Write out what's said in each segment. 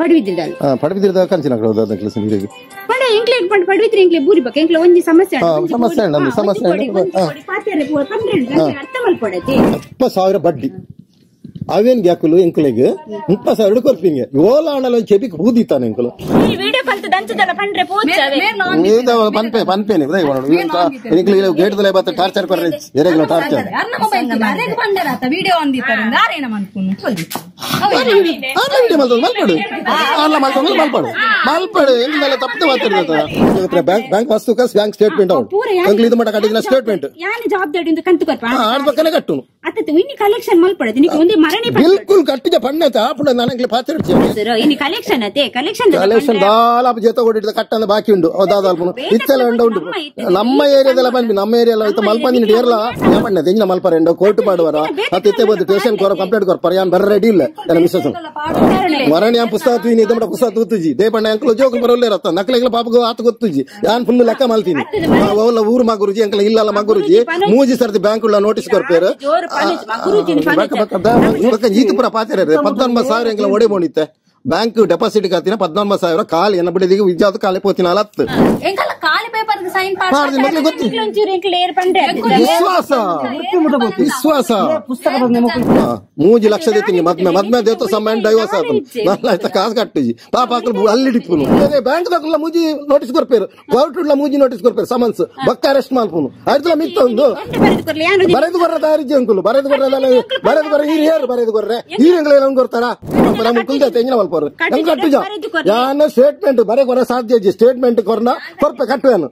ಪಡುವಿದ್ರಿದಲ್ಲ ಪಡುವಿದ್ರಿದ ಕಂಚಿನ ಕಡೆ ನೀರಿಗೆ ಪಡ ಎಂಕ್ಲೆ ಪಂಡ ಪಡುವಿದ್ರಿ ಎಂಕ್ಲೆ ಬೂರಿ ಬಕ್ಕ ಎಂಕ್ಲೆ ಒಂಜಿ ಸಮಸ್ಯೆ ಸಮಸ್ಯೆ ಉಂಟು ಸಮಸ್ಯೆ ಅರ್ಥ ಮಲ್ಪಡತೆ 30,000 ಬಡ್ಡಿ ಅವೇನ್ ಗ್ಯಾಕುಲು ಎಂಕುಲೆಗ್ 30,000 ಕೊರ್ಪಿಂಗೆ ಓಲ ಆಣಲ ಚೆಪಿಕ್ ಬೂದಿತ್ತಾನೆ ಎಂಕುಲು ವಿಡಿಯೋ ಕಲ್ತು ದಂಚದಲ್ಲ ಪಂಡ್ರೆ ಪೋಚಾವೆ ಪನ್ಪೆ ಪನ್ಪೇನೆ ಎಂಕುಲು ಗೇಟ್ ದಲೆ ಬತ್ತ ಟಾರ್ಚರ್ ಕೊರ್ರೆ ಎರೆಗ್ಲ ಟಾರ್ಚರ್ ಅರ್ನ ಮೊಬೈಲ್ ಅರೆಗ್ ಪಂಡರಾತ ವಿಡಿಯೋ ಅಂದಿತ್ತಾರೆ ದಾರೇನ ಮನ್ಪುನು ಆರ್ಲ ವಿಡಿಯೋ ಮಲ್ತದ ಮಲ್ಪಡು ಆರ್ಲ ಮಲ್ತದ ಮಲ್ಪಡು ಮಲ್ಪಡು ಎಂಕುಲೆಲ್ಲ ತಪ್ಪು ಮಾತಾಡ್ತಾರೆ ಬ್ಯಾಂಕ್ ಬ್ಯಾಂಕ್ ವಸ್ತು ಕಸ್ bank statement out ಎಂಕುಲು ಇದು ಮಟ್ಟ ಕಟ್ಟಿದಿನ ಸ್ಟೇಟ್ಮೆಂಟ್ ಯಾನ ಜವಾಬ್ದಾರಿ ಇಂದ ಕಂತು ಕೊರ್ಪ ಆರ್ ಪಕ್ಕನೆ ಕಟ್ಟುನು ಅತ್ತ ಇನ್ನು ಕಲೆಕ್ಷನ್ ಮಲ್ಪಡದೆ ನಿಕ್ ಒಂದೇ ಮರಣೆ ಬಿಲ್ಕುಲ್ ಕಟ್ಟಿದ ಪಣ್ಣೆ ಆಪುಣ ನನಗೆ ಪಾತ್ರ ಸರ್ ಇನ್ನು ಕಲೆಕ್ಷನ್ ಅತೆ ಕಲೆಕ್ಷನ್ ಕಲೆಕ್ಷನ್ ದಾಲ ಜೊತೆ ಓಡಿದ ಕಟ್ಟಂದ ಬಾಕಿ ಉಂಡು ದಾದಾಲ್ಪುನು ಇತ್ತೆಲ್ಲ ಉಂಡು ಉಂಡು ನಮ್ಮ ಏರಿಯಾದಲ್ಲ ಬಂದ್ವಿ ನಮ್ಮ ಏರಿಯಾ ಇತ್ತ ಮಲ್ಪಂದಿನ ಏರ್ಲ ಪಣ್ಣೆ ತೆಂಗಿನ ಮಲ್ಪರೆಂಡು ಕೋರ್ಟ್ ಪಾಡುವರ ಅತ್ತ ಇತ್ತೆ ಬಂದು ಸ್ಟೇಷನ್ ಕೊರ ಕಂಪ್ಲೇಂಟ್ ಕೊರ್ಪರ ಯಾನ್ ಬರ ರೆಡಿ ಇಲ್ಲ ನನ್ನ ಮಿಸ್ಸಸ್ ಮರಣ ಯಾನ್ ಪುಸ್ತಕ ತೂಯಿನಿ ಇದಮಡ ಪುಸ್ತಕ ತೂತುಜಿ they ಪಣ್ಣ ಅಂಕಲ್ ಜೋಕು ಬರೋಲ್ಲ ರತ್ತ ನಕಲೆಗಳ ಪಾಪಗೂ ಆತ ಗೊತ್ತುಜಿ ಯಾನ್ ಫುಲ್ ಲೆಕ್ಕ ಮಲ್ತೀನಿ ಓಲ ಊರು ಮಗುರುಜಿ ಅಂಕಲ್ ಇಲ್ಲಲ್ಲ ಮಗುರುಜಿ ಮೂಜಿ ಸರ್ತಿ ಬ್ಯಾಂಕ್ ಉಳ್ಳ ನೋಟಿಸ್ ಕೊರ್ಪೇರು ಈತಪುರ ಪಾತ್ರ 19,000 ಎಂಕಲ ಒಡೆ ಬೋಣಿತ್ತೆ ಬ್ಯಾಂಕ್ ಡೆಪಾಸಿಟ್ ಕಾತಿನ 19,000 ಖಾಲಿ ಎನ್ನ ಬಿಡಿದಿಗೆ ವಿಜಾತ ಖಾಲಿ ಪೋತಿನ ಅಲತ್ತು ಎಂಕಲ ಖಾಲಿ ಪೇಪರ್ ಗೆ ಸೈನ್ ಪಾಡ್ದಿ ಮೊದಲೇ ಗೊತ್ತು ವಿಶ್ವಾಸ ವಿಶ್ವಾಸ 3 ಲಕ್ಷ ದೇತೀನಿ ಮದ್ಮೆ ಮದ್ಮೆ ದೇತ ಸಮ್ಮನ್ ಡೈವರ್ಸ್ ಆತು ನಲ್ಲ ಆಯ್ತ ಕಾಸು ಕಟ್ಟಿಜಿ ಪಾಪ ಹಾಕಲು ಅಲ್ಲಿ ಡಿಪ್ಪುನು ಬ್ಯಾಂಕ್ ದಾಕುಲ ಮೂಜಿ ನೋಟಿಸ್ ಕೊರ್ಪೇರು ಕೋರ್ಟ್ ಉಳ್ಳ ಮೂಜಿ ನೋಟಿಸ್ ಕೊರ್ಪೇರು ಸಮನ್ಸ್ ಬಕ್ಕ ಅರೆಸ್ಟ್ ಮಾಲ್ಪುನು ಆಯ್ತಲ್ಲ ಮಿತ್ತ ಒಂದು ಬರೆದು ಕೊರ್ರ ದಾರಿಜಿ ಅಂಕುಲು ಬರೆದು ಕೊರ್ರ ಬರೆದು ಕೊರ್ರ ಹಿರಿಯರು ಬರೆದು ಕೊರ್ರೆ ಹೀರಂಗಳ ಕೊರ್ತಾರ ನಮ್ಮ ಕುಲ್ದ ತೆಂಗಿನ ಮಲ್ಪರು ಕಟ್ಟುಜ ಯಾನ ಸ್ಟೇಟ್ಮೆಂಟ್ ಬರೆ ಕೊರ ಸಾಧ್ಯ ಸ್ಟೇಟ್ಮೆಂಟ್ ಕೊರ್ನ ಕೊರ್ಪೆ ಕಟ್ಟುವೇನು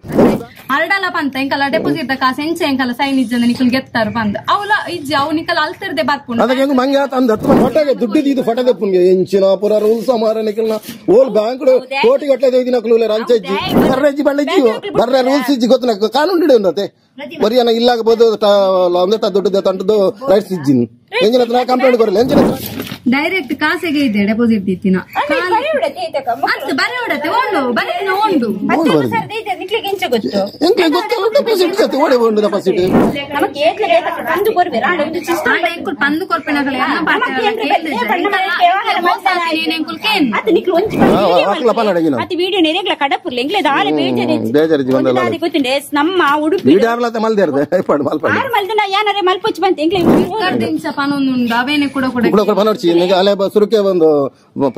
ಅರಡಲ ಪಂತ ಎಂಕಲ ಡೆಪಾಸಿಟ್ ಕಾಸು ಎಂಚ ಎಂಕಲ ಸೈನ್ ಇಜ್ಜಂದ ನಿಕಲ್ ಗೆತ್ತಾರು ಪಂದ ಅವಲ ಇಜ್ಜಿ ಅವು ನಿಕಲ್ ಅಲ್ತಿರ್ದೆ ಬರ್ಪುಂಡು ಅದಕ್ಕೆ ಹೆಂಗ್ ಮಂಗೆ ಅಂದ ಫೋಟೋಗೆ ದುಡ್ಡು ಇದು ಫೋಟೋ ದೆಪ್ಪುನ್ಗೆ ಎಂಚಿನ ಪುರ ರೂಲ್ಸ್ ಮಾರ ನಿಕಲ್ನ ಓಲ್ ಬ್ಯಾಂಕ್ ಕೋಟಿ ಗಟ್ಟಲೆ ದಿನಕ್ಲು ರಂಚ ಇಜ್ಜಿ ಬರ್ರೆ ಇಜ್ಜಿ ಬಳ್ಳ ಇಜ್ಜಿ ಬರ್ರೆ ರೂಲ್ಸ್ ಇಜ್ಜಿ ಗೊತ್ತು ನಕ್ಕು ಕಾನೂನು ಹಿಡಿಯೋಂದತೆ ಬರಿಯನ ಇಲ್ಲಾಗಬಹುದು ಒಂದೇ ದುಡ್ಡು ತಂಟದ್ದು ರೈಟ್ಸ್ ಇಜ್ಜಿನ್ ಎಂಜಿನ ಹತ್ರ ಕಂಪ್ಲೇಂಟ್ ಕೊರಲ್ಲ ಎಂಜಿನ ಹತ್ರ ಡೈರೆಕ್ಟ್ ಕಾಸೆಗೆ ಇದೆ ಡೆಪಾಸಿಟ್ ಇತ್ತಿನ ಅತ್ತು ಬರೆ ಉಡತೆ ಓಂಡು ಬರೆದಿನ ಓಂಡು ಎಂಕ್ಲೆ ಗೊತ್ತಲ್ಲ ಡೆಪಾಸಿಟ್ ಕತೆ ಓಡೆ ಓಂಡು ಡೆಪಾಸಿಟ್ ಎಂಕುಲ್ ಪಂದು ಕೊರ್ಪೆನಕಲೆ ವಿಡಿಯೋ ನೆರೆಗ್ಲ ಕಡಪುರ್ಲೆ ಎಂಕ್ಲೆ ದಾಲ ಬೇಜಾರು ಗೊತ್ತುಂಡೆ ನಮ್ಮ ಉಡುಪಿ ವಿಡಿಯೋ ಮಲ್ದೇರ್ದೆ ಮಲ್ಪಡು ಮಲ್ದನ ಯಾನರೆ ಮಲ್ಪೊಚ್ಚು ಬಂತ ಎಂಕ್ಲೆ ಪನೊಂದುಂಡು ಅವೇನೆ ಕೂಡ ಕೂಡ ಕೂಡ ಪನೊಡ್ಚಿ ಅಲ್ಲೇ ಸುರುಕೆ ಒಂದು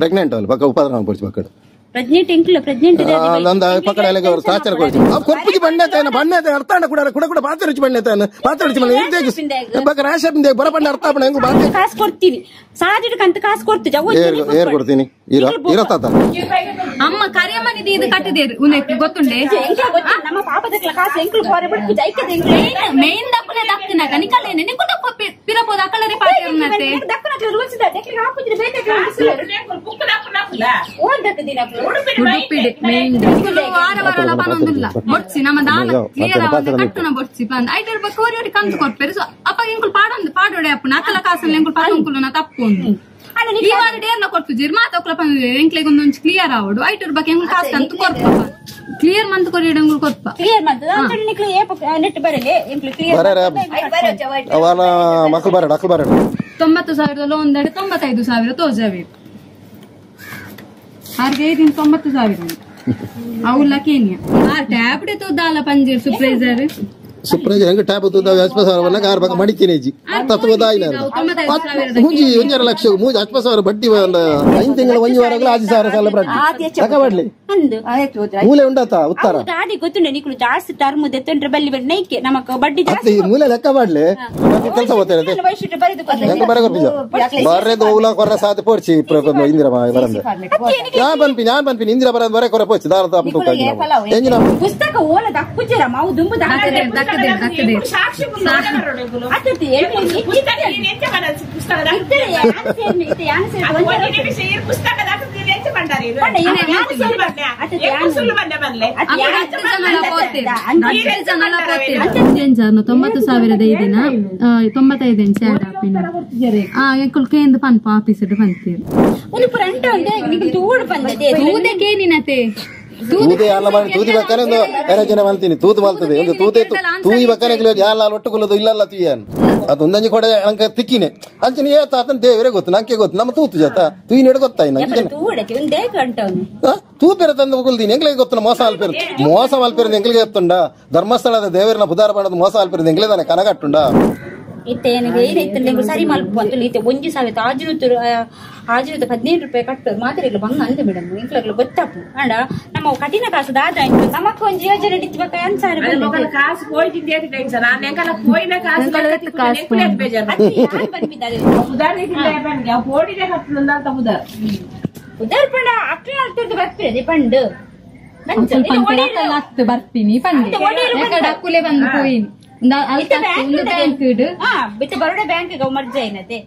ಪ್ರೆಗ್ನೆಂಟ್ ಅಲ್ಲ ಪಕ್ಕ ಉಪದ್ರ ಪೊಡ್ಚಿ ಪಕ್ಕಡ ಪ್ರೆಗ್ನೆಂಟ್ ಎಂಕ್ಲ ಪ್ರೆಗ್ನೆಂಟ್ ನಂದ ಪಕ್ಕಡ ಅಲ್ಲಿಗೆ ಅವರು ಟಾರ್ಚರ್ ಕೊಡ್ಚಿ ಕೊರ್ಪುಜಿ ಬಣ್ಣೆ ತಾನ ಬಣ್ಣೆ ಅರ್ಥ ಕೂಡ ಕೂಡ ಕೂಡ ಪಾತ್ರ ರುಚಿ ಬಣ್ಣೆ ತಾನ ಪಾತ್ರ ರುಚಿ ಮನೆ ಬಕ್ಕ ರಾಶಪಿಂದ ಬರ ಬಣ್ಣ ಅರ್ಥ ಬಣ್ಣ ಹೆಂಗು ಬಾತೆ ಕಾಸು ಕೊಡ್ತೀನಿ ಸಾದಿಡು ಕಂತ ಕಾಸು ಕೊಡ್ತು ಜವ ಏರ್ ಕೊಡ್ತೀನಿ ಇರ ಇರ ತಾತ ಅಮ್ಮ ಕರಿಯಮ್ಮನಿದೆ ಇದು ಕಟ್ಟಿದೇರು ಉನಕ್ಕೆ ಗೊತ್ತುಂಡೆ ನಮ್ಮ ಪಾಪದಕ್ಲ ಕಾಸು ಎಂಕ್ಲು ಕೋರೆ ಬಿಡ್ಪು ಜೈಕದ ಎಂಕ್ಲು ಮೇನ್ ದಪ್ಪನೆ ದಕ್ತಿನಾಗ ನಿಕಲೇನೆ ನಿಕು ದಪ್ಪ ಪಿರಪೋದ ಅಕಲರೆ ಪಾತೆ ದಕ್ಕನಕ್ಲ ರೂಲ್ಸ್ the ದಕ್ಲಿ ಹಾಪುಜಿನ ಬೇತೆ ಓಲ್ ದಕ್ಕದಿನ ಉಡುಪಿಡೆ ಮೇನ್ ವಾರ ವಾರ ಪನೊಂದುಲ್ಲ ಬೊಡ್ಚಿ ನಮ್ಮ ದಾನ ಕ್ಲಿಯರ್ ಆವಂದೆ ಕಟ್ಟುನ ಬೊಡ್ಚಿ ಪಂದ್ ಐಟರ್ ಬಕ್ಕ ಓರಿ ಓರಿ ಕಂತು ಕೊರ್ಪೇರು ಸೊ ಅಪ್ಪ ಎಂಕುಲು ಪಾಡೊಂದು ಪಾಡೋಡೆ ಅಪ್ಪನ ಅಕಲ ಕಾಸಲ್ಲಿ ಎಂಕುಲು ಪಾಡೊಂಕುಲು ತಪ್ಪು ಒಂದು ಈ ವಾರ ಡೇರ್ನ ಕೊಡ್ತುಜೀರ್ ಮಾತೊಕ್ಲ ಪಂದ್ ಎಂಕ್ಲೆಗ್ ಒಂದೊಂದು ಕ್ಲಿಯರ್ ಆವಡು ಐಟರ್ ಬಕ್ಕ ಎಂಕುಲು ಕಾಸು ಕಂತು ಕೊರ್ಪ ಕ್ಲಿಯರ್ ಮಂತ್ ಕೊರಿ ಎಂಕುಲು ಕೊರ್ಪ ಕ್ಲಿಯರ್ ಮಂತ್ ನಿಕ್ಲು ಏ ನೆಟ್ ಬರಲೆ ಎಂಕುಲು ಕ್ಲಿಯರ್ ಬರರೆ ಅವನ ಮಕ್ಕಳು ಬರಡ ಅಕ್ಕಲು ಬರಡ 90,000 ಲೋನ್ ದಡೆ 95,000 ತೋಜಾವೆ ಆರ್ಗೆ ದಿನ 90,000 ಅವುಲ್ಲ ಕೇನಿಯ ಆ ಟ್ಯಾಬ್ಡೆ ತೋದಾಲ ಪಂಜೀರ್ ಸುಪ್ರೈಸರ್ ಸುಪ್ರೈಸರ್ ಹೆಂಗ ಟ್ಯಾಬ್ ತೋದ 50,000 ವನ್ನ ಕಾರ್ ಬಕ ಮಡಿತಿನೇಜಿ ತತ್ವದಾಯಿನ ಮೂಜಿ 1.5 ಲಕ್ಷ ಮೂಜಿ 50,000 ಬಡ್ಡಿ 5 ತಿಂಗಳ ಒಂಜಿ ವಾರಗಳ 5,000 ಸಾಲ ಬಡ್ಡಿ ತಕ ಬಡ್ಲಿ ಮೂಲೆ ಉಂಡತ ಉತ್ತರ ದಾದಿ ಗೊತ್ತುಂಡೆ ನಿಕುಲು ಜಾಸ್ತಿ ಟರ್ಮ್ ದೆತ್ತಂಡ್ರೆ ಬಲ್ಲಿ ಬಲ್ಲಿ ನೈಕೆ ನಮಕ ಬಡ್ಡಿ ಜಾಸ್ತಿ ಮೂಲೆ ಲೆಕ್ಕ ಮಾಡ್ಲಿ ಕೆಲಸ ಹೋಗ್ತಾರೆ ಹೆಂಗ ಬರ ಕೊರ್ಪಿಜ ಬರ್ರೆದು ಓಲ ಕೊರ್ರ ಸಾತೆ ಪೋರ್ಚಿ ಇಂದಿರಾ ಬರಂದೆ ಯಾನ್ ಪನ್ಪಿನಿ ಯಾನ್ ಪನ್ಪಿನಿ ಇಂದಿರಾ ಬರಂದ ಬರೆ ಕೊರ ಪೋರ್ಚಿ ದಾರ ತಾಪ ತೂಕ ಎಂಜಿನ ಪುಸ್ತಕ ಓಲ ದಕ್ಕುಜರ ಮಾವು ದುಂಬು ದಕ್ಕದೆ ದಕ್ಕದೆ 90,000 ದಿನ 95 ಇಂಚ್ ಎಂಕುಲು ಕೇಂದ್ರ ಪನ್ಪ ಆಫೀಸ್ ಪಂತೀರು ತೂದೆ ತೂದೆ ಅಲ್ಲ ಮಾಡಿ ತೂದಿ ಬಕ್ಕನೆ ಒಂದು ಎರಜನ ಮಲ್ತೀನಿ ತೂತು ಮಲ್ತದೆ ಒಂದು ತೂತೆ ತೂಯಿ ಬಕ್ಕನೆ ಯಾಲ ಒಟ್ಟು ಕುಲ್ಲದು ಇಲ್ಲಲ್ಲ ತೀಯನ್ ಅದು ಒಂದೊಂಜಿ ಕೊಡೆ ಅಂಕ ತಿಕ್ಕಿನೆ ಅಂಚಿನ ಏತ ಆತನ ದೇವರೇ ಗೊತ್ತು ನಂಗೆ ಗೊತ್ತು ನಮ್ಮ ತೂತು ಜಾತ ತೂಯಿನಡೆ ಗೊತ್ತಾಯಿ ನಂಗೆ ತೂ ಪೇರ ತಂದು ಕೊಲ್ದೀನಿ ಎಂಗ್ಲಿಗೆ ಗೊತ್ತು ಮೋಸ ಅಲ್ಪೇರು ಮೋಸ ಮಲ್ಪೇರು ಎಂಗ್ಲಿಗೆ ಗೊತ್ತುಂಡ ಧರ್ಮಸ್ಥಳದ ದೇವರನ್ನ ಬುಧಾರ ಮಾಡೋದು ಮೋಸ ಅಲ್ಪೇರು ಎಂಗ್ಲೇ ತಾನೆ ಕನಗಟ್ಟುಂಡ ಇತ್ತೆ ಏನೈತೆ ಸರಿ ಮಲ್ಪ ಅಂತ ಇತ್ತೆ ಒಂಜಿ ಸಾವಿರ ಆಜುನೂತ 15 ರೂಪಾಯಿ ಕಟ್ಟೋದು ಮಾತ್ರೆ ಬಂಗ ಅಂದೆ ಮೇಡಮ್ ಇಂಕ್ಲಾಗ್ಲು ಗೊತ್ತಾಪು ಅಂಡ ನಮ್ಮ ಕಠಿಣ ಕಾಸು ದಾದ ನಮಕ್ ಒಂಜಿ ಯೋಜನೆ ಇತ್ತು ಅನ್ಸಾರೆ ಕಾಸು ಹೋಯ್ತಿದ್ದೆ ಟೆನ್ಷನ್ ಹೋಯ್ನ ಕಾಸು ಉದಾರ್ ಪಂಡ ಅಕ್ಲ ಆಗ್ತಿರ್ದು ಬರ್ತಿದೆ ಪಂಡು ಬರ್ತೀನಿ ಪಂಡು ಅಕ್ಕುಲೆ ಬಂದು ಹೋಯಿನಿ ಬರೋಡ ಬ್ಯಾಂಕ್ ಮರ್ಜ ಏನತೆ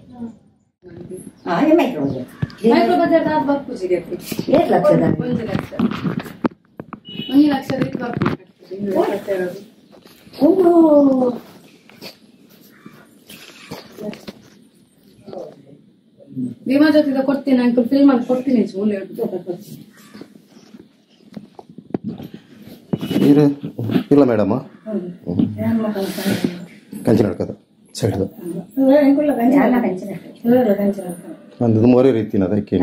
ವಿಮಾ ಜೊತೆ ಕೊಡ್ತೀನಿ ಅಂಕಲ್ ಫಿಲ್ಮ್ ಅಲ್ಲಿ ಕೊಡ್ತೀನಿ ಇಲ್ಲ ಮೇಡಮ್ ಕಂಚಿನ ಸೈಡ್ ಒಂದು ಮೋರೆ ರೀತಿ ಅದಕ್ಕೆ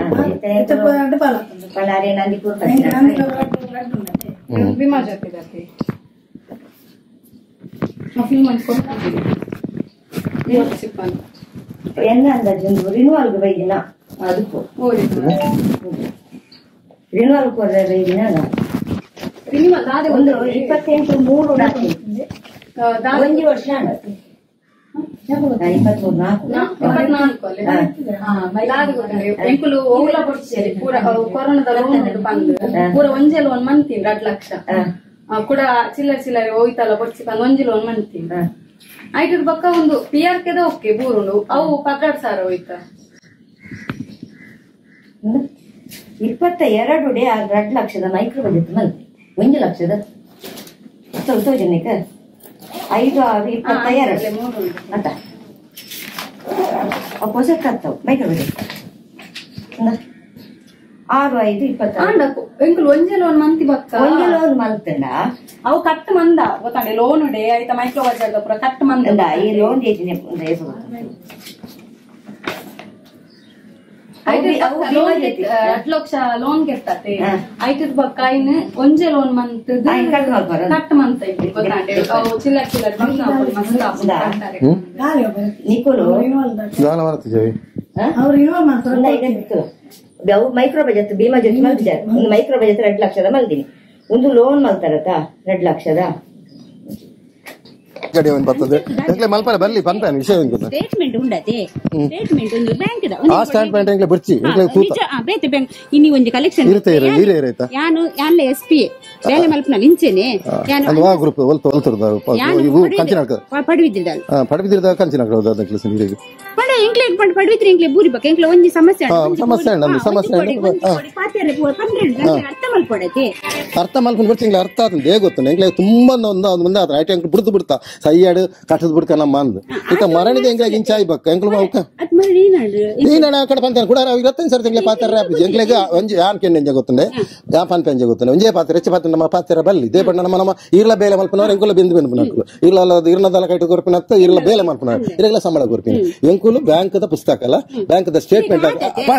ವಿಮಾ ಜೊತೆ ಫಿಲ್ಮ್ ಅಲ್ಲಿ ಕೊಡ್ತೀನಿ ಎನ್ನ ಅಂದಾಜು ರಿನ್ಯೂವಲ್ಗೆ ಬೈದಿನ ಅದಕ್ಕೂ ರಿನ್ಯೂವಲ್ ಕೊಡ್ರೆ ಬೈದಿನ ಒಂದು 28 3 ಒಂದು ವರ್ಷ 23 4 ಪೂರ ಒಂಜೆ ಲೋನ್ ಮಂತೀನಿ 2 ಲಕ್ಷ ಕೂಡ ಚಿಲ್ಲರೆ ಚಿಲ್ಲರೆ ಹೋಯ್ತಲ್ಲ ಬೊಡ್ಸಿ ಬಂದು ಒಂಜಿ ಲೋನ್ ಮಂತೀನಿ ಐಟರ್ ಬಕ್ಕ ಒಂದು ಪಿ ಆರ್ ಕೆದ ಓಕೆ ಬೂರುಂಡು ಅವು 12,000 ಹೋಯ್ತ 22 ಡೇ 2 ಲಕ್ಷದ ಮೈಕ್ರೋ ಬಜೆಟ್ ಮಲ್ತಿ 1 ಲಕ್ಷದ ತೋಜನಿಕ 5 6 22 ಅಂತ ಹೊಸತ್ತಾಗ್ತಾವ ಮೈಕ್ರೋ ಬಜೆಟ್ 6 5 26 ಎಂಕುಲು ಒಂಜೆ ಲೋನ್ ಮಂತಿ ಬಕ್ಕ ಒಂಜೆ ಲೋನ್ ಮಲ್ತಂಡ ಅವು ಕಟ್ ಮಂದ ಗೊತ್ತಾಂಡೆ ಲೋನ್ ಡೇ ಆಯ್ತಾ ಮೈಕ್ರೋ ಬಜೆಟ್ ಪೂರ ಕಟ್ ಮಂದ ಈ ಲೋನ್ 2 ಲಕ್ಷ ಲೋನ್ ಗೆರ್ತತೆ ಐಟರ್ ಬಕ್ಕ ಇನ್ ಒಂಜೆ loan month cut ಮಂತ ಇತ್ತು ಗೊತ್ತಾಂಡೆ ಅವು ಚಿಲ್ಲರ್ ಚಿಲ್ಲರ್ ಬಂದ ಮಸ್ತ್ ನಿಕೋಲು ಅವು ಮೈಕ್ರೋ ಬಜೆಟ್ ಭೀಮಾ ಜೊತೆ ಮಲ್ತಿದ್ದಾರೆ ಒಂದು ಮೈಕ್ರೋ ಬಜೆಟ್ 2 ಲಕ್ಷದ ಮಲ್ದಿನಿ ಒಂದು ಲೋನ್ ಮಲ್ತಾರತ 2 ಲಕ್ಷದ ಮಲ್ಪರೆ ಬರ್ಲಿ ಪನ್ಪೇನು ವಿಷಯ ಸ್ಟೇಟ್ಮೆಂಟ್ ಉಂಡತೆ ಸ್ಟೇಟ್ಮೆಂಟ್ ಒಂದು ಬ್ಯಾಂಕ್ ಆ ಸ್ಟೇಟ್ಮೆಂಟ್ ಎಂಗ್ಲೆ ಬರ್ಚಿ ಬೇತೆ ಬ್ಯಾಂಕ್ ಇನ್ನಿ ಒಂದು ಕಲೆಕ್ಷನ್ ಇರುತ್ತೆ ಇರೆ ಇರೈತಾ ಯಾನು ಯಾನ್ಲೆ ಎಸ್ ಪಿ ಬೇಲೆ ಮಲ್ಪನ ಇಂಚೆನೆ ಯಾನು ಆ ಗ್ರೂಪ್ ಒಲ್ತ ಒಲ್ತರದ ಇವು ಕಂಚಿನ ಪಡುವಿದ್ರಿದ ಪಡುವಿದ್ರಿದ ಕಂಚಿನ ಅದಕ್ಕೆ ನೀರಿಗೆ ಪಡ ಎಂಗ್ಲೆ ಪಡ ಪಡುವಿದ್ರಿ ಎಂಗ್ಲೆ ಬೂರಿ ಬಕ ಎಂಗ್ಲೆ ಒಂಜಿ ಸಮಸ್ಯೆ ಸಮಸ್ಯೆ ಉಂಡು ಸಮಸ್ಯೆ ಪಾತೆರೆ 12 ಅರ್ಥ ಮಲ್ಪಡತೆ ಅರ್ಥ ಮಲ್ಪನ ಬರ್ಚಿ ಎಂಗ್ಲೆ ಅರ್ಥ ಆತಂದೆ ಗೊತ್ತು ಎಂಗ್ಲೆ ತುಂಬಾ ಒಂದು ಮುಂದೆ ಆತ ಐಟ ಎಂಗ್ಲೆ ಬಿಡ್ತು ಬಿಡ್ತಾ ಸೈಯಾಡು ಕಟ್ಟದ ಬಿಡ್ಕ ನಮ್ಮ ಅಂದ್ ಇತ್ತ ಮರಣಿದ ಎಂಗ್ಲೆ ಇಂಚಾಯ್ ಬಕ್ಕ ಎಂಕ್ಲು ಅವಕ ನೀನ ಆ ಕಡೆ ಪಂತ ಕೂಡ 25 ಸರಿ ಎಂಗ್ಲೆ ಪಾತ್ರ ಎಂಗ್ಲೆಗ ಒಂಜಿ ಯಾನ್ ಕೆಣ್ಣೆ ಎಂಜ ಗೊತ್ತುಂಡೆ ಯಾ ಪನ್ಪೆ ಎಂಜ ಗೊತ್ತುಂಡೆ ಒಂಜೇ ಪಾತ್ರ ಹೆಚ್ಚು ಪಾತ್ರ ನಮ್ಮ ಪಾತ್ರ ಬಲ್ಲಿ they ಬಣ್ಣ ನಮ್ಮ ನಮ್ಮ ಈರ್ಲ ಬೇಲೆ ಮಲ್ಪನವರು ಎಂಕುಲ ಬಿಂದು ಬೆನ್ಪುನಕ್ಲು ಇರ್ಲ ಇರ್ನದಲ್ಲ ಕೈಟ ಕೊರ್ಪಿನತ್ತ ಇರ್ಲ ಬೇಲೆ ಮಲ್ಪನವರು ಇರಗಲ ಸಂಬಳ ಕೊರ್ಪಿನ ಎಂಕುಲು ಬ್ಯಾಂಕ್ದ ಪುಸ್ತಕ ಅಲ್ಲ ಬ್ಯಾಂಕ್ದ ಸ್ಟೇಟ್ಮೆಂಟ್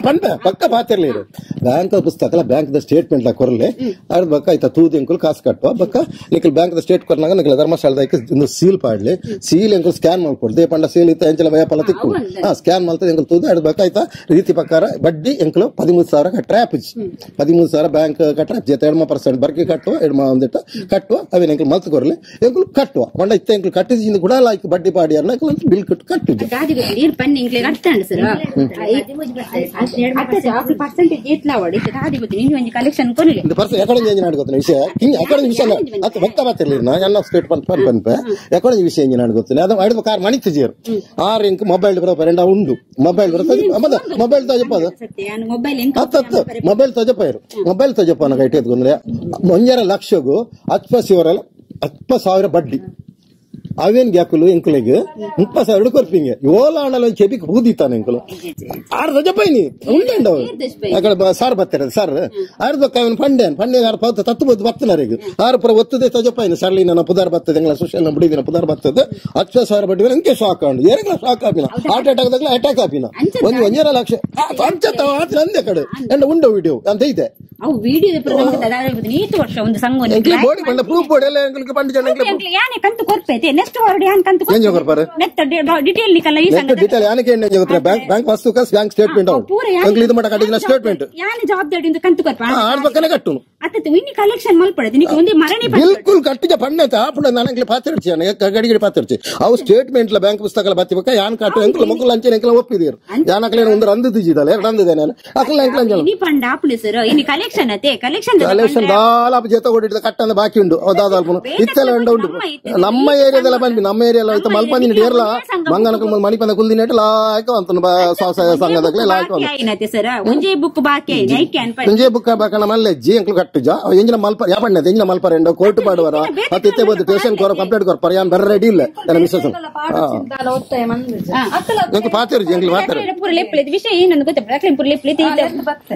ಪನ್ಪೆ ಪಕ್ಕ ಪಾತಿರ್ಲಿ ಇರು ಬ್ಯಾಂಕ್ ಪುಸ್ತಕ ಅಲ್ಲ ಬ್ಯಾಂಕ್ದ ಸ್ಟೇಟ್ಮೆಂಟ್ ಕೊರ್ಲೆ ಅರ್ಧ ಬಕ್ಕ ಆಯ್ತಾ ತೂದು ಎಂಕುಲು ಕಾಸು ಕಟ್ಟುವ ಬಕ್ಕ ನಿಖಲ್ ಬ್ಯಾಂಕ್ದ ಸ್ಟೇಟ್ ಕೊರ್ನಾಗ ನಿಖಲ್ ಧರ್ಮಸ್ಥಳದ ಒಂದು ಸೀಲ್ ಪಾಡ್ಲಿ ಸೀಲ್ ಎಂಕುಲು ಸ್ಕ್ಯಾನ್ ಮಾಡ್ಕೊಡ್ದೆ ಪಂಡ ಸೀಲ್ ಇತ್ತ ಎಂಚಲ ಭಯಪಲ ತಿಕ್ಕು ಸ್ಕ್ಯಾನ್ ಮಾಡ್ತದೆ ಎಂಕುಲು ತೂದು ಅಡ್ ಬಕ್ಕ ಆಯ್ತಾ ರೀತಿ ಪ್ರಕಾರ ಬಡ್ಡಿ ಎಂಕುಲು 13,000 ಕಟ್ಟರೆ ಆಪುಜಿ 13,000 ಬ್ಯಾಂಕ್ ಕಟ್ಟರೆ ಜೊತೆ 2% ಬರ್ಕಿ ಕಟ್ಟುವ ಎಡ್ಮ ಒಂದಿಟ್ಟ ಕಟ್ಟುವ ಅವೇನು ಎಂಕುಲು ಮಲ್ತು ಕೊರ್ಲಿ ಎಂಕುಲು ಕಟ್ಟುವ ಪಂಡ ಇತ್ತ ಎಂಕುಲು ಕಟ್ಟಿದ ಕೂಡ ಲೈಕ್ ಬಡ್ಡಿ ಪಾಡಿ ಅನ್ನ ಬಿಲ್ ಕಟ್ಟು ಕಟ್ಟಿದ್ದು ಕಲೆಕ್ಷನ್ ವಿಷಯ ಅಕಡೆ ವಿಷಯ ಅತ್ತ ಭಕ್ತ ಬಾತಿರ್ಲಿ ನಾ ಸ್ಟೇಟ್ ಪನ್ ಪನ್ ಪನ್ಪೆ ಎಕಡೆ ವಿಷಯ ಇಂಜಿನ ಗೊತ್ತಿಲ್ಲ ಅದು ಐದು ಕಾರ್ ಮಣಿ ತಿಜಿಯರು ಆರು ಇಂಕ್ ಮೊಬೈಲ್ ಬರೋ ರೆಂಡ ಉಂಡು ಮೊಬೈಲ್ ಬರೋ ಮೊಬೈಲ್ ತಜಪ್ಪ ಅದು ಹತ್ತು ಮೊಬೈಲ್ ತಜಪ್ಪ ಇರು ಮೊಬೈಲ್ ತಜಪ್ಪ ಅನ್ನೋ ಐಟಿ ಎತ್ಕೊಂಡ್ರೆ 1.5 ಲಕ್ಷಗೂ 10,000 10,000 ಬಡ್ಡಿ ಅವೇನ್ ಗ್ಯಾಕುಲು ಎಂಕುಲೆಗ್ 30,000 ಕೊರ್ಪಿಂಗೆ ಓಲಾಂಡಲ ಚೆಬಿಕ್ ಬೂದಿತ್ತಾನೆ ಎಂಕುಲು ಆರ್ ರಜಪೈನಿ ಉಂಡಂಡ ಅಕಡೆ ಸಾರ್ ಬತ್ತಿರ ಸರ್ ಆರ್ ಬೊಕ್ಕ ಅವನ್ ಪಂಡೆ ಪಂಡೆ ಆರ್ ಪೌತ ತತ್ತು ಬದ್ದು ಬತ್ತನರಿಗೆ ಆರು ಪುರ ಒತ್ತುದೆ ತಜಪೈನಿ ಸರ್ಲಿ ನನ್ನ ಪುದಾರ್ ಬರ್ತದೆ ಎಂಗ್ಲ ಸುಶೀಲ ಬಿಡಿದಿನ ಪುದಾರ್ ಬರ್ತದೆ 10,000 ಬಡ್ಡಿ ಎಂಕೆ ಶಾಕ್ ಆಂಡು ಏರೆಗ್ಲ ಶಾಕ್ ಆಪಿನ ಹಾರ್ಟ್ ಅಟ್ಯಾಕ್ ದಾಗಲ ಅಟ್ಯಾಕ್ ಆಪಿನ ಒಂದು 1.5 ಲಕ್ಷ ಅಂಚ ಆತಿನ ಅಂದೆ ಕಡೆ ಎಂಡ ಉಂಡ ವಿಡಿಯೋ ಅಂತ ಐತೆ ಅವು ವಿಡಿಯೋ ನೀತು ವರ್ಷ ಒಂದು ಸಂಘ ಬೋಡಿ ಪಂಡ ಪ್ರೂಫ್ ಬೋಡಿ ಎಲ್ಲ ಎಂಕುಲ್ಗೆ ಪಂಡ ಜನ ಯಾನೆ ಕಂತು ಕೊರ್ಪೈತೆ ನೆಕ್ಸ್ಟ್ ವಾರ್ಡ್ ಯಾನ್ ಕಂತು ಎಂಜ ಕೊರ್ಪಾರೆ ನೆಕ್ಸ್ಟ್ ಡೀಟೇಲ್ ನಿಕಲ್ಲ ಈ ಸಂಘ ಡೀಟೇಲ್ ಯಾನಕ್ಕೆ ಎಂಜ ಕೊರ್ಪಾರೆ ಬ್ಯಾಂಕ್ ಬ್ಯಾಂಕ್ ವಸ್ತುಕ bank statement out ಎಂಕುಲ್ ಇದು ಮಟ ಕಟ್ಟಿದಿನ ಸ್ಟೇಟ್ಮೆಂಟ್ ಯಾನೆ ಜವಾಬ್ದಾರಿ ಇಂದ ಕಂತು ಕೊರ್ಪ ಆರ್ ಪಕ್ಕನೆ ಕಟ್ಟುನು ಅತ್ತ ಇನ್ನಿ ಕಲೆಕ್ಷನ್ ಮಲ್ಪಡದೆ ನಿಕ ಒಂದೇ ಮರಣಿ ಬಿಲ್ಕುಲ್ ಕಟ್ಟಿಜ ಪಣ್ಣೆ ಆಪುಂಡ ನಾನು ಎಂಕುಲ್ ಪಾತಿರ್ಚಿ ಯಾನೆ ಗಡಿ ಗಡಿ ಪಾತಿರ್ಚಿ ಅವು ಸ್ಟೇಟ್ಮೆಂಟ್ ಲ ಬ್ಯಾಂಕ್ ಪುಸ್ತಕಲ ಬತ್ತಿ ಬಕ್ಕ ಯಾನ್ ಕಟ್ಟು ಎಂಕುಲ್ ಮೊಕುಲ್ ಅಂಚೆ ಎಂಕುಲ್ ಒಪ್ಪಿದೀರು ಯಾನಕಲೆ ಒಂದು ರಂದು ತಿಜಿದಲ್ಲ ಎರಡು ಅಂದಿದೆ ನಾನು ಅಕಲ ಎಂಕುಲ್ ಅಂಜಲ ಇನಿ ಪಂಡ ಆಪುಂಡು ಸರ್ ಇನಿ ಕಲೆಕ್ಷನ್ ಅತೆ ಕಲೆಕ್ಷನ್ ಕಲೆಕ್ಷನ್ ದಾಲ ಜೊತೆ ಓಡಿದ ಕಟ್ಟಂದ ಬಾಕಿ ಉಂಡು ದಾದಾಲ್ಪುನು ಇತ್ತೆಲ್ಲ ಉಂಡು ಉಂಡು ನಮ್ಮ ಏರಿಯಾದೆಲ್ಲ ಬಂದ್ವಿ ನಮ್ಮ ಏರಿಯಾ ಇತ್ತ ಮಲ್ಪಂದಿನ ಏರ್ಲ ಮಂಗನಕಲ್ ಮಣಿಪಂದ ಕುಲ್ದಿನ ಲಾಯ್ಕ ಅಂತ ಸ್ವಸಹಾಯ ಸಂಘದಾಗಲೇ ಲಾಯ್ಕ ಅಂತ ಸರ್ ಒಂಜೇ ಬುಕ್ ಬಾಕಿ ಒಂಜೇ ಬುಕ್ ಬಾಕಣ ಮಲ್ಲೆ ಜಿ ಅಂಕಲ್ ಕಟ್ಟುಜ ಎಂಜಿನ ಮಲ್ಪ ಯಾಪಣ್ಣ ಎಂಜಿನ ಮಲ್ಪರ ಎಂಡೋ ಕೋರ್ಟ್ ಪಾಡುವರ ಮತ್ತೆ ಇತ್ತೆ ಬೋದು ಸ್ಟೇಷನ್ ಕೊರ ಕಂಪ್ಲೇಂಟ್ ಕೊರ್ಪರ ಯಾನ್ ಬರ್ರ ರೆಡಿ ಇಲ್ಲ ನನ್ನ ಮಿಸ್ಸಸ್ ಎಂಕು ಪಾತಿರು ಎಂಕ್ಲು ಪಾತಿರು ಪೂರ ಲೆಪ್ಪಲೆ ವಿಷಯ ಏನಂದು ಗೊತ್ತ ಪೂರ ಲೆಪ್ಪಲೆ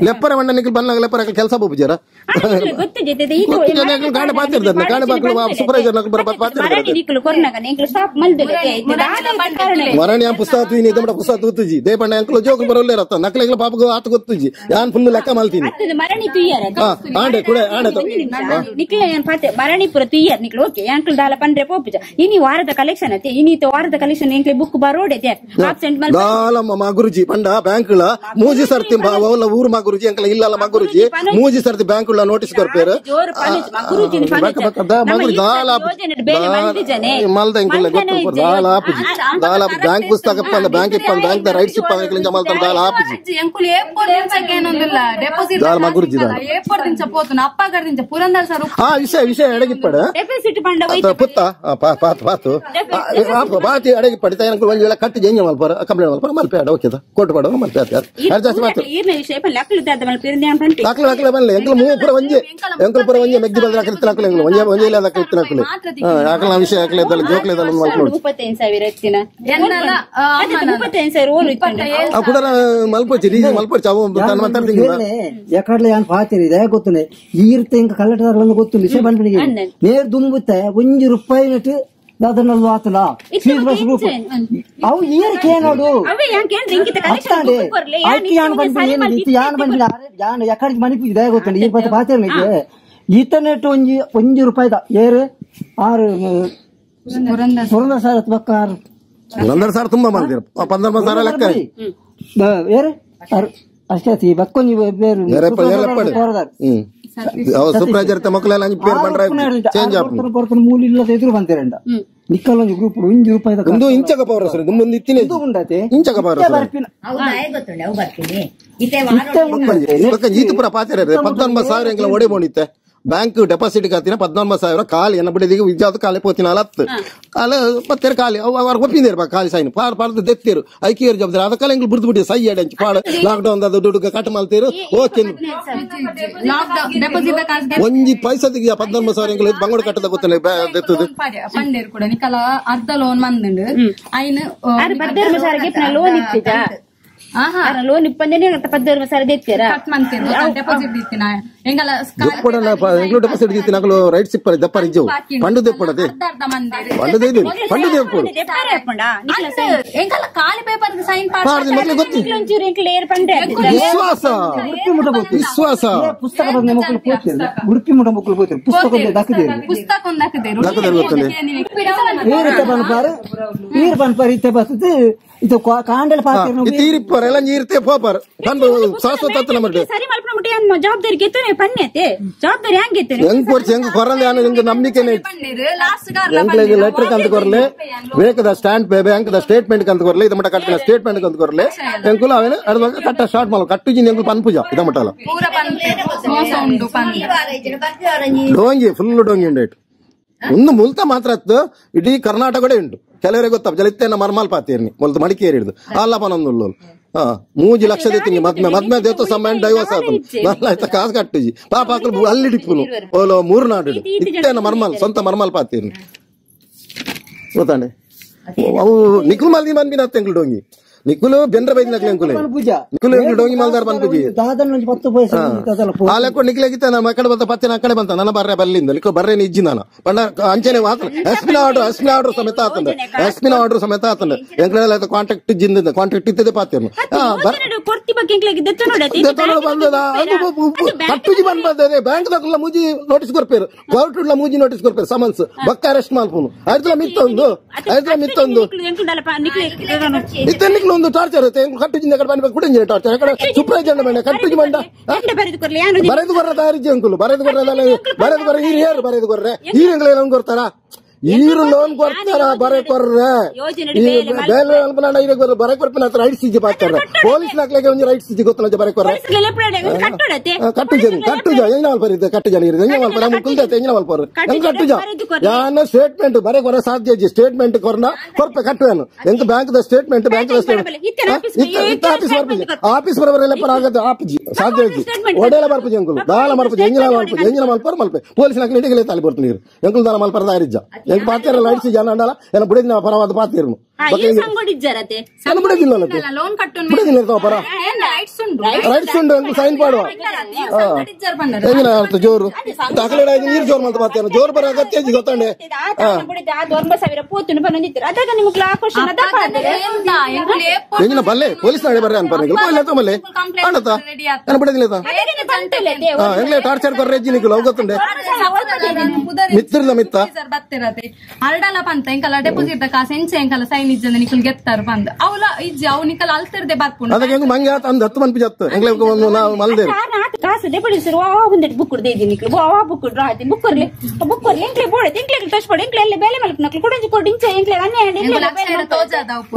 ಲೆಪ್ಪರ ಮಂಡ ನಿಕ್ಲು ಬನ್ನಾಗ ಲೆಪ್ಪರ ಕೆಲಸ ಬೋಪುಜಾರ ಮರಣಿ ಪುಸ್ತಕ ಪುಸ್ತಕ ತೂತುಜಿ ದೇಪಣ್ಣ ಅಂಕಲ್ ಜೋಕು ಬರೋಲ್ಲೇ ರತ್ತ ನಕ್ಲೆಗ್ಲ ಪಾಪಗ ಆತ ಗೊತ್ತುಜಿ ಯಾನ್ ಫುಲ್ ಲೆಕ್ಕ ಮಲ್ತೀನಿ ಆಂಡೆ ಕುಡೆ ಆಂಡೆ ನಿಕ್ಲ ಏನ್ ಪಾತೆ ಮರಣಿ ಪುರ ತುಯ್ಯರ್ ನಿಕ್ಲು ಓಕೆ ಅಂಕಲ್ ದಾಲ ಪಂಡ್ರೆ ಪೋಪುಜ ಇನಿ ವಾರದ ಕಲೆಕ್ಷನ್ ಅತ್ತೆ ಇನಿ ವಾರದ ಕಲೆಕ್ಷನ್ ಎಂಕ್ಲೆ ಬುಕ್ ಬರೋಡೆ ಆಬ್ಸೆಂಟ್ ಮಲ್ ದಾಲ ಮಗುರುಜಿ ಪಂಡ ಬ್ಯಾಂಕ್ ಲ ಮೂಜಿ ಸರ್ತಿ ಅವಲ ಊರು ಮಗುರುಜಿ ಅಂಕಲ್ ಇಲ್ಲಲ್ಲ ಮಗುರುಜಿ ಮೂಜಿ ಸರ್ತಿ ಬ್ಯಾಂಕ್ ಲ ನೋಟಿಸ್ ಕೊರ್ಪೇರು ಬ್ಯಾಂಕ್ ಪುಸ್ತಕ ಬ್ಯಾಂಕ್ ಇಪ್ಪ ಬ್ಯಾಂಕ್ ರೈಟ್ಸ್ ಇಪ್ಪ ದಾಲ ಆಪುಜಿ ದಾಲ ಮಗುರುಜಿ ವಿಷಯ ವಿಷಯ ಎಡಗಿಪ್ಪಡ ಪುತ್ತ ಪಾತು ಪಾತು ಬಾತಿ ಎಡಗಿಪ್ಪಡಿ ಒಂಜಿ ವೇಳೆ ಕಟ್ಟಿ ಜಂಜ ಮಲ್ಪರ ಕಂಪ್ಲೇಂಟ್ ಮಲ್ಪರ ಮಲ್ಪೆ ಅಡ ಓಕೆ ಕೋರ್ಟ್ ಪಾಡ ಮಲ್ಪೆ ಜಾಸ್ತಿ ಮಾತು ಅಕ್ಲು ಅಕ್ಲು ಬನ್ನಿ ಎಂಕಲ್ ಮೂವು ಪುರ ಒಂಜೆ ಎಂಕಲ್ ಪುರ ಒಂಜೆ ಮೆಗ್ದಿ ಬಂದ್ರೆ ಅಕ್ಲು ಇತ್ತಿನ ಎಂಕಲ್ ಒಂಜೆ ಒಂಜೆ ಇಲ್ಲ ಅಕ್ಲು ಇತ್ತಿನ ಅಕ್ಲು ಅಕ್ಲ ವಿಷಯ ಅಕ್ಲೆ ಇದ್ದಲ್ಲ ಜೋಕ್ಲೆ ಇದ್ದಲ್ಲ ಮಲ್ಪೋಡು 35,000 ಇತ್ತಿನ 35,000 ಓಲು ಆ ಕೂಡ ಮಲ್ಪೋಚಿ ರೀಜನ್ ಮಲ್ಪೋಚಿ ಅವು ತನ್ನ ಮಾತಾಡ್ತೀನಿ ಎಕಡ್ಲೆ ಯಾನ್ ಪಾತಿರಿ ಇದೆ ಗೊತ್ತುನೆ ಈರ್ತೆ ಇಂಕ ಕಲ್ಲಟದಾರಲನ್ನು ಗೊತ್ತುಂಡು ವಿಷಯ ಬಂದ್ಬಿಡಿ ನೇರ್ ದುಂಬುತ್ತೆ ಒಂಜಿ ರೂಪಾಯಿ ನೆಟ್ಟು ಅದನ್ನೆಲ್ಲ ಆತಲ್ಲ ಅವು ಏರಕ್ಕೆ ನೋಡು ಯಾನ್ ಎಕಡೆ ಮಣಿಪು ಇದೇ ಗೊತ್ತುಂಡು ಈ ಬತ್ತ ಪಾತಿರ್ನಿಗೆ ಈತನೆಟ್ ಒಂಜಿ ಒಂಜಿ ರೂಪಾಯಿದ ಏರು ಆರು ಪುರಂದರ ಸಾರ್ ಪಕ್ಕ ಆರು ಪುರಂದರ ಸಾರ್ ತುಂಬಾ ಮಾಡ್ತೀರ 15,000 ಲೆಕ್ಕ ಏರು ಅಷ್ಟೇ ಬಕ್ಕೊಂಜಿ ಬೇರು ಸೂಪರ್ವೈಸರ್ ಮಕ್ಕಳೆಲ್ಲ ಪೇರ್ ಬಂಡ್ರ ಚೇಂಜ್ ಆಪುಂಡು ಕೊರ್ತನ ಮೂಲ ಇಲ್ಲದ ಎದುರು ಬಂತಿರಂಡ ನಿಕ್ಕಲೊಂಜಿ ಗ್ರೂಪ್ ಒಂಜಿ ರೂಪಾಯಿ ಒಂದು ಇಂಚಕ ಪವರ್ ಸರ್ ದುಂಬೊಂದು ಇತ್ತಿನ ಉಂಡತೆ ಇಂಚಕ ಪವರ್ ಸರ್ ಈತಪುರ ಪಾತಿರ 19,000 ಎಂಕಲ ಒಡೆ ಬೋಣಿತ್ತೆ ಬ್ಯಾಂಕ್ ಡೆಪಾಸಿಟ್ ಕಾತಿನ 19,000 ಖಾಲಿ ಎನ್ನ ಬಿಡಿದಿಗೆ ವಿಜಾತ ಖಾಲಿ ಪೋತಿನ ಅಲತ್ತು ಅಲ್ಲ ಪತ್ತೆರ ಖಾಲಿ ಅವ್ರು ಒಪ್ಪಿಂದೇರು ಬಾ ಖಾಲಿ ಸೈನ್ ಪಾರ್ ಪಾರ್ದು ದೆತ್ತೇರು ಐಕಿಯರ್ ಜವಾಬ್ದಾರಿ ಅದಕ್ಕಾಲ ಎಂಗ್ಲು ಬುರ್ದು ಬಿಡಿ ಸೈ ಎಡೆ ಪಾಡು ಲಾಕ್ಡೌನ್ ದಾದ ದುಡ್ಡು ಕಟ್ ಮಲ್ತೇರು ಓಕೆ ಒಂಜಿ ಪೈಸಾ ತೆಗಿಯ 19,000 ಎಂಗ್ಲು ಬಂಗೋಡ ಕಟ್ಟದ ಗೊತ್ತಲ್ಲ ದೆತ್ತದು ಪಂಡೇರು ಕೂಡ ನಿಕಲ ಅರ್ಧ ಲೋನ್ ಮಂದುಂಡು ಐನು ಲೋನ್ ಇತ್ತಿದ ಲೋನ್ ಇಪ್ಪಂದೇನೆ 15,000 ದೆತ್ತೀರಾ ಡೆಪಾಸಿಟ್ ದಿತ್ತಿನ ಎಂಗಲ ಡೆಪಾಸಿಟ್ ದಿತ್ತಿನ ಅಕಲು ರೈಟ್ ಸಿಪ್ಪರೆ ದಪ್ಪರ ಇಜ್ಜು ಪಂಡು ದೆಪ್ಪಡದೆ ಪಂಡು ದೇದು ಪಂಡು ದೆಪ್ಪಡು ಎಂಗಲ ಖಾಲಿ ಪೇಪರ್ ಸೈನ್ ಪಾಡ್ದಿ ಮೊದಲು ಗೊತ್ತಿ ವಿಶ್ವಾಸ ವಿಶ್ವಾಸ ಪುಸ್ತಕ ಬಂದ ಮಕ್ಕಳು ಪೋತಿರು ಉಡುಪಿ ಮುಟ ಮಕ್ಕಳು ಪೋತಿರು ಪುಸ್ತಕ ದಾಕದೇರು ಪುಸ್ತಕ ದಾಕದೇರು ದಾಕದೇರು ಗೊತ್ತಲ್ಲ ಏರಿತ ಬನ್ಪಾರು ಈರ್ ಬನ್ಪಾರು ಇತ್ತೆ ಬರ್ತದೆ ಇದು ಕಾಂಡಲ್ ಪಾತಿರು ತೀರಿಪ್ಪರ ಎಲ್ಲ ನೀರ್ತೆ ಪೋಪರ್ ಕಂಡು ಶಾಶ್ವತ ನಮ್ಮ ಸರಿ ಮಲ್ಪನ ಮುಟ್ಟಿ ಜವಾಬ್ದಾರಿ ಗೆತ್ತನೆ ಪಣ್ಣೆತೆ ಜವಾಬ್ದಾರಿ ಹ್ಯಾಂಗ್ ಗೆತ್ತನೆ ಹೆಂಗ್ ಕೊರ್ಚಿ ಹೆಂಗ್ ಕೊರಂದೆ ಯಾನು ನಿಮ್ಗೆ ನಂಬಿಕೆನೆ ಎಂಕ್ಲೆಗ್ ಲೆಟರ್ ಕಂತ ಕೊರ್ಲೆ ಬೇಕದ stand bank the statement ಕಂತ ಕೊರ್ಲೆ ಇದು ಮಟ್ಟ ಕಟ್ಟಿನ ಸ್ಟೇಟ್ಮೆಂಟ್ ಕಂತ ಕೊರ್ಲೆ ಎಂಕುಲ ಅವೇನ ಅರ್ಧ ಕಟ್ಟ ಶಾರ್ಟ್ ಮಾಲ್ ಕಟ್ಟುಜಿನ ಎಂಕುಲು ಪನ್ಪುಜ ಇದ ಮಟ್ಟಲ ಡೋಂಗಿ ಫುಲ್ ಡೋಂಗಿ ಉಂಟು ಒಂದು ಮುಲ್ತ ಮಾತ್ರ ಅತ್ತು ಇಡೀ ಕರ್ನಾಟಕಡೆ ಉಂಟು ಕೆಲವರಿಗೆ ಗೊತ್ತ ಜಲಿತ್ತೇನ ಮರ್ಮಾಲ್ ಪಾತೇರ್ನಿ ಮುಲ್ತ ಮಡಿಕೇರಿ ಹಿಡಿದು ಅಲ್ಲ ಪನೊಂದು 3 ಲಕ್ಷ ದೆತ್ತಿನಿ ಮದ್ಮೆ ಮದ್ಮೆ ದೇವತ ಸಮ್ಮಾನ್ ಡೈವರ್ಸ್ ಆತನು ನಲ್ಲ ಆಯ್ತಾ ಕಾಸು ಕಟ್ಟುಜಿ ಪಾಪ ಹಾಕಲು ಅಲ್ಲಿ ಡಿಪ್ಪುನು ಓಲೋ ಮೂರು ನಾಡು ಇತ್ತೇನ ಮರ್ಮಾಲ್ ಸ್ವಂತ ಮರ್ಮಾಲ್ ಪಾತೇರ್ನಿ. ಗೊತ್ತಾಂಡೆ ಅವು ನಿಖುಲ್ ಮಲ್ದಿ ಮನ್ಬಿನ ಎಂಕುಲು ಡೋಂಗಿ ನಿಖುಲು ಬೆಂದ್ರ ಬೈದಿನ ಎಂಕುಲೆ ನಿಖುಲು ಎಂಕುಲು ಡೋಂಗಿ ಮಲ್ದಾರ್ ಪನ್ಪುಜಿ ಆ ಲೆಕ್ಕ ನಿಖಿಲಾಗಿತ್ತ ನಾನು ಅಕಡೆ ಬಂತ ಪತ್ತೆ ಅಕಡೆ ಬಂತ ನನ್ನ ಬರ್ರೆ ಬಲ್ಲಿಂದ ನಿಖು ಬರ್ರೆ ಇಜ್ಜಿ ನಾನು ಪಂಡ ಅಂಚೆನೆ ಮಾತ್ರ ಎಸ್ಪಿನ ಆರ್ಡರ್ ಸಮೇತ ಆತಂಡ ಎಸ್ಪಿನ ಆರ್ಡರ್ ಸಮೇತ ಆತಂಡ ಎಂಕುಲ ಕಾಂಟ್ಯಾಕ್ಟ್ ಜಿಂದ ಕಾಂಟ್ಯಾಕ್ಟ್ ಇತ್ತದೆ ಪಾತೇನು ಕಟ್ಟುಜಿ ಬಂದ್ ಬಂದರೆ ಬ್ಯಾಂಕ್ ದಾಕುಲ ಮೂಜಿ ನೋಟಿಸ್ ಕೊರ್ಪೇರು ಕೋರ್ಟ್ ಮೂಜಿ ನೋಟಿಸ್ ಕೊರ್ಪೇರು ಸಮನ್ಸ್ ಬಕ್ಕ ಅರೆಸ್ಟ್ ಮಲ್ಪುನು ಐದ್ಲ ಮಿತ್ತೊಂದು ಐದ್ಲ ಮಿತ್ತೊಂದು ಇತ್ತ ನಿಕ್ಲು ಒಂದು ಟಾರ್ಚರ್ ಇರುತ್ತೆ ಕಟ್ಟುಜಿಂದ ಕಡೆ ಬಂದ ಕೂಡ ಟಾರ್ಚರ್ ಕಡೆ ಸುಪ್ರೈಜ್ ಬಂಡ ಕಟ್ಟುಜಿ ಬಂಡ ಬರೆದು ಕೊರ್ರ ತಯಾರಿಜಿ ಅಂಕುಲು ಬರೆದು ಕೊರ್ರ ಬರೆದು ಕೊರ್ರ ಈರು ಯಾರು ಬರೆದು ಕೊರ್ರೆ ಈರುಗಳು ಲೋನ್ ಕೊಡ್ತಾರ ಈರು ಲೋನ್ ಕೊಡ್ತಾರ ಬರೆ ಕೊರ್ರೆ ಬೇಲೆ ಬರೆ ಕೊರ್ಪಿನ ಹತ್ರ ರೈಟ್ಸ್ ಇಜ್ಜಿ ಪಾತಾರೆ ಪೊಲೀಸ್ ನಾಕ್ಲೆಗೆ ಒಂದು ರೈಟ್ಸ್ ಇಜ್ಜಿ ಗೊತ್ತಲ್ಲ ಬರೆ ಕೊರ್ರೆ ಕಟ್ಟು ಜನ ಕಟ್ಟು ಜನ ಎಂಜಿನ ಮಲ್ಪರ್ ಇದೆ ಕಟ್ಟು ಜನ ಇರುತ್ತೆ ಎಂಜಿನ ಮಲ್ಪರ ಕುಲ್ದೈತೆ ಎಂಜಿನ ಮಲ್ಪರ್ ಹೆಂಗ್ ಕಟ್ಟು ಜನ ಯಾನ ಸ್ಟೇಟ್ಮೆಂಟ್ ಬರೆ ಕೊರ ಸಾಧ್ಯ ಇಜ್ಜಿ ಸ್ಟೇಟ್ಮೆಂಟ್ ಕೊರ್ನ ಕೊರ್ಪೆ ಕಟ್ಟುವೇನು ಎಂತ bank the statement bank the statement office ಬರ್ಪುಜಿ office ಬರಬರ ಪರ ಆಗತ್ತೆ ಆಪುಜಿ ಸಾಧ್ಯ ಇಜ್ಜಿ ಒಡೆಲ ಬರ್ಪುಜಿ ಅಂಕುಲು ದಾಲ ಮಲ್ಪುಜಿ ಎಂಜಿನ ಮಲ್ಪುಜಿ ಎಂಜಿನ ಮಲ್ಪರ್ ಮಲ್ಪೆ ಪೊಲೀಸ್ ನಾಕ್ಲೆ ಇಡಗಲೇ ತಾಲಿ ಬರ್ತೀನಿ ಎಂಕುಲು ದಾಲ ಮಲ್ಪರ ದಾರಿಜ್ಜ ಎಂಕ್ ಪಾತೇರ ಲೈಟ್ಸ್ ಜನ ಅಂಡಲ ಎಲ್ಲ ಬುಡಿದಿನ ಪರವಾದ ಪಾತೇರ್ನು ಬಿಡದಿಲ್ಲ ಪರ ರೈಟ್ಸ್ ಉಂಡು ಎಂಕ್ ಸೈನ್ ಪಾಡುವ ಎಂಜಿನ ಅರ್ಥ ಜೋರು ದಾಖಲೆ ನೀರು ಜೋರು ಮಲ್ತ ಪಾತೇರು ಜೋರು ಬರ ಅಗತ್ಯ ಇಜ್ಜಿ ಗೊತ್ತಂಡೆ ಎಂಜಿನ ಬಲ್ಲೆ ಪೊಲೀಸ್ ನಾಳೆ ಬರ್ರೆ ಅನ್ಪರ್ ಮಲ್ಲೆ ಅಣ್ಣತ ನಾನು ಬಿಡದಿಲ್ಲ ಎಂಗ್ಲೇ ಟಾರ್ಚರ್ ಕೊರ್ರೆ ಇಜ್ಜಿ ನಿಕ್ಲು ಅವು ಗೊತ್ತುಂಡೆ ಮಿತ್ರದ ಮಿತ್ತ ಅರ್ಡಲ ಪಂತ ಎಂಕಲ ಡೆಪಾಸಿಟ್ ಕಾಸು ಎಂಚ ಎಂಕಲ ಸೈನ್ ಇಜ್ಜಂದ ನಿಕುಲ್ ಗೆತ್ತಾರ ಪಂದ್ ಅವಲ ಇಜ್ಜಿ ಅವು ನಿಕಲ್ ಅಲ್ತರ್ದೆ ಬರ್ಪುಂಡು ಅದಕ್ಕೆ ಹೆಂಗ್ ಮಂಗೆ ಆತ ಅಂದ್ ಹತ್ತು ಮನ್ಪಿ ಜತ್ತು ಎಂಗ್ಲೇ ಒಂದು ನಾವು ಮಲ್ದೇರು ಕಾಸು ಡೆಪಾಸಿಟ್ ವಾ ಒಂದೆಟ್ ಬುಕ್ ಕೊಡ್ದೆ ನಿಕ್ಲು ವಾ book hockey book ಕೊರ್ಲಿ book ಕೊರ್ಲಿ ಎಂಕ್ಲೆ ಬೋಡೆ ಎಂಕ್ಲೆ touch ಪಡೆ ಎಂಕ್ಲೆ ಎಲ್ಲ ಬೇಲೆ ಮಲ್ಪು ನಕ್ಲು ಕೊಡಂಜಿ ಕೊಡು ಇಂಚ ಎಂಕ್ಲೆ ಅನ್ಯಾಯ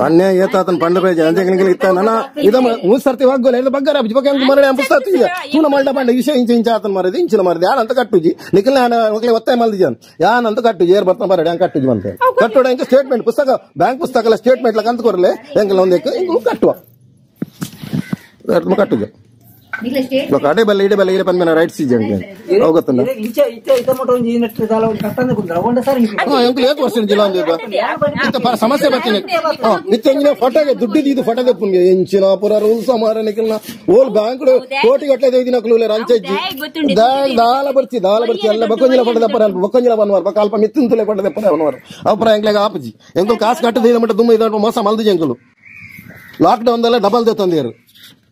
ಅನ್ಯಾಯ ಏತಾತನ ಪಂಡ ಬೇಜ ಅಂಜೆ ಇತ್ತ ನನ್ನ ಇದ ಮೂರು ಸರ್ತಿ ವಾಗ್ಗೋಲ ಇಲ್ಲ ಬಗ್ಗಾರ ಅಬ್ಜಿ ಬಗ್ಗೆ ಅಂಕು ಮರಳೆ ಪುಸ್ತಕ ತೂನ ಮಲ್ಡ ಪಂಡ ವಿಷಯ ಇಂಚ ಇಂಚ ಆತನ ಮರದಿ ಇಂಚಿನ ಮರದಿ ಯಾನ್ ಅಂತ ಕಟ್ಟುಜಿ ನಿಖಲ್ ನಾನು ಒಕ್ಲೆ ಒತ್ತಾಯ ಮಲ್ದಿ ಜನ್ ಯಾನ್ ಅಂತ ಕಟ್ಟುಜಿ ಏರ್ ಬರ್ತಾನ ಬರಡಿ ಹಂಗೆ ಕಟ್ಟುಜಿ ಬಂತೆ ಕಟ್ಟೋಡ ಎಂಕ ಸ್ಟೇಟ್ಮೆಂಟ್ ಪುಸ್ತಕ ಬ್ಯಾಂಕ್ ಪುಸ್ತಕ ಎಲ್ಲ ಸ್ಟೇಟ್ಮೆಂಟ್ ಲಕ್ಕ ಅಂತ ಕೊರಲೆ ಎಂಕಲ್ ಒಂದೇಕ ಇಂಕು ಕಟ್ಟುವ ಕಟ್ಟುಜ ಅಡೆ ಬಲ್ಲ ಇಡೆ ಬಲ್ಲ ಇಡೆ ಪಂದ ರೈಟ್ಸ್ ಇಜ್ಜಿ ಹೋಗುತ್ತಲ್ಲ ಸಮಸ್ಯೆ ಬರ್ತೀನಿ ನಿತ್ಯ ಫೋಟೋಗೆ ದುಡ್ಡು ಇದು ಫೋಟೋ ತೆಪ್ಪುನ್ಗೆ ಎಂಚಿನ ಪುರ ರೂಲ್ಸ್ ಮಾರ ನಿಖಲ್ನ ಓಲ್ ಬ್ಯಾಂಕ್ ಕೋಟಿ ಗಟ್ಟಲೆ ದಿನಕ್ಲು ರಂಚಜ್ಜಿ ದಾಲ ಬರ್ಚಿ ದಾಲ ಬರ್ಚಿ ಎಲ್ಲ ಬಕ್ಕೊಂಜಿಲ ಫೋಟೋ ದಪ್ಪರ ಅಲ್ಪ ಬಕ್ಕೊಂಜಿಲ ಬನ್ವಾರ ಬಕ್ಕ ಅಲ್ಪ ಮಿತ್ತುಂತುಲೆ ಫೋಟೋ ದಪ್ಪರ ಅವನವರು ಅಪ್ಪರ ಎಂಕ್ಲೆಗೆ ಆಪುಜಿ ಎಂಕುಲು ಕಾಸು ಕಟ್ಟದ ಮಟ್ಟ ತುಂಬ ಇದಾಟ ಮೋಸ ಮಲ್ದಿಜಿ ಎಂಕುಲು ಲಾಕ್ ಡೌನ್ ದಲ್ಲ ಡಬಲ್ ತಂದಿರು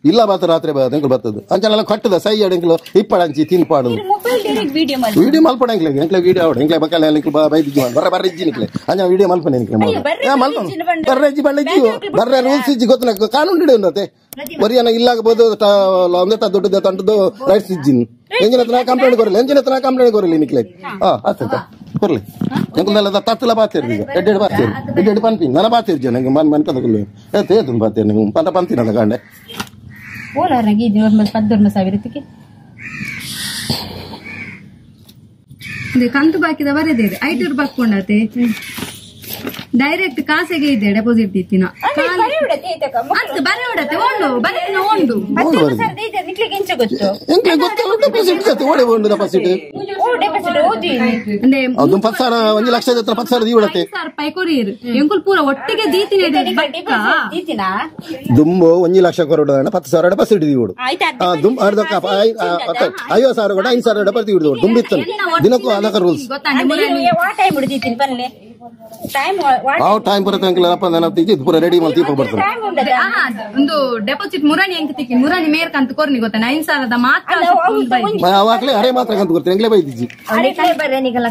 ಇಲ್ಲ ಬಾತ ರಾತ್ರಿ ಎಂಕುಲು ಬರ್ತದೆ ಅಂಚನೆಲ್ಲ ಕಟ್ಟದ ಸೈ ಎಂಕುಲು ಇಪ್ಪಡಂಚಿ ತಿನ್ಪಾಡು ವಿಡಿಯೋ ಮಲ್ಪಡ ಎಂಕ್ಲೆ ಎಂಕ್ಲೆ ವಿಡಿಯೋ ಆವಡ ಎಂಕ್ಲೆ ಬಕ್ಕಲ್ಲ ಎಂಕ್ಲು ಬೈದಿಜ್ಜಿ ಬರ್ರೆ ಬರ್ರೆ ಇಜ್ಜಿ ನಿಕ್ಲೆ ಅಂಚ ವಿಡಿಯೋ ಮಲ್ಪನೆ ಎಂಕ್ಲೆ ಮಲ್ಪ ಬರ್ರೆ ಇಜ್ಜಿ ಬಳ್ಳ ಇಜ್ಜಿ ಬರ್ರೆ ರೂಲ್ಸ್ ಇಜ್ಜಿ ಗೊತ್ತಿಲ್ಲ ಕಾನೂನು ಹಿಡಿಯೋತೆ ಬರೀ ಇಲ್ಲಾಗಬಹುದು ಒಂದೇ ದುಡ್ಡು ತಂಟದ್ದು ರೈಟ್ಸ್ ಇಜ್ಜಿ ಎಂಜಿನ ಹತ್ರ ಕಂಪ್ಲೇಂಟ್ ಕೊರಲಿ ಎಂಜಿನ ಹತ್ರ ಕಂಪ್ಲೇಂಟ್ ಕೊರಲಿ ನಿಕ್ಲೆ ಹಾ ಆಯ್ತು ಕೊರ್ಲಿ ಎಂಕುಲ್ದಲ್ಲ ತತ್ತಲ ಬಾತೇರು ಈಗ ಎಡ್ಡೆಡ್ ಬಾತೇರು ಎಡ್ಡೆಡ್ ಪನ್ಪಿ ನನ್ನ ಬಾತೇರು ಜನ ಎಂಕ್ ಮನ್ ಮನ್ ಕದಕುಲು ಏತು ಬಾತೇರು ನಿಂಗೆ ಪಂತ ಪಂತಿನ ಕಾಂಡೆ ಓಲಾರ್ನಾಗ ಇದು ಪದ್ದೊರ್ಮ ಸಾವಿರಕ್ಕೆ ಕಂತು ಬಾಕಿದ ಬರೆದಿದೆ ಐಟೂರು ಬಾಕೊಂಡತೆ ಡೈರೆಕ್ಟ್ ಕಾಸೆಗೆ ಇದೆ ಡೆಪಾಸಿಟ್ ಇತ್ತಿನ ಅಂತ ಬರೆ ಉಡತೆ ಓಂಡು ಬರೆದಿನ ಓಂಡು ಒಂದು ಲಕ್ಷ 10,000 ದೀವಡತೆ ರೂಪಾಯಿ ಕೊರಿಯರು ಎಂಕುಲ್ ಪೂರ ಒಟ್ಟಿಗೆ ದೀತಿನ ದುಂಬು 1 ಲಕ್ಷ ಕೊರಡ 10,000 ಡೆಪಾಸಿಟ್ ದೀವಡು ದುಂಬು 50,000 ಕೂಡ 5,000 ಡೆಪಾಸಿಟ್ ಇಡುದು ದುಂಬಿತ್ತು ದಿನಕ್ಕೂ ಅದಕ್ಕೆ ರೂಲ್ಸ್ ಟೈಮ್ ಬರುತ್ತೆ ಅಂಕಲ್ ಅಪ್ಪ ನಾನು ಇದು ಪೂರ ರೆಡಿ ಮಾಡಿ ತೀಪ ಬರ್ತಾರೆ ಒಂದು ಡೆಪಾಸಿಟ್ ಮುರಾಣಿ ಅಂಕ ತಿಕ್ಕಿ ಮುರಾಣಿ ಮೇರ್ಕ ಅಂತ ಕೊರ್ನಿ ಗೊತ್ತಾ 9,000 ಮಾತ್ರ ಅವಾಗ್ಲೇ ಅರೆ ಮಾತ್ರ ಕಂತು ಕೊಡ್ತೀನಿ ಎಂಗ್ಲೇ ಬೈದಿಜ್ಜಿ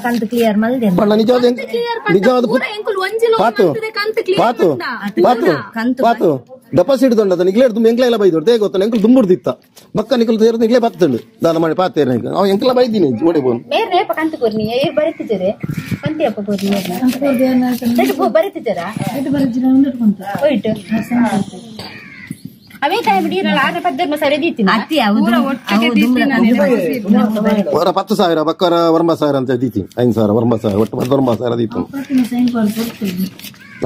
ಕಂತು ಕ್ಲಿಯರ್ ಮಲ್ದೆ ನಿಜವಾದ ನಿಜವಾದ ಪಾತು ಪಾತು ಪಾತು ಪಾತು ಡೆಪಾಸಿಟ್ ದೊಂಡದ ನಿಗ್ಲೇ ತುಂಬ ಎಂಕ್ಲೆ ಎಲ್ಲ ಬೈದು they ಗೊತ್ತ ಎಂಕಲ್ ದುಂಬುಡ್ದಿತ್ತ ಬಕ್ಕ ನಿಕಲ್ ತೇರ್ ನಿಗ್ಲೇ ಬತ್ತಂಡು ದಾನ ಮಾಡಿ ಪಾತೇರ್ ಅವ ಎಂಕಲ ಬೈದಿನಿ ಓಡಿ ಬೋನ್ ಮೇರ್ನೆ ಕಂತು ಕೊರ್ನಿ ಏರ್ ಬರೆತಿಜರೆ ಪಂತಿ ಅಪ್ಪ ಕೊರ್ನಿ ಬರೆತಿಜರಾ ಹೋಯ್ತು ಅವೇ ಟೈಮ್ ಇಡೀರಲ್ಲ ಆಗ ಪದ್ದರ್ಮ ಸಾವಿರ ದೀತಿನ ವರ 10,000 ಬಕ್ಕರ 9,000 ಅಂತ ದೀತಿ 5,000 9,000 ಒಟ್ಟು 19,000 ದೀತು.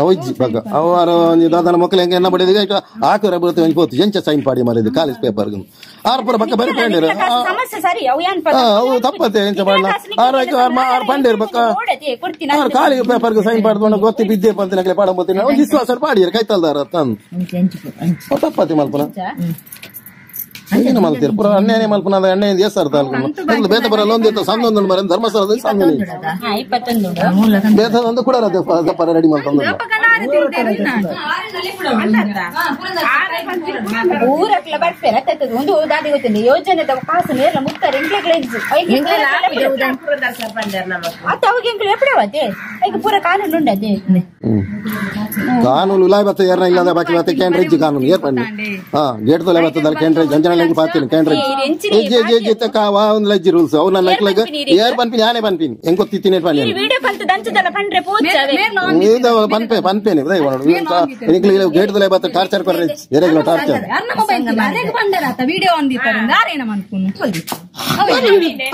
ಅವು ಇಜ್ಜಿ ಬಗ್ಗ ಅವು ಒಂಜಿ ದಾದನ ಮಕ್ಕಳು ಹೆಂಗೆ ಎನ್ನ ಬಡಿದ ಆಕರ ಬರುತ್ತೆ ಒಂಜಿ ಪೋತು ಎಂಚ ಸೈನ್ ಪಾಡಿ ಮಾರಿದ್ದು ಕಾಲೇಜ್ ಪೇಪರ್ ಆರು ಪೂರ ಬಕ್ಕ ಬರಿ ಪಂಡೇರು ಸಮಸ್ಯೆ ಸರಿ ಅವು ಏನ್ ಅವು ತಪ್ಪತ್ತೆ ಎಂಚ ಮಾಡಲ ಆರು ಆರು ಪಂಡೇರು ಬಕ್ಕ ಆರು ಕಾಲೇಜ್ ಪೇಪರ್ಗೆ ಸೈನ್ ಪಾಡ್ದು ಗೊತ್ತಿ ಬಿದ್ದೆ ಪಂತಿನ ಪಾಡ ಬೋತೀನಿ ಒಂದು ವಿಶ್ವಾಸ ಪಾಡಿಯರು ಕೈತಲ್ದಾರ ತಂದು ತಪ್ಪತ್ತೆ ಮಲ್ಪನ ಏನು ಮಲ್ತೀರಿ ಪೂರ ಅನ್ಯಾಯ ಮಲ್ಪನ ಅನ್ಯಾಯ ದೇಸಾರ ತಾಲೂಕು ಬೇತ ಬರಲ್ಲ ಒಂದು ಸಂದೊಂದು ಮರ ಧರ್ಮಸ್ಥಳದಲ್ಲಿ ಸಂದೊಂದು ಬೇತದೊಂದು ಕೂಡ ದಪ್ಪ ರೆಡಿ ಮಾಡ್ಕೊಂಡು ಊರಕ್ಲ ಬರ್ಪೇರ ಒಂದು ದಾದಿ ಗೊತ್ತಿಲ್ಲ ಯೋಜನೆದ ಕಾಸು ನೇರ್ಲ ಮುತ್ತಾರೆ ಅತ್ತ ಅವಾಗ ಎಂಕ್ಲು ಎಪ್ಪಡವತ್ತೆ ಈಗ ಪೂರ ಕಾನೂನು ಉಂಡದೆ ಕಾನೂನು ಉಲಾಯ್ ಬತ್ತ ಏರ್ನ ಇಲ್ಲದ ಬಾಕಿ ಬತ್ತ ಕೇಂದ್ರ ಕಾನೂನು ಏರ್ ಪಂಡಿ ಹಾ ಗೇಟ್ ತೊಲೆ ಬತ್ತದ ಕೇಂದ್ರ ಜಂಜನ ಪಾತೀನಿ ಕೇಂದ್ರ G G G ತಕ್ಕ ವಾ ಒಂದು ಲಜ್ಜಿ ರೂಲ್ಸ್ ಅವು ನನ್ನ ಲೈಕ್ ಏರ್ ಪನ್ಪಿನಿ ಆನೆ ಪನ್ಪಿನಿ ಹೆಂಗ್ ಗೊತ್ತಿತ್ತೀನಿ ಪನ್ನಿ ವಿಡಿಯೋ ಪಂತ ದಂಚದಲ್ಲ ಪಂಡ್ರೆ ಪೋಚವೆ ಇದು ಪನ್ಪೆ ಪನ್ಪೇನೆ ಉದಯ ಗೇಟ್ ತೊಲೆ ಬತ್ತ ಟಾರ್ಚರ್ ಕೊರ್ರೆ ಎರೆಗ್ಲ ಟಾರ್ಚರ್ ಅನ್ನ ಮೊಬೈಲ್ ಅರೆಗ್ ಬಂದರಾತ ವಿಡಿಯೋ ಅಂದಿತ್ತಾರೆ ಆರೇನ ಮನ್ಪುನು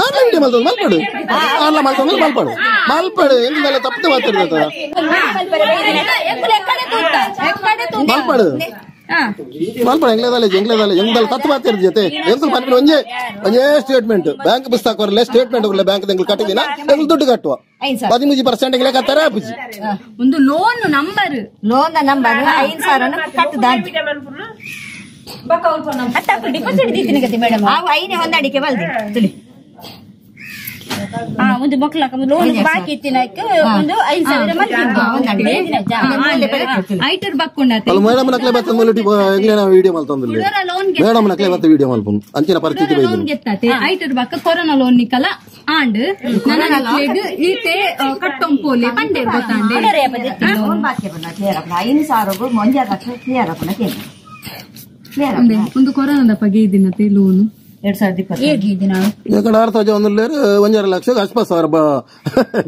ಆರ್ಲ ವಿಡಿಯೋ ಮಲ್ತೊಂದು ಮಲ್ಪಡು ಆರ್ಲ ಮಲ್ತೊಂದು ಮಲ್ಪಡು ಮಲ್ಪಡು ಎಂದಲ್ಲ ತಪ್ಪು ಮಾತಾಡ್ತದ ಮಲ್ಪಡು ಮಲ್ಪಡು ಎಂಗ್ಲೇದಲ್ಲ ಎಂಗ್ಲೇದಲ್ಲ ಎಂಗ್ದಲ್ಲ ತಪ್ಪು ಮಾತಾಡಿದ ಜೊತೆ ಎಂತ ಪನ್ಪಿನ ಒಂಜೇ ಒಂಜೇ ಸ್ಟೇಟ್ಮೆಂಟ್ ಬ್ಯಾಂಕ್ ಪುಸ್ತಕ ಕೊರಲೆ ಸ್ಟೇಟ್ಮೆಂಟ್ ಕೊರಲೆ ಬ್ಯಾಂಕ್ ಎಂಗ್ಲು ಕಟ್ಟಿದಿನ ಎಂಗ್ಲು ದುಡ್ಡು ಕಟ್ಟುವ 13% ಎಂಗ್ಲೆ ಕತ್ತಾರೆ ಆಪುಜಿ ಒಂದು loan number loan number 5,000 ಕಟ್ಟುದ deposit ದೀತಿನ ಗತಿ ಮೇಡಮ್ ಅವು ಐನೇ ಹೊಂದಾಣಿಕೆ ಬಲ್ದಿ ತುಳಿ ಒಂದು ಮಕ್ಕಳ ಲೋನ್ ಬಾಕಿ ಇತ್ತಿನಕ್ಕೆ ಒಂದು 5,000 ಐಟರ್ ಬಕ್ಕೊಂಡತೆ ಮೇಡಮ್ ನಕ್ಲೆ ಬತ್ತ ಮುಲುಟಿ ಎಂಗ್ಲೇನ ವಿಡಿಯೋ ಮಲ್ತೊಂದುಲ್ಲೆ ಮೇಡಮ್ ನಕ್ಲೆ ಬತ್ತ ವಿಡಿಯೋ ಮಲ್ಪುನು ಅಂಚಿನ ಪರಿಸ್ಥಿತಿ ಬೈದು ಲೋನ್ ಗೆತ್ತಾತೆ ಐಟರ್ ಬಕ್ಕ ಕೊರೋನಾ ಲೋನ್ ನಿಕಲ ಆಂಡ್ ನನ್ನ ನಕ್ಲೆಗ್ ಈತೆ ಕಟ್ಟೊಂಪೋಲೆ ಪಂಡೇರ್ ಗೊತ್ತಾಂಡೆ ಲೋನ್ ಬಾಕಿ ಬಂದ ಕ್ಲಿಯರ್ ಆಪುನ 5,000 ಒಂಜಾರು ಲಕ್ಷ ಕ್ಲಿಯರ್ ಆಪುನ ಕ್ಲಿಯರ್ ಒಂದು ಕೊರೋನಾದ ಪಗೆ ಇದಿನತೆ ಲೋನ್ 2020 ಎಕಡೆ ಅರ್ಥ ಒಂದು ಒಂಜಾರು ಲಕ್ಷ ಅಸ್ಪ ಸಾವಿರ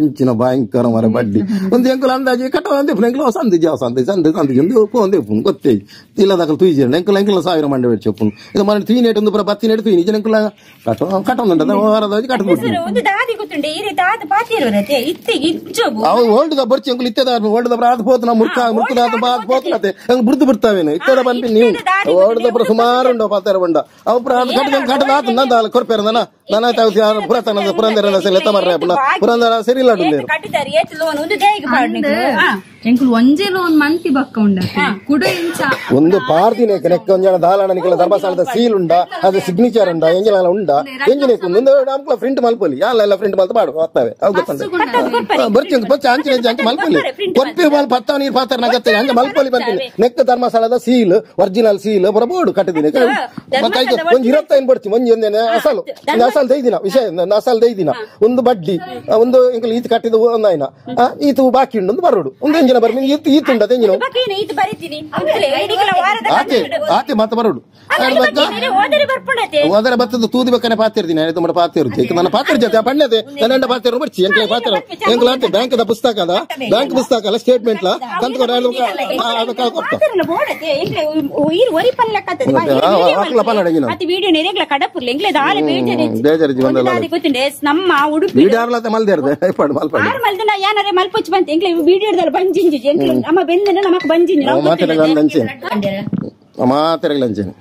ಇಂಚಿನ ಭಯಂಕರ ಮರ ಬಡ್ಡಿ ಒಂದು ಎಂಕುಲ ಅಂದಾಜಿ ಕಟ್ಟ ಒಂದೇ ಎಂಕುಲ ಸಂದಿ ಜಾವ ಸಂದಿ ಸಂದಿ ಸಂದಿ ಒಂದು ಒಂದೇ ಗೊತ್ತೇ ಇಲ್ಲದಾಕಲು ತುಯ್ಜಿ ಎಂಕುಲ ಎಂಕುಲ ಸಾವಿರ ಮಂಡೆ ಬೆಚ್ಚ ಒಪ್ಪುನು ಇದು ಮನೆ ತುಯಿ ನೇಟ್ ಒಂದು ಪುರ ಬತ್ತಿ ನೇಟ್ ತುಯಿ ನಿಜ ಎಂಕುಲ ಕಟ್ಟ ಕಟ್ಟೊಂದುಂಟದ ವಾರದಾಜಿ ಕಟ್ಟ ಒಂದು ದಾದಿ ಗೊತ್ತುಂಡೆ ಈ ರೀತಿ ಆದ ಪಾತಿರುವರತೆ ಇತ್ತಿಗೆ ಇಚ್ಚೋಗು ಅವು ಓಲ್ಡ್ the ಬರ್ಚಿ ಎಂಕುಲು ಇತ್ತೆದ ಓಲ್ಡ್ the ಆದ ಪೋತನ ಮುರ್ಕ ಮುರ್ಕದ ಬಾದ್ ಪೋತನತೆ ಎಂಕ್ ಬುರ್ದು ಬಿಡ್ತಾವೇನು ಇತ್ತೆದ ಪನ್ಪಿ ನೀವು ಓಲ್ಡ್ the ಪುರ ಸುಮಾರು ಉಂಡು ಪಾತಾರ ಉಂಡ ಅವು ಪುರ ಕಟ್ಟ ಕಟ್ಟದ ನಾನು ಕೊರ್ಪೇರ ನನ್ನ ಪುರಾತನ ಪುರಂದರ ಪುರಂದರ ಸರಿ ಇಲ್ಲ ಎಂಕುಲು ಒಂಜೆ ಲೋನ್ ಮಂತಿ ಬಕ್ಕ ಉಂಡ ಕುಡ ಇಂಚ ಒಂದು ಪಾರ್ದಿನ ನೆಕ್ಕ ಒಂಜನ ದಾಲಣ ನಿಕಲ ಧರ್ಮಸ್ಥಳದ ಸೀಲ್ ಉಂಡ ಅದು ಸಿಗ್ನೇಚರ್ ಉಂಡ ಎಂಜಿನ ಉಂಡ ಎಂಜಿನ ಒಂದು ಪ್ರಿಂಟ್ ಮಲ್ಪೊಲಿ ಯಾಲ ಪ್ರಿಂಟ್ ಮಲ್ತ ಪಾಡು ಹೋಗ್ತಾವೆ ಅವು ಗೊತ್ತಂದ್ರೆ ಬರ್ತಿ ಬಚ್ಚ ಅಂಚಿನ ಅಂಚೆ ಮಲ್ಪೊಲಿ ಕೊರ್ಪಿ ಮಲ್ ಪತ್ತ ನೀರು ಪಾತ್ರ ನಗತ್ತೆ ಹಂಗೆ ಮಲ್ಪೊಲಿ ಬರ್ತೀನಿ ನೆಕ್ಕ ಧರ್ಮಸ್ಥಳದ seal original seal ಬರಬೋಡು ಕಟ್ಟಿದ್ದೀನಿ ಒಂದು 25 ಬರ್ತೀನಿ ಒಂಜಿ ಒಂದೇನೆ ಅಸಲು ಅಸಲ್ ದೈದಿನ ವಿಷಯ ಅಸಲ್ ದೈದಿನ ಒಂದು ಬಡ್ಡಿ ಒಂದು ಎಂಕಲ್ ಈತ ಕಟ್ಟಿದ ಒಂದಾಯ್ನ ಈತು ಬಾಕಿ ಉಂಡು ಒಂದು ಬರೋಡು ಒಂದು ಎಂಜಿನ ಬರ್ತೀನಿ ಈತು ಈತು ಉಂಟು ಎಂಜಿನ ಆತೆ ಆತೆ ಮತ್ತೆ ಬರೋಡು ಹೋದರೆ ಬತ್ತದ ತೂದಿ ಬೇಕನೆ ಪಾತಿರ್ತೀನಿ ಆಯ್ತು ಮಾಡ ಪಾತಿರ್ತಿ ನನ್ನ ಪಾತ್ರ ಜೊತೆ ಪಣ್ಣದೆ ನನ್ನ ಪಾತಿರು ಬರ್ಚಿ ಎಂಕಲೆ ಪಾತ್ರ ಎಂಕಲ್ ಆತೆ ಬ್ಯಾಂಕ್ the ಪುಸ್ತಕ ಅದ ಬ್ಯಾಂಕ್ ಪುಸ್ತಕ ಅಲ್ಲ ಸ್ಟೇಟ್ಮೆಂಟ್ ಲ ತಂದು ನಮ್ಮ ಉಡುಪಿ ಮಲ್ಪೊಚ್ಚು ಬಂತ ಎಂಕ್ಲೆ ವಿಡಿಯೋದಲ್ಲಿ ಬಂಜಿಂಜಿ ಎಂಕ್ಲೆ ನಮ್ಮ ಬೆಂದನೆ ನಮಕ್ ಬಂಜಿಂಜಿ ಮಾತಾಡಂಚೇನೆ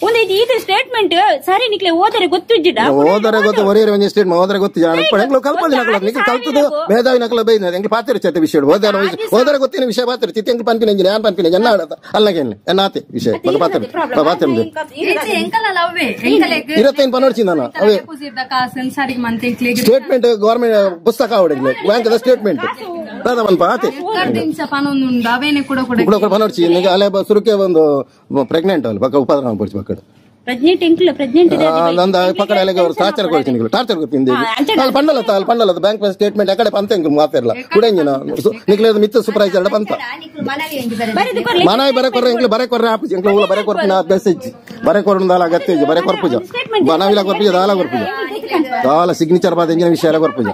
ಒಂದು ಇದು ಸ್ಟೇಟ್ಮೆಂಟ್ ಸರಿ ನಿಕ್ಲೆ ಓದರೆ ಗೊತ್ತಿಜ್ಜಿಡ ಓದರೆ ಗೊತ್ತು ಒರೇ ಒಂಜಿ ಸ್ಟೇಟ್ಮೆಂಟ್ ಓದರೆ ಗೊತ್ತು ಎಂಕ್ಲು ಕಲ್ಪದಿ ನಕಲ ನಿಕ್ಲು ಕಲ್ತದು ಮೇಧಾವಿ ನಕಲ ಬೈದ ಎಂಕ್ಲು ಪಾತಿರ ಚತೆ ವಿಷಯ ಓದರೆ ಓದರೆ ಗೊತ್ತಿನ ವಿಷಯ ಪಾತಿರ ಚಿತ್ತೆ ಎಂಕ್ಲು ಪನ್ಪಿನ ಇಂಜಿನ ಯಾನ್ ಪನ್ಪಿನ ಜನ ಅಲ್ಲಗೆ ಎನ್ನಾತೆ ವಿಷಯ ಪಾತಿರ ಪಾತಿರ 25 ಪನೋಡ್ಚಿ ನಾನು ಅವೇ ಸ್ಟೇಟ್ಮೆಂಟ್ ಗವರ್ಮೆಂಟ್ ಪುಸ್ತಕ ಅವಡಿಗ್ಲೆ bank the statement ದಾದ ಮಲ್ಪ ಆತೆ ಕೂಡ ಪನೋಡ್ಚಿ ನಿಗೆ ಅಲೆ ಸುರುಕೆ ಒಂದು ಪ್ರೆಗ್ನೆಂಟ್ ಅಲ್ಲ ಪಕ್ಕ ಉಪದ್ರ ಪಡಿಸಿ ಪಕ್ಕಡ ಪ್ರೆಗ್ನೆಂಟ್ ಎಂಕ್ಲ ಪ್ರೆಗ್ನೆಂಟ್ ನಂದ ಪಕ್ಕಡ ಅಲ್ಲಿಗೆ ಅವರು ಟಾರ್ಚರ್ ಕೊಡ್ತೀನಿ ಟಾರ್ಚರ್ ಕೊಡ್ತೀನಿ ಅಲ್ಲಿ ಪಂಡಲ ಅಲ್ಲಿ ಪಂಡಲ ಬ್ಯಾಂಕ್ ಸ್ಟೇಟ್ಮೆಂಟ್ ಆ ಕಡೆ ಪಂತ ಎಂಕ್ಲು ಮಾತಾಡಲ್ಲ ಕೂಡ ಇಂಜಿನ ನಿಕ್ಲೆ ಮಿತ್ತ ಸೂಪರ್ವೈಸರ್ ಪಂತ ಮನವಿ ಬರೆ ಕೊರ್ರೆ ಎಂಕ್ಲು ಬರೆ ಕೊರ್ರೆ ಆಪುಜಿ ಎಂಕ್ಲು ಊಲ ಬರೆ ಕೊರ್ಪಿನ ಅಭ್ಯಾಸ ಇಜ್ಜಿ ಬರೆ ಕೊರ್ನ ದಾಲ ಅಗತ್ಯ ಇಜ್ಜಿ ಬರೆ ಕೊರ್ಪುಜ ಮನವಿಲ ಕೊರ್ಪುಜ ದಾಲ ಕೊರ್ಪುಜ ದಾಲ ಸಿಗ್ನೇಚರ್ ಬಾದ ಎಂಜಿನ ವಿಷಯ ಎಲ್ಲ ಕೊರ್ಪುಜ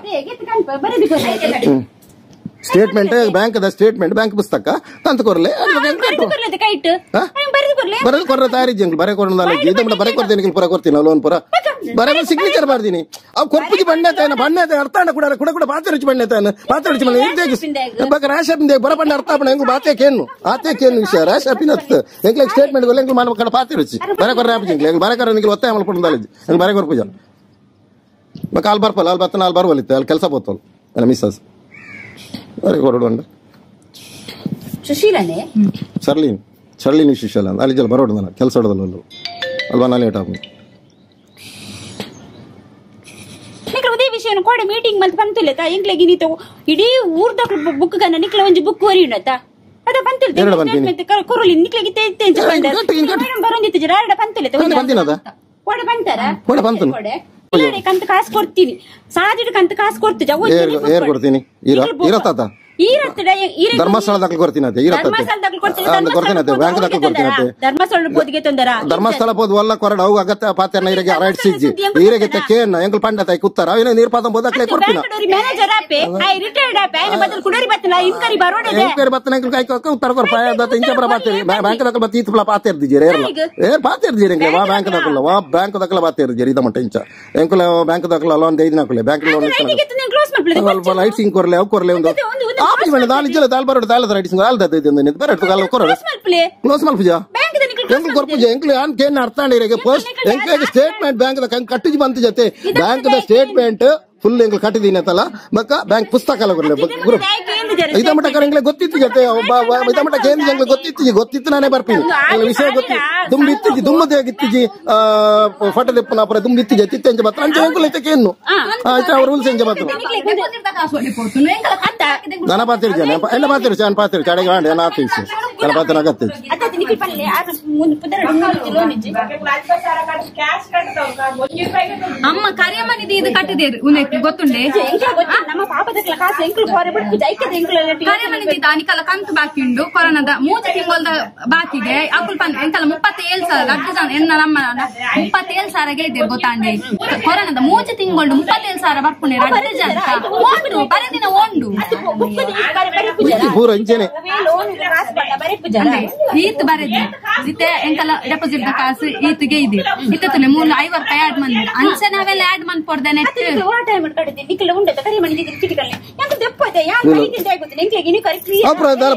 statement bank the statement bank ಪುಸ್ತಕ ತಂತು ಕೊರ್ಲೆ ಬರೆದು ಕೊರ್ರೆ ತಯಾರಿ ಎಂಕ್ಲು ಬರೆ ಕೊರ್ನ ಇದು ಬರೆ ಕೊಡ್ತೀನಿ ಪೂರ ಕೊಡ್ತೀನಿ ಲೋನ್ ಪೂರ ಬರಬರ್ ಸಿಗ್ನೇಚರ್ ಬರ್ದಿನಿ ಅವ್ ಕೊರ್ಪುಜಿ ಬಣ್ಣೆ ಬಣ್ಣೆ ಅರ್ಥ ಕೂಡ ಕೂಡ ಕೂಡ ಪಾತ್ರ ರುಚಿ ಬಣ್ಣೆ ಪಾತ್ರ ರುಚಿ ಬಣ್ಣ ರಾಶಾಪಿಂದ ಬರ ಬಣ್ಣ ಅರ್ಥ ಆಪಣ ಹೆಂಗು ಬಾತೆ ಕೇನು ಆತೆ ಕೇನು ವಿಷಯ ರಾಶಾಪಿನ ಎಂಕ್ಲೆ ಸ್ಟೇಟ್ಮೆಂಟ್ ಗೊಲ್ಲ ಎಂಕ್ಲು ಮಾನ ಕಡ ಪಾತ್ರ ರುಚಿ ಬರ ಕೊರ ರಾಪಿ ಎಂಕ್ಲೆ ಬರ ಕರ ನಿಂಗೆ ಒತ್ತಾಯ ಮಲ್ಕೊಂಡು ಎಂಕ್ ಬರ ಕೊರ್ಪುಜ ಬಕ್ಕ ಅಲ್ಲಿ ಬರ್ಪಲ್ಲ ಅಲ್ಲಿ ಬತ್ತನ ಅಲ್ಲಿ ಬರುವಲ್ಲಿತ್ತು ಅಲ್ಲಿ ಕೆಲಸ ಪೋತಲ್ ನನ್ನ ಮಿಸ್ಸಸ್ ಬರ ಕೊರಡು ಅಂಡ ಸುಶೀಲನೇ ಸರ್ಲೀನ್ ಸರ್ಲೀನ್ ಸುಶೀಲ ಅಲ್ಲಿ ಜಲ ಬರೋಡು ನಾನು ಕೆಲಸ ಹೊಡೋದಲ್ಲ ಅಲ್ಲೂ ಅಲ್ವಾ ನಾನು ಲೇಟ್ ಆಗ ಉದೇ ವಿಷಯ ಕೋಡೆ ಮೀಟಿಂಗ್ ಮಲ್ತ್ ಪಂತುಲೆತ ಎಂಕ್ಲೆಗ್ ಇನಿತ ಇಡೀ ಊರ್ದ ಬುಕ್ ಗನ್ನ ನಿಕ್ಲ ಒಂಜಿ ಬುಕ್ ಒರಿಯುನತ ಅದ ಪಂತುಲೆ ಕೊರಲಿ ನಿಕ್ಲೆಗ್ ಇತ್ತೆ ಇತ್ತೆ ಇಂಚ ಪಂಡ ಮೇಡಂ ಬರೊಂದಿತ್ತು ರಾಡ ಪಂತುಲೆತ ಬಂದಿನದ ಕೋಡೆ ಬಂತಾರ ಕೋಡೆ ಬಂತನು ಕೋಡೆ ಕಂತ ಕಾಸು ಕೊಡ್ತೀನಿ ಸಾಜಿಡ್ ಕಂತ ಕಾಸು ಕೊಡ್ತು ಜವ ಏರ್ ಕೊಡ್ತೀನಿ ಈರ ಈರತಾತ ಧರ್ಮಸ್ಥಳ ದಾಖಲೆ ಕೊಡ್ತೀನಿ ಬ್ಯಾಂಕ್ ದಾಖಲೆ ಕೊಡ್ತೀನಿ ಧರ್ಮಸ್ಥಳ ಪೋದಿಗೆ ತೊಂದರ ಧರ್ಮಸ್ಥಳ ಪೋದ್ ಒಲ್ಲ ಕೊರಡ ಅವು ಅಗತ್ಯ ಪಾತ್ರ ಈರೆಗೆ ರೈಟ್ ಸಿಜ್ಜಿ ಈರೆಗೆ ಕೇನ್ ಎಂಕಲ್ ಪಂಡ ತಾಯಿ ಕುತ್ತಾರ ಅವೇನ ನೀರ್ ಪಾತ ಬೋದಾಕ್ಲೆ ಕೊಡ್ತೀನಿ ಮ್ಯಾನೇಜರ್ ಆಪೆ I retired ಆಪೆ ಐನ ಬದಲು ಕುಡೋರಿ ಬತ್ತನ ಇನ್ಕರಿ ಬರೋಡೆ ಇನ್ಕರಿ ಬತ್ತನ ಎಂಕಲ್ ಕಾಯಿ ಕೊಕ್ಕ ಉತ್ತರ ಕೊರ ಪಾಯ ದತ್ತ ಇಂಚ ಬರ ಬಾತೇರಿ ಬ್ಯಾಂಕ್ ದಾಖಲೆ ಬತ್ತಿ ಇತ್ಪ್ಲ ಪಾತೇರ್ದಿಜಿ ರೇರ್ಲ ಏ ಪಾತೇರ್ದಿಜಿ ಎಂಕಲ್ ವಾ ಬ್ಯಾಂಕ್ ದಾಖಲೆ ವಾ ಬ್ಯಾಂಕ್ ದಾಖಲೆ ಬಾತೇರ್ದಿಜಿ ಇದ ಮಟ್ಟ ಇಂಚ ಎಂಕಲ್ ಬ್ಯಾಂಕ್ ದಾಖಲೆ ಲೋನ್ ದೇದಿನ ಹಾಕಲೆ bank loan light Singh ಕೊರಲೆ ಅವು ಕೊರಲೆ ಒಂದು ಆಪಿ ದಾಲ್ ಇಜ್ಜಲ ದಾಲ್ ಬರೋಡು ದಾಲ್ ರೈಟ್ ಸಿಂಗ್ ದಾಲ್ ದದ ಇದೆ ಬರಡು ಗಾಲ್ ಕೊರಡು ಕ್ಲೋಸ್ ಮಲ್ಪುಜ ಎಂಕಲ್ ಕೊರ್ಪುಜ ಎಂಕಲ್ ಆನ್ ಕೇನ್ ಅರ್ಥ ಇರಗೆ ಪೋಸ್ಟ್ ಎಂಕಲ್ ಸ್ಟೇಟ್ಮೆಂಟ್ ಬ್ಯಾಂಕ್ the ಕಟ್ಟಿಜಿ ಬಂತು ಜೊತೆ bank the statement full ಎಂಕಲ್ ಕಟ್ಟಿದೀನಿ ಅಂತಲ್ಲ ಮಕ್ಕ ಬ್ಯಾಂಕ್ ಪುಸ್ತಕ ಅಲ್ಲ ಕೊರಲೆ ಇದ ಮಟ್ಟ ಕರೆಂಗ್ಲೆ ಗೊತ್ತಿತ್ತು ಜೊತೆ ಇದ ಮಟ್ಟ ಕೇಂದ್ರ ಎಂಗ್ಲೆ ಗೊತ್ತಿತ್ತು ಗೊತ್ತಿತ್ತು ನಾನೇ ಬರ್ತೀನಿ ವಿಷಯ ಗೊತ್ತಿ ದುಂಬ ಇತ್ತಿಜಿ ದುಮ್ಮದೇ ಇತ್ತಿಜಿ ಫೋಟೋ ದೆಪ್ಪನ ಅಪರ ದುಂಬ ಇತ್ತಿಜಿ ತಿತ್ತೆಂಚ ಬತ್ತ ಅಂಚೆ ಎಂಕಲ್ ಐತೆ ಕೇನು ಆಯ್ತು ಅವ್ರ ರೂಲ್ಸ್ ಎಂಚ ಬತ್ತ ದನ ಪಾತಿರ್ ಜನ ಎಲ್ಲ ಪಾತಿರು ಚಾನ್ ಪಾತಿರು ಚಡೆಗೆ ವಾಂಡೆ ಏನ ಆತೀಸ್ ನನ್ನ ಪಾತಿನ ಅಗತ್ಯ ಅಮ್ಮ ಕರಿಯಮ್ಮನಿದೆ ಇದು ಕಟ್ಟಿದೇರು ಉನಕ್ಕೆ ಗೊತ್ತುಂಡೆ ನಮ್ಮ ಪಾಪದ ಕಾಸು ಎಂಕಲ್ ಕೋರೆ ಬಿಡ್ಪು ಜೈಕದ ಎಂಕಲ್ ಕರಿಯಮ್ಮನಿದೆ ಅನಿಕಲ ಕಂತು ಬಾಕಿ ಉಂಡು ಕೊರೋನಾದ 3 ತಿಂಗಳದ ಬಾಕಿಗೆ ಅಕುಲ್ ಪನ್ ಎಂಕಲ 37,000 ಅಡ್ಡು ಜನ ಎನ್ನ ನಮ್ಮ 37,000 ಇದ್ದೇರು ಗೊತ್ತಾಂಡೆ ಕೊರೋನಾದ 3 ತಿಂಗಳು 37,000 ಬರ್ಪುಣೆ ಅಡ್ಡು ಜನ ಓಂಡು ಬರದಿನ ಓಂಡು ಪೂರ ಇಂಚೆನೆ ಈತ್ ಬರೆದಿ ಇತ್ತೆ ಎಂಕಲ ಡೆಪಾಸಿಟ್ the ಕಾಸು ಈತ್ಗೆ ಇದೆ ಇತ್ತನೆ 350 ರೂಪಾಯಿ ಆಡ್ ಮಂದಿ ಅಂಚೆ ನಾವೆಲ್ಲ ಆಡ್ ಮಂದಿ ಪೊಡ್ದೇನೆ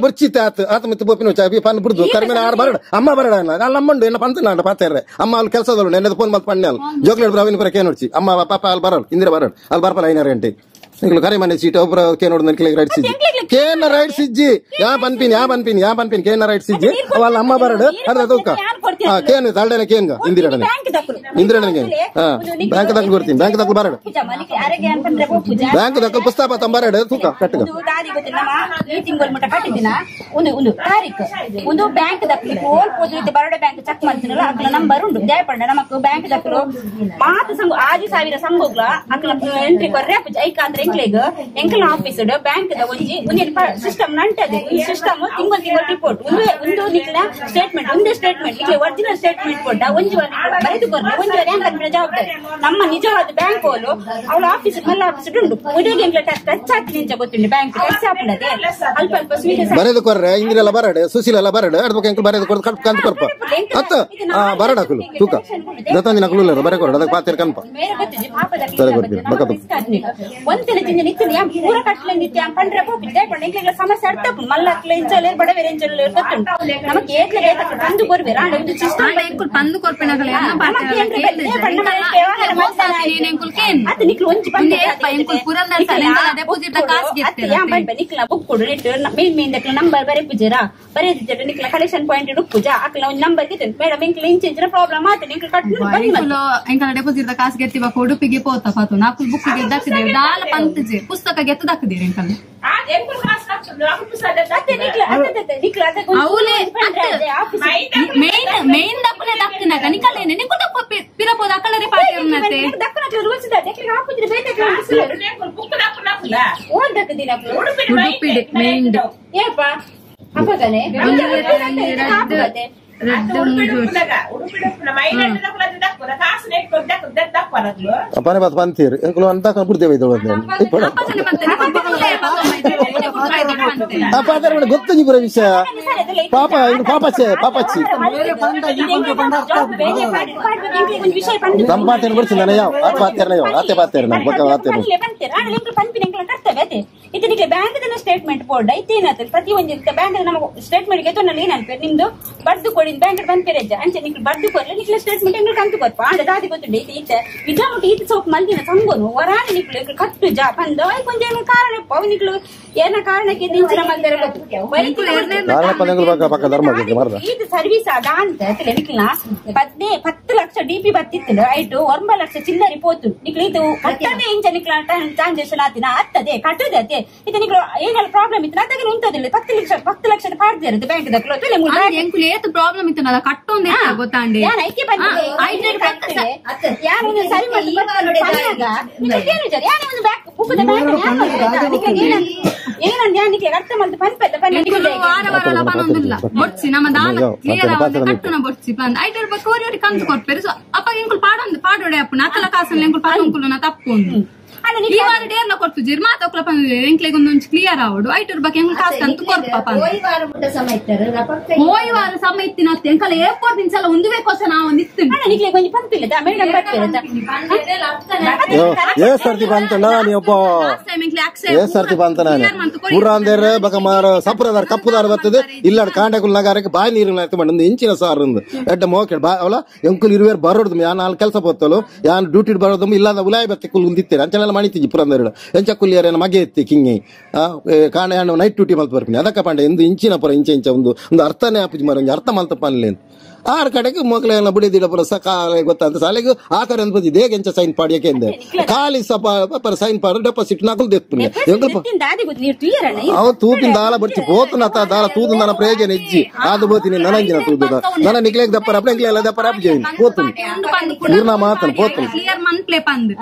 ಬರ್ಚಿತ್ತೆ ಆತ ಆತ ಮತ್ತೆ ಬೋಪಿನ ಚಾಪಿ ಪನ್ ಬಿಡ್ದು ಕರಿಮೇಲೆ ಆರು ಬರಡ ಅಮ್ಮ ಬರಡ ಅಲ್ಲ ಅಮ್ಮಂಡು ಎನ್ನ ಪಂತ ನಾಡ ಪಾತೇರ್ರೆ ಅಮ್ಮ ಅಲ್ಲಿ ಕೆಲಸದಲ್ಲ ಎನ್ನದು ಫೋನ್ ಮತ್ತೆ ಪಣ್ಣೆ ಅಲ್ಲಿ ಜೋಕ್ಲೇಟ್ ರವಿನ ಪರ ಕೇನೋಡ್ಚಿ ಅಮ್ಮ ಪಾಪ ಅಲ್ಲಿ ಬರಲ್ಲ ಇಂದಿರ ಬರಡ ಅಲ್ಲಿ ಬರ್ಪಲ್ಲ 5 ಗಂಟೆ ಇಂಗ್ಲು ಕರೆ ಮನೆ ಸೀಟ್ ಒಬ್ಬರ ಕೇನೋಡ್ ನನ್ಕಲೆ ರೈಟ್ ಸಿಜ್ಜಿ ಕೇನ ರೈಟ್ ಸಿಜ್ಜಿ ಯಾ ಪನ್ಪಿನ್ ಯಾ ಪನ್ಪಿನ್ ಯಾ ಪನ್ಪಿನ್ ಕೇನ ರೈಟ್ ಸಿಜ್ಜಿ ಅವಲ್ಲ ಅಮ್ಮ ಬರಡ ಅರ್ಧ ತೂಕ ಕೇನು ತಾಳ್ಡೇನೆ ಕೇನ್ಗ ಇಂದಿರಡನೆ ಇಂದಿರಡನೆ ಹಾ ಬ್ಯಾಂಕ್ ದಾಖಲೆ ಕೊಡ್ತೀನಿ ಬ್ಯಾಂಕ್ ದಾಖಲೆ ಬರಡ ಬ್ಯಾಂಕ್ ದಾಖಲೆ ಪುಸ್ತಕ ತಂಬರಡ ತೂಕ ಕಟ್ಟಗ ಒಂದು ತಾರೀಕು ಒಂದು ಬ್ಯಾಂಕ್ ದಾಖಲೆ ಓಲ್ ಪೋದು ಬರೋಡ ಬ್ಯಾಂಕ್ ಚೆಕ್ ಮಾಡ್ತೀನಲ್ಲ ಅಕ್ಲ ನಂಬರ್ ಉಂಡು ಜಯಪಂಡ ನಮಕ್ ಬ್ಯಾಂಕ್ ದಾಖಲು ಮಾತು ಸಂಘ 5,000 ಸಂಘ ಅಕ್ಲ ಎಂಟ್ರಿ ಕೊರ್ರೆ ಐಕ ಅಂದ್ರೆ ಎಂಕ್ಲೆಗ್ ಎಂಕಲ್ ಆಫೀಸ್ ಬ್ಯಾಂಕ್ the ಒಂಜಿ ಒಂಜಿ ಸಿಸ್ಟಮ್ ನಂಟದೆ ಈ ಸಿಸ್ಟಮ್ ತಿಂಗಳು ತಿಂಗಳು ರಿಪೋರ್ಟ್ ಒಂದು ಒಂದು ನಿಕ್ಲ ಸ್ಟೇಟ್ಮೆಂಟ್ ಒಂದೇ ಸ್ಟೇಟ್ಮೆಂಟ್ ನಿಕ್ಲೆ ಒರಿಜಿನಲ್ ಸ್ಟೇಟ್ಮೆಂಟ್ ಕೊಟ್ಟ ಒಂಜಿ ವಾರ ಬರೆದು ಕೊರ್ರೆ ಒಂಜಿ ವಾರ ಹೆಂಗ್ ಜವಾಬ್ದಾರಿ ನಮ್ಮ ನಿಜವಾದ ಬ್ಯಾಂಕ್ ಓಲು ಅವಳ ಆಫೀಸ್ ಮಲ್ಲ ಆಫೀಸ್ ಉಂಡು ಉಡೋಗಿ ಎಂಕ್ಲೆ ಟಚ್ ಹಾಕಿ ನಿಂಚ ಗೊತ್ತುಂಡು ಬ್ಯಾಂಕ್ ಟಚ್ ಹಾಕುಂಡದೆ ಅಲ್ಪ ಅಲ್ಪ ಸ್ವೀಟ್ ಬರೆದು ಕೊರ್ರೆ ಇಂದಿರೆಲ್ಲ ಬರಡೆ ಸುಶೀಲ ಬರಡೆ ಅಡ್ಬೇಕು ಎಂಕಲ್ ಬರೆದು ಕೊರ್ದು ಕಟ್ ಕಂತ ಕೊರ್ಪ ಅತ್ತ ಬರಡ ಹಾಕಲು ತೂಕ ದತ್ತಂದಿನ ಹಾಕಲು ಬರೆ ಕೊರಡ ಅದಕ್ಕೆ ಪಾತಿರ್ ಕನ್ಪ ಸರಿ ಕೊಡ್ತೀನಿ ಬಕತು ಒಂತಿನ ಜಿಂಜ ನಿತ್ಯ ಯಾಂ ಪೂರ ಕಟ್ಲೆ ನಿತ್ಯ ಯಾಂ ಪಂಡ್ರೆ ಪೋಪಿದ್ದೆ ಪಂಡ ಎಂಕ್ಲೆಗ್ಲ ಸಮಸ್ಯೆ ಅರ್ಥಪು ಮಲ್ಲಕ್ಲೆ ಇಂಚಲೆ ಬಡವೇರೆ ಇಂಚಲೆ ಗೊತ್ತುಂಟು ನಮಕ್ ಏತ್ಲೆ ಬೇಕಕ್ಕೆ ತಂದು ಕೊರ್ಬೇರ ಆಂಡ ಒಂದು ಸಿಸ್ಟಮ್ ಎಂಕುಲ್ ಪಂದು ಕೊರ್ಪಿನಗಲ ಎನ್ನ ಅತ್ತ ನಿಕ್ಲು ಒಂಜಿ ಪಂಡ ಎಂಕುಲ್ ಪುರಂದರ್ ಸಲ ಎಂಕಲ ಡೆಪಾಸಿಟ್ ಕಾಸು ಗೆತ್ತೆ ಯಾಂ ಪಂಡ ನಿಕ್ಲ ಬುಕ್ ಕೊಡು ನೆಟ್ ಮೇನ್ ಮೇನ್ ದಕ್ಲ ನಂಬರ್ ಬರೆ ಪೂಜೆರಾ ಬರೆದಿದ್ದರೆ ನಿಕ್ಲ ಕಲೆಕ್ಷನ್ ಪಾಯಿಂಟ್ ಉಪ್ಪುಜ ಅಕ್ಲ ಒಂಜಿ ನಂಬರ್ ಗಿತ್ತು ಮೇಡಮ್ ಎಂಕ್ಲ ಇಂಚ ಇಂಚಿನ ಪ್ರಾಬ್ಲಮ್ ಆತ ನಿಕ್ಲ ಕಟ್ ಎಂಕುಲು ಎಂಕಲ ಡೆಪಾಸಿಟ್ ಕಾಸು ಗೆತ್ತಿ ಬಕ ಉಡುಪಿಗೆ ಪೋತ ಪಾತು ನಾಕುಲ್ ಬುಕ್ ಗೆದ್ದಾಕಿದೆ ದಾಲ ಪಂತಜೆ ಪುಸ್ತಕ ಗೆತ್ತು ದಾಕಿದ್ದೀರಿ ಎಂಕಲ್ ಮೇನ್ ಮೇನ್ ದಕ್ಕುನೆ ದಕ್ಕಿನಾಗ ನಿಕಲೇನೆ ನಿಕ್ಕು ದಪ್ಪ ಪಿರಪೋದ ಅಕಲರಿ ಪಾಟಿ ಉನ್ನತೆ ಉಡುಪಿಡೆ ಮೇನ್ ಏಪ ಅಪ್ಪಗನೆ ಪನೆ ಬಾತ್ ಪಂತೀರು ಎಂಕುಲು ಅಂತ ಬುಡ್ದೇವೆ ಪಾತ್ರ ಗೊತ್ತು ಪೂರ ವಿಷಯ ಪಾಪ ಪಾಪಚ್ಚೆ ಪಾಪಚ್ಚಿ ನಮ್ಮ ಪಾತ್ರ ಬಿಡ್ಸಿ ನಾನು ಯಾವ ಪಾತ್ರ ಯಾವ ಆತೆ ಪಾತ್ರ ನಮ್ಮ ಪಕ್ಕ ಆತೆ ಇದಕ್ಕೆ bank statement board ಐತೇನಾಗ್ತದೆ ಪ್ರತಿ ಒಂದು ಬ್ಯಾಂಕ್ ನಮ್ಮ ಸ್ಟೇಟ್ಮೆಂಟ್ ಗೆತ್ತೊಂಡಲ್ಲಿ ಏನನ್ಪೇರು ನಿಮ್ದು ಬರ್ದು ಕೊಡಿ ಬ್ಯಾಂಕ್ ಬಂದ್ಪೇರೆ ಅಂಚೆ ನಿಕ್ಲು ಬರ್ದು ಕೊಡ್ಲಿ ನಿಕ್ಲ ಸ್ಟೇಟ್ಮೆಂಟ್ ಎಂಗ್ಳು ಕಂತು ಕೊರ್ಪ ಆಂಡ ದಾದಿ ಗೊತ್ತುಂಡು ಈತ ಈತ ನಿಜಾಮುಟ್ಟು ಈತ ಸೋಪ್ ಮಲ್ದಿನ ಸಂಗೋನು ವರಾನಿ ನಿಕ್ಲು ಎಂಗ್ಳು ಕಟ್ಟು ಜಾ ಪಂದ ಐಕ್ ಒಂಜಿ ಏನು ಕಾರಣ ಅವು ನಿಕ್ಲು ಏನ ಕಾರಣಕ್ಕೆ ಇಂಚಿನ ಮಲ್ದೆರ ಗೊತ್ತು ಈತ ಸರ್ವಿಸ್ ಅದ ಅಂತ ನಿಕ್ಲ 10 ಲಕ್ಷ ಡಿ ಪಿ ಬತ್ತಿತ್ತು ಐಟು 9 ಲಕ್ಷ ಚಿಲ್ಲರಿ ಪೋತು ನಿಕ್ಲು ಇದು ಕಟ್ಟದೆ ಇಂಚ ನಿಕ್ಲ ಟ್ರಾನ್ಸಾಕ್ಷನ್ ಆತಿನ ಅತ್ತದೆ ಕಟ್ಟದೆ ಅತ್ತೆ ಇದು ನಿಕ್ಲು ಏನೆಲ್ಲ ಪ್ರಾಬ್ಲಮ್ ಇತ್ತು ಅದಾಗ ಉಂಟದಿಲ್ಲ 10 ಲಕ್ಷ 10 ಲಕ್ಷದ ಪಾಡ್ದಿರುತ್ತೆ ಬ್ಯಾಂಕ್ ದಕ್ಲು ಎಂಕುಲು ಏತ್ ಪ್ರಾಬ್ಲಮ್ ಇತ್ತು ನಲ್ಲ ಕಟ್ಟೊಂದು ಗೊತ್ತಾಂಡಿ ಯಾರು ಸರಿ ಅರ್ಥ ಮಲ್ತು ಪನ್ಪೆತ್ತ ವಾರ ವಾರ ಪನೊಂದುಲ್ಲ ಬೊಡ್ಚಿ ನಮ್ಮ ದಾನ ಕ್ಲಿಯರ್ ಆವಂದೆ ಕಟ್ಟುನ ಬೊಡ್ಚಿ ಪಂದ್ ಐಟರ್ ಬಕ್ಕ ಒರಿ ಕಂತು ಕೊರ್ಪೇರು ಸೊ ಅಪ್ಪ ಎಂಕುಲು ಪಾಡೊಂದು ಪಾಡೊಡೆ ಅಪ್ಪು ಅಕಲ ಕಾಸಲ್ಲಿ ಎಂಕುಲು ಪನೊಂಕುಲು ತಪ್ಪು ಒಂದು ಈ ವಾರ ಡೇರ್ಲ ಕೊಡ್ತು ಜಿರ್ ಮಾತೊಕ್ಲ ಪಂದ್ ಎಂಕ್ಲೆಗ್ ಒಂದೊಂದು ಕ್ಲಿಯರ್ ಆವಡು ಐಟರ್ ಬಗ್ಗೆ ಎಂಕುಲು ಕಾಸು ಕಂತು ಕೊರ್ಪ ಪಂದ್ ಹೋಯ್ ವಾರ ಸಮ ಇತ್ತಿನ ಎಂಕಲ ಏರ್ಪೋರ್ಟ್ ಇಂಚಲ ಒಂದುವೇ ಕೋಸ ನಾವು ಒಂದು ಇತ್ತು ನಿಕ್ಲೆ ಕೊಂಚ ಪಂಪಿಲ್ಲ ಮೇಡಮ್ ಏ ಸರ್ತಿ ಬಂತ ನಾನು ಒಬ್ಬ ಏ ಸರ್ತಿ ಬಂತ ನಾನು ಊರಾಂದೇರ ಬಕ ಮಾರ ಸಪ್ರದಾರ ಕಪ್ಪುದಾರ ಬರ್ತದೆ ಇಲ್ಲ ಕಾಂಡಕುಲ್ ನಗಾರಕ್ಕೆ ಬಾಯಿ ನೀರು ಮಂಡು ಇಂಚಿನ ಸಾರು ಎಡ್ಡ ಮೋಕೆ ಬಾ ಅವಲ ಎಂಕುಲ್ ಇರುವೇರು ಬರೋದು ಯಾನ್ ಅಲ್ಲಿ ಕೆಲಸ ಪೋತಲು ಯಾನ್ ಡ್ಯೂಟಿ ಬರೋದು ಇಲ್ಲ ಉಲಾಯ್ ಬತ್ತೆ ಕುಲ್ ಉಂದಿತ್ತೇನೆ ಅಂಚನೆಲ್ಲ ಮಣಿತಿಜಿ ಪುರಂದರ ಎಂಚ ಕುಲ್ಲಿಯರ ಮಗೆ ಎತ್ತಿ ಕಿಂಗೆ ಕಾಣ ನೈಟ್ ಡ್ಯೂಟಿ ಮಲ್ತು ಬರ್ತೀನಿ ಅದಕ್ಕ ಪಾಂಡೆ ಎಂದು ಇಂಚಿನ ಪುರ ಇಂಚ ಇಂಚ ಒಂದು ಒಂದು ಅರ್ಥನೇ ಆಪುಜಿ ಮರ ಅರ್ಥ ಮಲ್ತ ಪನ್ಲೇನು ಆರ್ ಕಡೆಗೆ ಮಕ್ಕಳೆಲ್ಲ ಬುಡಿದಿಡ ಪುರ ಸಕಾಲ ಗೊತ್ತಂತ ಸಾಲೆಗೆ ಆ ಕಡೆ ಅನ್ಬೋದು ಇದೇ ಎಂಚ ಸೈನ್ ಪಾಡಿಯಕ್ಕೆ ಎಂದೆ ಖಾಲಿ ಸಪ ಸೈನ್ ಪಾಡ ಡೆಪಾಸಿಟ್ ನಾಕುಲ್ ದೆಪ್ಪುನೆ ಅವ ತೂಪಿನ ದಾಲ ಬರ್ತಿ ಪೋತುನ ದಾಲ ತೂದು ನನ್ನ ಪ್ರಯೋಜನ ಇಜ್ಜಿ ಆದು ಬೋತೀನಿ ನನಂಜಿನ ತೂದುದ ನನ್ನ ನಿಕ್ಲೇಗ್ ದಪ್ಪರ ಅಪ್ಪ ಎಂಕ್ಲೆಲ್ಲ ದಪ್ಪರ ಅಪ್ಪ ಜೈನ್ ಪೋತುನಿ ಇರ್ನ ಮಾತನ ಪೋತುನಿ ಕ್ಲಿಯರ್ ಮನ್ಪ್ಲೆ ಪಂದ್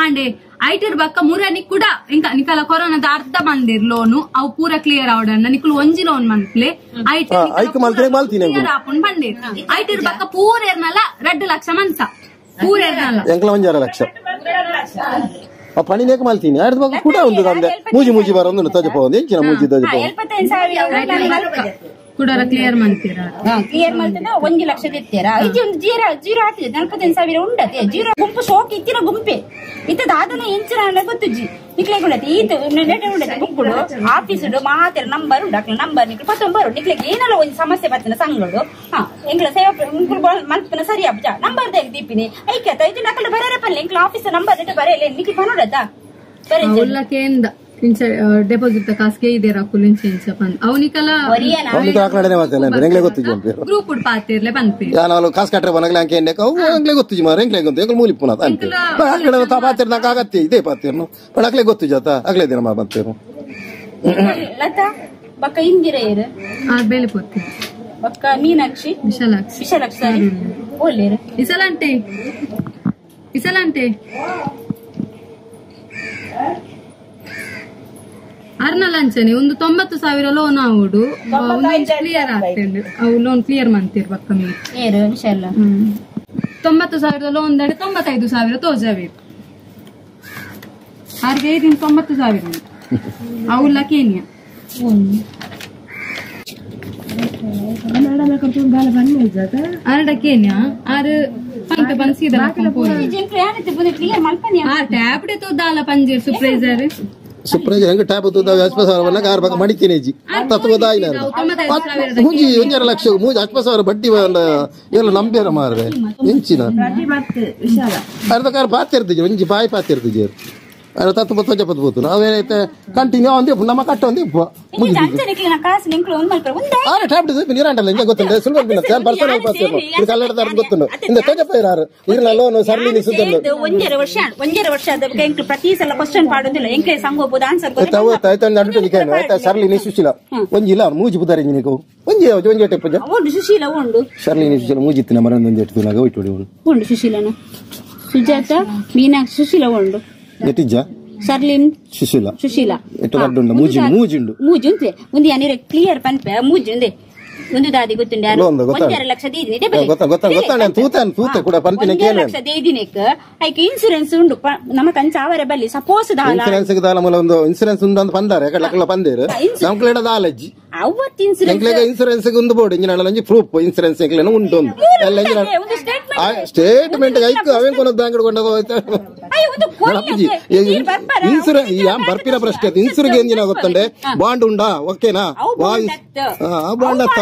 ಆಂಡೆ ಐಟರ್ ಬಕ್ಕ ಮುರನಿ ಕೂಡ ಇಂಕ ನಿಕಲ ಕೊರೋನಾದ ಅರ್ಧ ಬಂದಿರ್ ಲೋನು ಅವು ಪೂರ ಕ್ಲಿಯರ್ ಆವಡನ್ನ ನಿಕುಲು ಒಂಜಿ ಲೋನ್ ಮನ್ಪ್ಲೆ ಐಟರ್ ಆಪುನ್ ಬಂದಿರ್ ಐಟರ್ ಬಕ್ಕ ಪೂರ ಏರ್ನಲ್ಲ 2 ಲಕ್ಷ ಮನ್ಸ ಪೂರ ಏರ್ನಲ್ಲ ಎಂಕ್ಲ 1.5 ಲಕ್ಷ ಆ ಪಣಿನೇಕ ಮಲ್ತೀನಿ ಅರ್ಧ ಬಕ್ಕ ಕೂಡ ಒಂದು ಅಂದೆ ಮೂಜಿ ಮೂಜಿ ಬಾರ ಒಂದು ತಜ ಪೋಂದು ಎಂಚಿನ ಮೂಜಿ ತಜ ಪೋ 75,000 ಕುಡರ ಕ್ಲಿಯರ್ ಮಂತೀರಾ ಕ್ಲಿಯರ್ ಮಲ್ತನ 1 ಲಕ್ಷ ತೆತ್ತೀರಾ ಇಜ್ಜಿ ಒಂದು ಜೀರೋ ಜೀರೋ ಆತಿದೆ 45,000 ಉಂಡತೆ ಜೀರೋ ಗುಂಪು ಶೋಕ್ ಇತ್ತಿನ ಗುಂಪೆ ಇತ್ತ ದಾದನ ಇಂಚಿನ ಗೊತ್ತುಜ್ಜಿ ನಿಕ್ಲೆ ಉಂಡತೆ ಈತ ನೆಟ ಉಂಡತೆ ಬುಕ್ಕುಡು ಆಫೀಸ್ ಮಾತ್ರ ನಂಬರ್ ಉಂಡು ಅಕ್ಲ ನಂಬರ್ ನಿಕ್ಲು ಪತ್ತೊಂಬರು ನಿಕ್ಲೆಗೆ ಏನಲ್ಲ ಒಂದು ಸಮಸ್ಯೆ ಬರ್ತಿನ ಸಂಘಡು ಹಾ ಎಂಕ್ಲ ಸೇವಾ ಇಂಕ್ಲು ಮಲ್ಪನ ಸರಿ ಅಬ್ಜ ನಂಬರ್ ದೇಗ್ ದೀಪಿನಿ ಐಕ್ಯತ ಇದು ನಕಲು ಬರರೆ ಪಲ್ಲೆ ಎಂಕ್ಲ ಆಫೀಸ್ ನಂಬರ್ ನೆಟ ಬರೆಯಲ್ಲ ನಿಕ್ಲು ಪನೋಡತ ಬರೆ ಇಂಚ ಡೆಪಾಸಿಟ್ ಕಾಸ್ಗೆ ಇದೆ ರಾಕುಲ್ ಇಂಚ ಇಂಚ ಪಂದ್ ಅವನಿಕಲ ಅವನಿಗೆ ಆಕಡೆ ಮಾತಲ್ಲ ಎಂಗ್ಲೇ ಗೊತ್ತಿಜಿ ಅಂತ ಗ್ರೂಪ್ ಉಡ್ ಪಾತಿರ್ಲೆ ಪನ್ಪಿ ಯಾನ ಅವಳು ಕಾಸ್ ಕಟ್ರೆ ಬನಗಲ ಅಂಕೆ ಎಂಡೆ ಅವು ಎಂಗ್ಲೇ ಗೊತ್ತಿಜಿ ಮಾರ ಎಂಗ್ಲೇ ಗೊತ್ತು ಎಂಗ್ಲೇ ಮೂಲಿ ಪುನಃ ಅಂತ ಆಕಡೆ ತಾ ಪಾತಿರ್ ನಾಕ ಆಗತ್ತೆ ಇದೇ ಪಾತಿರ್ನು ಬಟ್ ಅಕ್ಲೆ ಗೊತ್ತಿಜಿ ಆತ ಅಕ್ಲೆ ದಿನ ಮಾ ಬಂತೇರು ಲತಾ ಬಕ್ಕ ಇಂದಿರ ಏರು ಆ ಬೇಲೆ ಪೊತ್ತಿ ಬಕ್ಕ ಮೀನಾಕ್ಷಿ ವಿಶಾಲಾಕ್ಷಿ ವಿಶಾಲಾಕ್ಷಿ ಸಾರಿ ಓಲೇರು ಇಸಲಂಟೆ ಇಸಲಂಟೆ ಅರ್ನಲಂಚನೆ ಒಂದು 90,000 ಲೋನ್ ಆವುಡು ಕ್ಲಿಯರ್ ಆಗ್ತೇನೆ ಅವು ಲೋನ್ ಕ್ಲಿಯರ್ ಮಂತೀರ್ ಬಕ್ಕ ಮೀ 90,000 ಲೋನ್ ದಂಡೆ 95,000 ತೋಜಾವೀರ್ ಆರ್ಗೆ ಐದಿನ 90,000 ಅವುಲ್ಲ ಕೇನಿಯ ಅರಡ ಕೇನಿಯ ಆರು ಪಂಪ ಬನ್ಸಿದ ಟ್ಯಾಬ್ಡೆ ತೋದಾಲ ಪಂಜೀರ್ ಸುಪ್ರೈಸರ್ ಸುಪ್ರೈಜ್ ಹೆಂಗ ಟ್ಯಾಬ್ ತೂದ 10,000 ಬನ್ನ ಕಾರ್ ಬಕ್ಕ ಮಡಿತೀನಿ ತತ್ವದಾಯಿನ ಮೂಜಿ 1.5 ಲಕ್ಷ ಮೂಜಿ 10,000 ಬಡ್ಡಿ ಎಲ್ಲ ನಂಬೇರ ಮಾರ್ರೆ ಇಂಚಿನ ಅರ್ಧ ಕಾರ್ ಪಾತಿರ್ತಿಜಿ ಒಂಜಿ ಬಾಯಿ ಪಾತಿರ್ತಿಜಿ ಅರ್ಧ ತತ್ವ ತ್ವಜ ಪತ್ತು ನಾವೇನೈತೆ ಕಂಟಿನ್ಯೂ ಒಂದೇ ನಮ್ಮ ಕಟ್ಟ ಒಂದೇ ಆರೆ ಟ್ಯಾಬ್ ನೀರಾಂಟಲ್ಲ ಹಿಂಗೆ ಗೊತ್ತುಂಟು ಸುಲಭ ಪರ್ಸನಲ್ ಪಾತಿರ್ನು ಇದು ಕಲ್ಲಡದಾರ ಗೊತ್ತುಂಟು ಇಂದ ತ್ವಜ ಪೈರಾರು ಇರ್ನ ಲೋನು ಸರ್ಲಿ ಸುತ್ತಲು 1.5 ವರ್ಷ 1.5 ವರ್ಷ ಆದ ಎಂಕ್ಲು ಪ್ರತಿ ಸಲ ಕ್ವಶನ್ ಪಾಡೋದಿಲ್ಲ ಎಂಕ್ಲೆ ಸಂಘ ಹೋಗ್ಬೋದು ಆನ್ಸರ್ ಆಯ್ತಾ ನಡು ನಿಕೇನು ಆಯ್ತಾ ಸರ್ಲಿನಿ ಸುಶೀಲ ಒಂಜಿ ಇಲ್ಲ ಮೂಜಿ ಬುದಾರಿ ನಿನಕು ಒಂಜಿ ಒಂಜಿ ಟೆಪ್ಪ ಉಂಡು ಸುಶೀಲ ಉಂಡು ಸರ್ಲಿನಿ ಸುಶೀಲ ಮೂಜಿತ್ತಿನ ಮರ ಒಂಜಿ ಎಟ್ಟು ಹೋಯ್ತು ಉಂಡು ಸುಶೀಲನ ಸುಜಾತ ಮೀನಾಕ್ಷಿ ಸುಶೀಲ ಉಂಡು ಎಟ್ಟಿಜ್ಜ ಸರ್ಲಿನ್ ಸುಶೀಲ ಸುಶೀಲ ಎಟ್ಟು ಕಡ್ಡುಂಡು ಮೂಜಿ ಮೂಜಿಂಡು ಮೂಜಿ ಉಂಟೆ ಒಂದು ಯಾನಿರ ಕ್ಲಿಯರ್ ಪನ್ಪೆ ಮೂಜಿ ಉಂದೆ ಒಂದು ದಾದಿ ಗೊತ್ತುಂಡು 1.5 ಲಕ್ಷ ಲಕ್ಷ ದೇದಿನಕ್ ಐಕ್ ಇನ್ಸೂರೆನ್ಸ್ ಉಂಡು ನಮ್ಮ ಕಂಚಾವರ ಬಲ್ಲಿ ಸಪೋಸ್ ಇನ್ಸೂರೆನ್ಸ್ ಇನ್ಸೂರೆನ್ಸ್ ಉಂಡು ಅಂತ ಬಂದಾರೆ ಪಂದೇರು ನಮ್ಕಲೇಡ ದಾಲಜ್ಜಿ ಅವತ್ತು ಇನ್ಸೂರೆನ್ಸ್ ಇನ್ಸೂರೆನ್ಸ್ ಉಂದು ಬೋರ್ಡ್ ಇಂಜಿನ ಪ್ರೂಫ್ ಇನ್ಸೂರೆನ್ಸ್ ಉಂಟು ಸ್ಟೇಟ್ಮೆಂಟ್ ಐಕ್ ಅವೇನ್ ಕೊನದ ಬ್ಯಾಂಕ್ ಇನ್ಸೂರೆನ್ಸ್ ಬರ್ಪಿನ ಪ್ರಶ್ನೆ ಇನ್ಸೂರೆನ್ಸ್ ಎಂಜಿನ ಗೊತ್ತಂಡೆ ಬಾಂಡ್ ಉಂಡಾ ಓಕೆನಾ ಬಾಂಡ್ ಅತ್ತ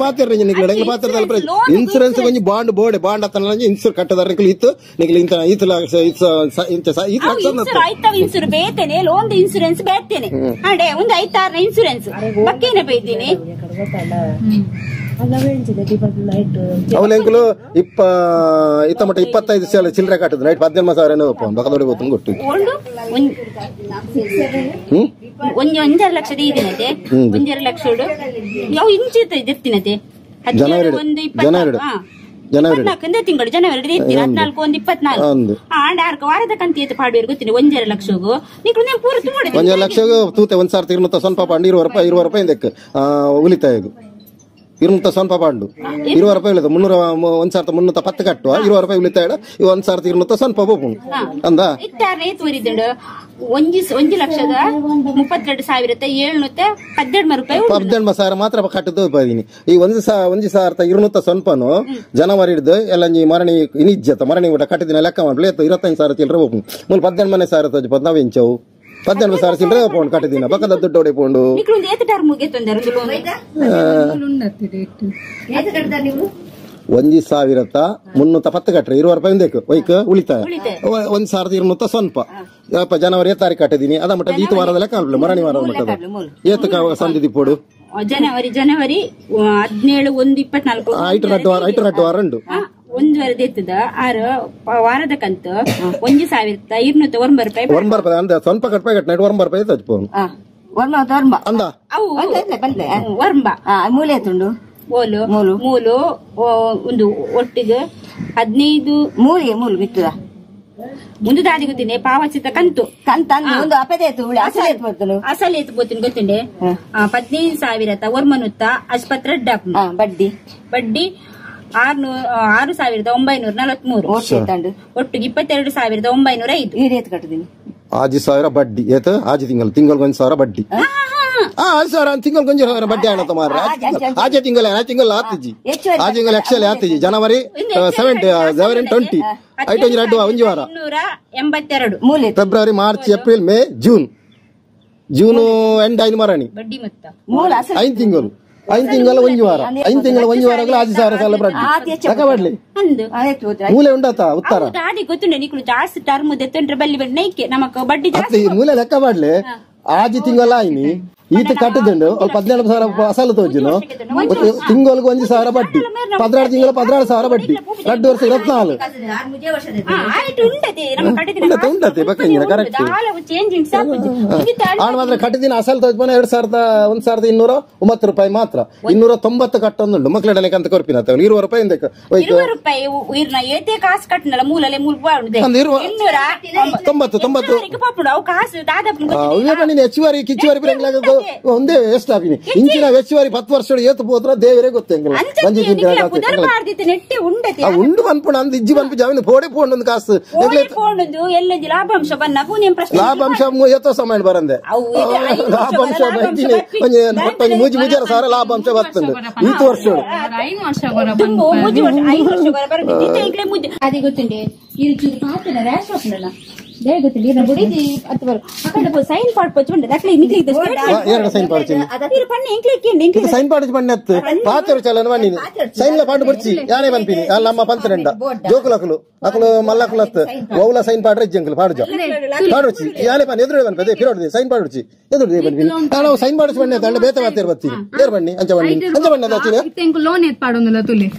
ಪಾತಿರ ಪಾತಿರ ಇನ್ಸೂರೆನ್ಸ್ ಕೊಂಚ bond board bond ಅತ್ತ ಇನ್ಸೂರ್ ಕಟ್ಟದಾರ ಇತ್ತು ನಿಕ್ಲೆ ಈತ ಇನ್ಸೂರ್ ಬೇತೇನೆ ಲೋನ್ ಇನ್ಸೂರೆನ್ಸ್ ಬೇತೇನೆ ಅಂಡೆ ಒಂದು 5-6 ಇನ್ಸೂರೆನ್ಸ್ ಬಕ್ಕೇನೆ ಬೈದ್ದೀನಿ ಅವಲೆಂಕುಲು ಇತ್ತ ಮಟ್ಟ 25 ಚಿಲ್ಲರೆ ಕಟ್ಟದ ನೈಟ್ 18 ಸಾವಿರ ಬಕದೊಡೆ ಗೊತ್ತು ಗೊತ್ತು 1.5 ಲಕ್ಷ ಇದೀನತೆ 1.5 ಲಕ್ಷ ಯಾವ ಇಂಚಿತ ಎತ್ತಿನತೆ ಜನವರಿ 14 ತಿಂಗಳು ಜನವರಿ 14 1 24 ಆಂಡ ಆರ್ಕ ವಾರದ ಕಂತಿ ಎತ್ತು ಪಾಡುವರು ಗೊತ್ತಿನಿ 1.5 ಲಕ್ಷಗೂ ನಿಕ್ಲು ನೇಮ್ ಪೂರ ತೂಡೆ 1.5 ಲಕ್ಷಗೂ ತೂತೆ 1,200 ಪಾಂಡು 20 ರೂಪಾಯಿ 20 ರೂಪಾಯಿ ಇಂದಕ್ಕೆ ಉಳಿತಾಯ 200 ಪಾಂಡು 20 ರೂಪಾಯಿ ಉಳಿದ 300 1310 ಕಟ್ಟುವ 20 ರೂಪಾಯಿ ಉಳಿತಾಯ 1,200 ಹೋಪುಂಡು ಅಂದ ಇಟ್ಟಾರೆ ತೋರಿದ್ದುಂಡು 1,32,712 ರೂಪಾಯಿ 18,000 ಮಾತ್ರ ಕಟ್ಟದ್ದು ಇದ್ದೀನಿ ಈ 1,200 ಜನವರಿ ಹಿಡಿದು ಎಲ್ಲ ಮರಣಿ ಇನಿಜ್ಜತ ಮರಣಿ ಊಟ ಕಟ್ಟಿದಿನ ಲೆಕ್ಕ ಮಾಡ್ಲಿ 25,000 ಚಿಲ್ಲರೆ ಹೋಪುಂಡು ಮೂಲ 18,000 ತೋಜು ಇಂಚವು 18,000 ಚಿಲ್ಲರೆ ಹೋಪುಂಡು ಕಟ್ಟಿದಿನ ಪಕ್ಕದ ದುಡ್ಡು ಹೊಡೆಪುಂಡು 1,310 ಕಟ್ರೆ 20 ರೂಪಾಯಿ ಒಂದೇಕು ವೈಕ್ ಉಳಿತಾಯ 1,200 ಜನವರಿ ತಾರೀಕು ಕಟ್ಟಿದೀನಿ ಅದ ಮಟ್ಟ ಈತ ವಾರದ ಲೆಕ್ಕ ಮರಣಿ ವಾರದ ಮಟ್ಟದ ಏತ ಸಂಧಿ ದಿಪ್ಪೋಡು ಜನವರಿ ಜನವರಿ 17 1 24 ಐಟು ರಡ್ಡು ವಾರ ಉಂಡು ಒಂದು ವಾರದ ಎತ್ತದ ಆರು ವಾರದ ಕಂತು 1,209 ರೂಪಾಯಿ 9 ರೂಪಾಯಿ ಅಂದ ಸ್ವಲ್ಪ ಕಟ್ಪಾಯಿ ಕಟ್ಟ 9 ರೂಪಾಯಿ ತಜ್ಪೋನು ಅಂದ ಅವು ವರ್ಂಬ ಮೂಲೆ ತುಂಡು ಓಲು ಮೂಲು ಒಂದು ಒಟ್ಟಿಗೆ 15 ಮೂಲೆ ಮೂಲು ಬಿತ್ತದ ಒಂದು ದಾದಿ ಗೊತ್ತಿನಿ ಪಾವಚಿತ ಕಂತು ಕಂತ ಒಂದು ಅಪದೇ ಅಸಲು ಎತ್ತು ಬೋತೀನಿ ಗೊತ್ತುಂಡೆ 15,000 ವರ್ಮನುತ್ತ ಆಸ್ಪತ್ರೆ ಬಡ್ಡಿ ಬಡ್ಡಿ 6,943 ಒಟ್ಟಿಗೆ 22,905 ಈ ರೇಟ್ ಕಟ್ಟಿದೀನಿ 5,000 ಬಡ್ಡಿ ಏತ ಆಜಿ ತಿಂಗಳು ತಿಂಗಳಿಗೆ 1,000 ಬಡ್ಡಿ 5,000 ತಿಂಗಳು ಕೊಂಚ ಬಡ್ಡಿ ಹಣ ಮಾರ್ರೆ ಆಜೆ ತಿಂಗಳ ತಿಂಗಳ ಆತಿಜಿ ಆ ತಿಂಗಳ ಎಕ್ಸೆಲ್ ಆತಿಜಿ ಜನವರಿ 7 20 ಐಟು ಎರಡು ಒಂಜಿ ವಾರ 182 February March April May June June end ಐದು ಮರಣಿ ಬಡ್ಡಿ ಮೊತ್ತ 5 ತಿಂಗಳು 5 ತಿಂಗಳ ಒಂಜಿ ವಾರ 5 ತಿಂಗಳ ಒಂಜಿ ವಾರಗಳು 5,000 ಸಾಲ ಬಡ್ಡಿ ಬಡ್ಲಿ ಮೂಲೆ ಉಂಡಾತ ಉತ್ತರ ದಾದಿ ಗೊತ್ತುಂಡೆ ನೀಕು ಜಾಸ್ತಿ ಟರ್ಮ್ ದೆತ್ತೊಂಡ್ರೆ ಬಲ್ಲಿ ಬಡ್ಡಿ ನೈಕೆ ನಮಕ್ ಬಡ್ಡಿ ಜಾಸ್ತಿ ಮೂಲೆ ಲೆಕ್ಕ ಮಾಡ್ಲಿ ಆಜಿ ತಿಂಗಳ ಆಯ್ನಿ ಈತ ಕಟ್ಟದುಂಡು 18,000 ಅಸಲು ತೋಜುನು ತಿಂಗಳಿಗೆ 1,000 ಬಡ್ಡಿ 16 ತಿಂಗಳು 16,000 ಬಡ್ಡಿ 2 ವರ್ಷ 24 ಉಂಡತೆ ಬಕ್ಕ ಕರೆಕ್ಟ್ ಆಣ ಮಾತ್ರ ಕಟ್ಟಿದಿನ ಅಸಲು ತೋಜ್ 1,209 ರೂಪಾಯಿ ಮಾತ್ರ 290 ಕಟ್ಟೊಂದುಂಡು ಮಕ್ಕಳ ಅಂತ ಕೊರ್ಪಿನ 20 ರೂಪಾಯಿ 20 ರೂಪಾಯಿ ಏತೆ ಕಾಸು ಕಟ್ಟನಲ್ಲ ಮೂಲಲೆ ತೊಂಬತ್ತು ತೊಂಬತ್ತು ಹೆಚ್ಚುವರಿ ಕಿಚ್ಚುವರಿ ಒಂದೇ ವೇಸ್ಟ್ ಆಪಿನಿ ಇಂಚಿನ ಹೆಚ್ಚುವರಿ 10 ವರ್ಷ ಏತು ಪೋತ್ರ ದೇವರೇ ಗೊತ್ತಂಗಿಲ್ಲ ಉಂಡು ಪನ್ಪುಣ ಅಂದ್ ಇಜ್ಜಿ ಪನ್ಪು ಜಾವಿನ ಪೋಡೆ ಪೋಂಡು ಕಾಸು ಲಾಭಾಂಶ ಲಾಭಾಂಶ ಏತೋ ಸಮಯ ಬರಂದೆ ಲಾಭಾಂಶ ಮೂಜಿ ಮುಜಾರ ಸಾವಿರ ಲಾಭಾಂಶ ಬರ್ತಂದು ಈತು ವರ್ಷ ಅದೇ ಗೊತ್ತುಂಡೆ ಸೈನ್ ಪಾಡ್ ಎರಡು ಸೈನ್ ಸೈನ್ ಪಾಡ್ ಬಣ್ಣತ್ತು ಪಾತೆರು ಚಲನ ಬನ್ನಿ ಸೈನ್ ಪಾಡು ಬರ್ಚಿ ಯಾನೇ ಬನ್ಪಿನಿ ಅಲ್ಲ ನಮ್ಮ ಪಂತರೆಂಡ ಜೋಕುಲಕುಲು ಅಕಲು ಮಲ್ಲಕುಲತ್ ಓಲ ಸೈನ್ ಪಾಡ್ರೆ ಜಂಕಲ್ ಪಾಡುಜ ಪಾಡುಚಿ ಯಾನೇ ಬನ್ನಿ ಎದುರು ಬನ್ಪದೆ ಪಿರೋಡ್ದೆ ಸೈನ್ ಪಾಡುಚಿ ಎದುರು ಬನ್ಪಿನಿ ನಾವು ಸೈನ್ ಪಾಡಿಸಿ ಬನ್ನಿ ಅಲ್ಲ ಬೇತ ಬಾತೇರು ಬತ್ತೀನಿ ಏರ್ ಬನ್ನಿ ಅಂಚ ಬನ್ನಿ ಅಂಚ ಬನ್ನಿ ಅದಾಚಿನ ಲೋನ್ ಏತ್ ಪಾಡೊಂದಿಲ್ಲ ತುಲಿ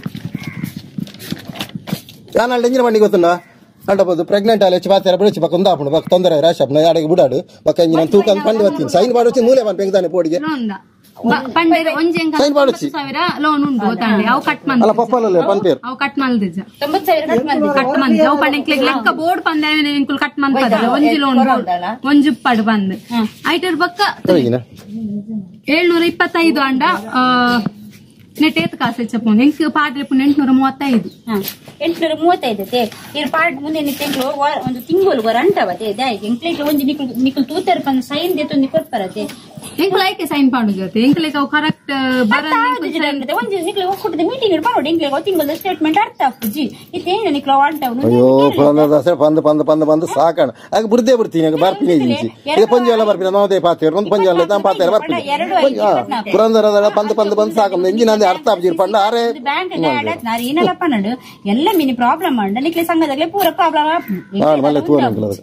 ಯಾನ ಎಂಜಿನ ಬನ್ನಿ ಗೊತ್ತುಂಡ ಅಂಡಬೋದು ಪ್ರೆಗ್ನೆಂಟ್ ಆಲೆ ಪಾತೆರ ಬಿಡುಚಿ ಪಕ್ಕ ಒಂದು ಬಕ್ ತೊಂದರೆ ರಾಶಿ ಅಪ್ನ ಯಾಡಿಗೆ ಬುಡಾಡು ಬಕ್ಕ ಇಂಜಿನ ತೂಕ ಪಂಡು ಬತ್ತೀನಿ ಸೈನ್ ಪಾಡುಚಿ ಮೂಲೆ ಬನ್ ಪೆಂಗ್ದಾನೆ ಪೋಡಿಗೆ ಸೈನ್ ಪಾಡುಚಿ ಲೋನ್ ಉಂಟು ಅವು ಕಟ್ ಅಲ್ಲ ಪಪ್ಪಲ್ಲ ಪನ್ಪೇರು ಅವು ಕಟ್ ಮಲ್ದಿಜ 90,000 ಕಟ್ ಮಂದಿ ಅವು ಪಂಡೆ ಲೆಕ್ಕ ಬೋರ್ಡ್ ಪಂದೆ ಎಂಕುಲು ಕಟ್ ಮಂದ ಒಂಜಿ ಲೋನ್ ಒಂಜಿ ಉಪ್ಪಾಡು ಬಂದ್ ಐಟರ್ ಬಕ್ಕ 725 ಅಂಡ Net ಏತ್ ಕಾಸು ಹೆಚ್ಚಪ್ಪುಂಡು ಎಂಕ್ ಪಾಡ್ರೆ 835 835 ಇರ್ ಪಾಡ್ ಮುಂದೆ ನಿತ್ತೆಂಕ್ಲು ಒಂದು ತಿಂಗಳು ಅಂಟವತೆ ಎಂಕ್ಲೇಕ್ ಒಂಜಿ ನಿಕುಲ್ ನಿಕುಲ್ ತೂತರ್ ಪಂದ್ ಸೈನ್ ದೇತೊಂದು ಕೊರ್ಪರತೆ ಎಂಕ್ಲ ಐಕೆ ಸೈನ್ ಪಾಡು ಜೊತೆ ಎಂಕ್ಲೇಕ್ ಅವು ಕರೆಕ್ಟ್ ಬರಂದೆ ಒಂಜಿ ನಿಕ್ಲೆ ಒಕ್ಕೂಟದ ಮೀಟಿಂಗ್ ಪಾಡು ಎಂಕ್ಲೇಕ್ ತಿಂಗಳ ಸ್ಟೇಟ್ಮೆಂಟ್ ಅರ್ಥ ಆಪುಜಿ ಇತ್ತೇನ ನಿಕ್ಲ ಅಂಟವನು ಅಯ್ಯೋ ಪಂದ ದಸೆ ಪಂದ ಪಂದ ಪಂದ ಪಂದ ಸಾಕಣ ಆಗ ಬುರ್ದೆ ಬಿಡ್ತೀನಿ ಆಗ ಬರ್ಪಿನಿ ಜಿಂಚಿ ಇದು ಪಂಜಾಲ ಬರ್ಪಿನ ನಾವದೇ ಪಾತೇರು ಒಂದು ಪಂಜಾಲ ತಾಂ ಪಾತೇರು ಬರ್ಪಿನಿ ಪುರಂದರದ ಪಂದ ಪಂದ ಪಂದ ಸಾಕಂ ಎಂಜಿನ ಅಂದೆ ಅರ್ಥ ಆಪುಜಿ ಪಂಡ ಆರೆ ಬ್ಯಾಂಕ್ ಗಾಡ ನಾರಿ ಏನಲ್ಲ ಪನ್ನಡು ಎಲ್ಲ ಮಿನಿ ಪ್ರಾಬ್ಲಮ್ ಅಂಡ ನಿಕ್ಲೆ ಸಂಘದಾಗಲೇ ಪೂರ ಪ್ರಾಬ್ಲಮ್ ಆಪು ಮಲ್ಲೆ ತೂವನ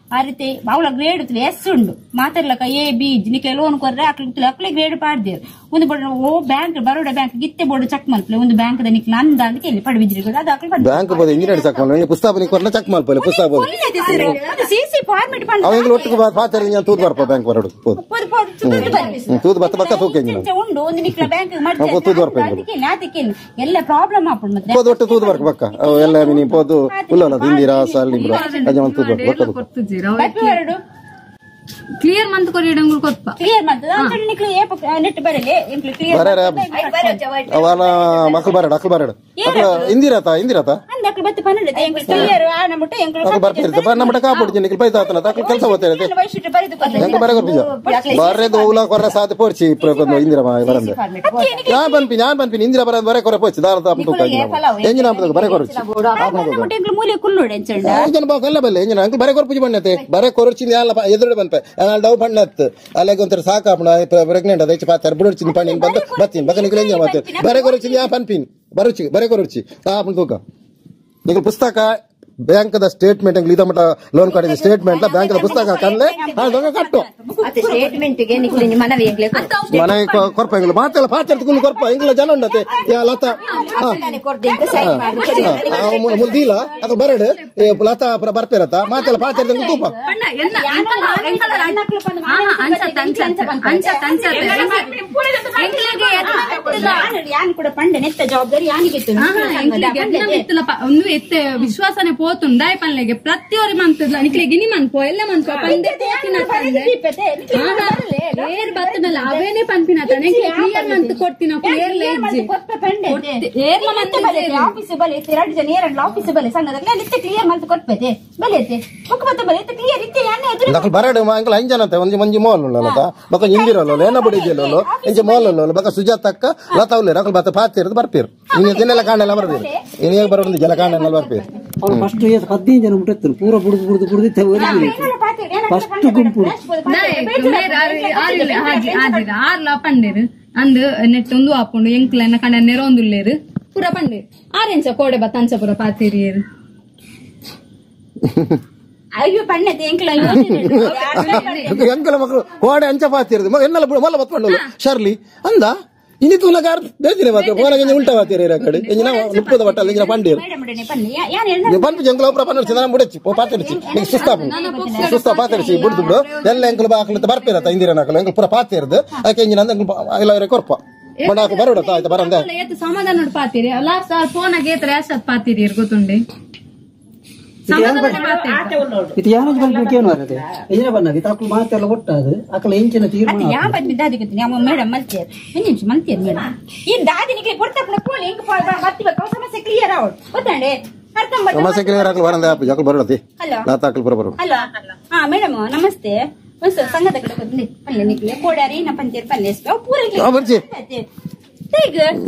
ಆ ರೀತಿ ಅವಳ ಗ್ರೇಡ್ ಎಸ್ ಉಂಡು ಮಾತಾಡ್ಲಕ್ಕ ಎ ಬಿ ನಿಕ್ಲೆ ಲೋನ್ ಕೊರ್ರೆ ಅಕ್ಲೆ ಅಕ್ಲೆ ಗ್ರೇಡ್ ಪಾಡ್ದೇರು ಒಂದು ಬೋರ್ಡ್ ಓ ಬ್ಯಾಂಕ್ ಬರೋಡ ಬ್ಯಾಂಕ್ ಗಿತ್ತೆ ಬೋರ್ಡ್ ಚೆಕ್ ಮಲ್ಪಲೆ ಒಂದು ಬ್ಯಾಂಕ್ the ನಿಕ್ಲ ಅಂದ ಅಂತ ಕೇಳಿ ಪಡಬಿದ್ರಿ ಅದು ಅಕ್ಲೆ ಬ್ಯಾಂಕ್ ಬೋದ ಇಂಜಿನಿಯರ್ ಚೆಕ್ ಮಲ್ಪಲೆ ಪುಸ್ತಕ ನಿಕ್ ಕೊರ್ನ ಚೆಕ್ ಮಲ್ಪಲೆ ಪುಸ್ತಕ ಬೋದ ಸಿಸಿ ಫಾರ್ಮೆಟ್ ಪಂಡ ಅವೆಂಗ್ಲ ಒಟ್ಟಿಗೆ ಪಾತೇರು ಇಂಜನ್ ತೂದು ಬರ್ಪ ಬ್ಯಾಂಕ್ ಬರೋಡು ತೂದು ಬತ್ತ ಬಕ್ಕ ತೂಕೆ ಇಂಜಿನ ಉಂಡು ಒಂದು ನಿಕ್ಲ ಬ್ಯಾಂಕ್ ಮಡ್ಚೆ ತೂದು ಬರ್ಪ ಅದಕ್ಕೆ ಎಲ್ಲ ಪ್ರಾಬ್ಲಮ್ ಆಪುಂಡು ಮತ್ತೆ ಪೋದು ಒಟ್ಟು ತೂದು ಬರ್ಕ ಬಕ್ಕ ಎಲ್ಲ ಮಿನಿ ಪೋದು ಉಲ್ಲಲ್ಲ ಇಂದಿರಾ ಸಾಲಿ ಬ್ರ ಅಜಮನ್ ತೂದು ಬರ್ಕ ಬಕ್ಕ ಕ್ಲಿಯರ್ ಮಂತ್ ಕೊರಿಯಡಂಗುಲ್ ಕೊಪ್ಪ ಕ್ಲಿಯರ್ ಮಂತ್ ಅಂತ ನಿಕ್ಲು ಏ ನೆಟ್ ಬರಲೆ ಎಂಕ್ಲು ಕ್ಲಿಯರ್ ಬರರೆ ಅವನ ಮಕ್ಕಳು ಬರಡ ಅಕ್ಕಳು ಬರಡ ಅಕ್ಕಳು ಇಂದಿರಾತ ಇಂದಿರಾತ ಅಂದ ಅಕ್ಕಳು ಬತ್ತಿ ಪನ್ನಡ ಎಂಕ್ಲು ಕ್ಲಿಯರ್ ಆ ನಮ್ಮಟ ಎಂಕ್ಲು ಅಕ್ಕಳು ಬರ್ತಿರ್ತ ಬರ ನಮ್ಮಟ ಕಾಪುಡ್ಜಿ ನಿಕ್ಲು ಪೈತಾ ಆತನ ಅಕ್ಕಳು ಕೆಲಸ ಹೋಗ್ತಿರತೆ ಎಂಕ್ಲು ಬರ ಕೊರ್ಪಿಜ ಬರ್ರೆ ದೋಲ ಕೊರ್ರ ಸಾತೆ ಪೋರ್ಚಿ ಇಂದಿರಾ ಬರಂದೆ ಯಾನ್ ಬನ್ಪಿ ಇಂದಿರಾ ಬರ ಬರೆ ಕೊರ ಪೋರ್ಚಿ ದಾರ ತಾಪ ತೂಕ ಎಂಜಿನ ಆಪದ ಬರೆ ಕೊರ್ಚಿ ನಮ್ಮಟ ಎಂಕ್ಲು ಮೂಲೆ ಕುಲ್ಲೋಡೆ ಎಂಚಂಡ ಎಂಜನ ಬಾಕಲ್ಲ ಬಲ್ಲೆ ಎಂಜಿನ ಅಂಕಲ್ ಬರೆ ಕೊರ್ಪುಜಿ ಬಣ್ಣತೆ ಬರೆ ಕೊರ್ಚಿ ಯಾಲ ಎದುರುಡೆ ಬನ್ಪೆ ಡವ್ ಬಣ್ಣತ್ ಅಲ್ಲಾಗ ಒಂಥರ ಸಾಕಾಪಣ ಪ್ರೆಗ್ನೆಂಟ್ ಅದ ಹೆಚ್ಚು ಪಾತಾರೆ ಬುಡರ್ಚಿನ ಪಣ್ಣಿನ ಬಂದು ಬತ್ತೀನಿ ಬಕ್ಕ ನಿಕ್ಲು ಎಂಜನ ಮಾತೆ ಬರೆ ಕೊರಚಿನ ಯಾ ಪನ್ಪಿನ್ ಬರುಚಿ ಬರೆ ಕೊರಚಿ ಆಪಣ ತೂಕ ನಿಕ್ಲು ಪುಸ್ತಕ bank the statement ಎಂಗ್ಲು ಇದಮಟ loan card statement bank the ಪುಸ್ತಕ ಕನ್ಲೆ ದೊಂಗ ಕಟ್ಟು ಸ್ಟೇಟ್ಮೆಂಟ್ ಗೆ ನಿಕ್ಲು ಮನವಿ ಎಂಗ್ಲೆ ಮನವಿ ಕೊರ್ಪ ಎಂಗ್ಲು ಮಾತೆಲ್ಲ ಪಾಚರ್ ಕುಲ್ ಕೊರ್ಪ ಎಂಗ್ಲ ಜನ ಉಂಡತೆ ಯಾ ಲತಾ ಮುಲ್ದಿಲ್ಲ ಅದು ಬರಡು ಲತಾ ಬರ್ಪೇರತ ಮಾತೆಲ್ಲ ಪಾಚರ್ ತೂಪ ಯಾನ್ ಕೂಡ ಪಂಡೆ ನೆತ್ತ ಜವಾಬ್ದಾರಿ ಯಾನಿಗೆ ಒಂದು ಎತ್ತ ವಿಶ್ವಾಸನೆ ಪೋತುಂಡಾಯ್ ಪನ್ಲೆಗೆ ಪ್ರತಿಯೊರಿ ಮಂತದ್ಲ ನಿಕ್ಲೆ ಗಿನಿ ಮನ್ಪೋ ಎಲ್ಲ ಮನ್ಪೋ ಪಂದೆ ಏರ್ ಬತ್ತನಲ್ಲ ಅವೇನೆ ಪನ್ಪಿನ ಕ್ಲಿಯರ್ ಮಂತ್ ಕೊಡ್ತೀನ ಆಫೀಸ್ ಬಲೆ ಎರಡು ಜನ ಏರಲ್ಲ ಆಫೀಸ್ ಬಲೆ ಸಂಘದಲ್ಲಿ ಅಲ್ಲಿ ಕ್ಲಿಯರ್ ಮಂತ್ ಕೊಟ್ಪೇತೆ ಬಲೆ ಬುಕ್ ಬತ್ತ ಬಲೆ ಕ್ಲಿಯರ್ ಇತ್ತೆ ನಕಲ್ ಬರಡು ಅಂಕಲ್ ಅಂಜನ ಅಂತ ಒಂಜಿ ಮಂಜಿ ಮೋಲ್ ಉಳ್ಳಲತ ಬಕ ಇಂದಿರಲ್ಲ ಏನ ಬಡಿದಿಲ್ಲ ಇಂಚ ಮೋಲ್ ಅಲ್ಲ ಬಕ ಸುಜಾತಕ್ಕ ಲತಾ ಉಲ್ಲೇರು ಅಕಲ್ ಬತ್ತ ಪಾತಿರದು ಬರ್ಪೀರು ಇನ್ನು ದಿನೆಲ್ಲ ಕಾಣೆಲ್ಲ ಬರ್ಪೀರು ಇನ್ನು ಬರೋದು ಜಲ ಕಾಣೆಲ್ಲ ಬರ್ಪೀರು ಅವ್ರು ಫಸ್ಟ್ 15 ಜನ ಮುಟ್ಟುತ್ತಾರೆ ಪೂರ ಬುಡುದು ಬುಡುದು ಬುಡುದು ಫಸ್ಟ್ ಗುಂಪು ಆರ್ಲ ಪಂಡೇರು ಅಂದ್ ನೆಟ್ ಒಂದು ಆಪುಂಡು ಎಂಕ್ಲ ಕಂಡ ನೆರೊಂದುಲ್ಲೇರು ಪೂರ ಪಂಡೇರು ಆರೆಂಚ ಕೋಡೆ ಬತ್ತ ಅಂಚ ಪೂರ ಪಾತಿರಿಯರು ಅಯ್ಯೋ ಪಣ್ಣತೆ ಎಂಕ್ಲ ಎಂಕಲ ಮಕ್ಕಳು ಕೋಡೆ ಅಂಚ ಪಾತಿರದು ಎನ್ನಲ ಮೊಲ್ಲ ಬತ್ಪಂಡು ಶರ್ಲಿ ಅಂದ ಇನಿ ತೂಲಗಾರ್ ಬೇತಿನ ಮಾತ್ರ ಪೋನಗ ಉಲ್ಟಾ ವಾತೀರ ಇರ ಕಡೆ ಎಂಜಿನ 30 ಬಟ್ಟಲ್ ಎಂಜಿನ ಪಂಡೀರು ಪನ್ಪು ಜಂಕಲ ಒಬ್ರ ಪನ್ನರ್ಚಿ ನಾನು ಮುಡಚ್ಚಿ ಪಾತಿರ್ಚಿ ನಿಂಗೆ ಸುಸ್ತಾಪು ಸುಸ್ತಾ ಪಾತಿರ್ಚಿ ಬುಡ್ದು ಬಿಡು ಎಲ್ಲ ಎಂಕಲು ಬಾಕಲು ಬರ್ಪೇರತ್ತ ಇಂದಿರ ನಾಕಲು ಎಂಕಲು ಪೂರ ಪಾತಿರ್ದು ಅದಕ್ಕೆ ಎಂಜಿನ ಅಂದ ಎಂಕಲು ಎಲ್ಲ ಕೊರ್ಪ ಬಡಾಕು ಬರೋಡ ಆಯ್ತು ಬರಂದೆ ಸಮಾಧಾನ ಪಾತಿರಿ ಲಾಸ್ಟ್ ಫೋನಾಗ ಏತ್ರ ಯಾಸತ್ ಪಾತಿರಿ ಗೊತ್ತುಂಡೆ ಇದು ಯಾರು ಬಂದ್ಬೇಕು ಬರದೆ ಏನ ಬಂದಾಗ ಇದು ಅಕ್ಲು ಮಾತೆಲ್ಲ ಒಟ್ಟಾದು ಅಕ್ಕಲ ಎಂಚಿನ ತೀರ್ಮಾನ ಯಾ ಬಂದ್ಮಿ ದಾದಿ ಗೊತ್ತೀನಿ ಅಮ್ಮ ಮೇಡಮ್ ಮಲ್ತೇರ್ ಒಂದು ನಿಮಿಷ ಮಲ್ತೇರ್ ಮೇಡಮ್ ಈ ದಾದಿನಿಗೆ ಕೊಡ್ತಪ್ಪನ ಪೋಲಿ ಹೆಂಗ್ ಬರ್ತಿಬೇಕು ಸಮಸ್ಯೆ ಕ್ಲಿಯರ್ ಆವಡ್ ಗೊತ್ತಂಡೆ ಅರ್ಥ ಸಮಸ್ಯೆ ಕ್ಲಿಯರ್ ಆಗಲು ಬರಂದೆ ಅಕ್ಕಲು ಬರೋಡತಿ ಲಾತ ಅಕ್ಕಲು ಬರ ಬರೋ ಹಲೋ ಹಾ ಮೇಡಮ್ ನಮಸ್ತೆ ಒಂದು ಸಂಘದ ಕಡೆ ಬಂದಿ ಪಲ್ಲೆ ನಿಕ್ಲೆ ಕೋಡಾರಿ ಏನ ಪಂತೇರ್ ಪಲ್ಲೆ ಪೂರ ಬರ್ಚಿ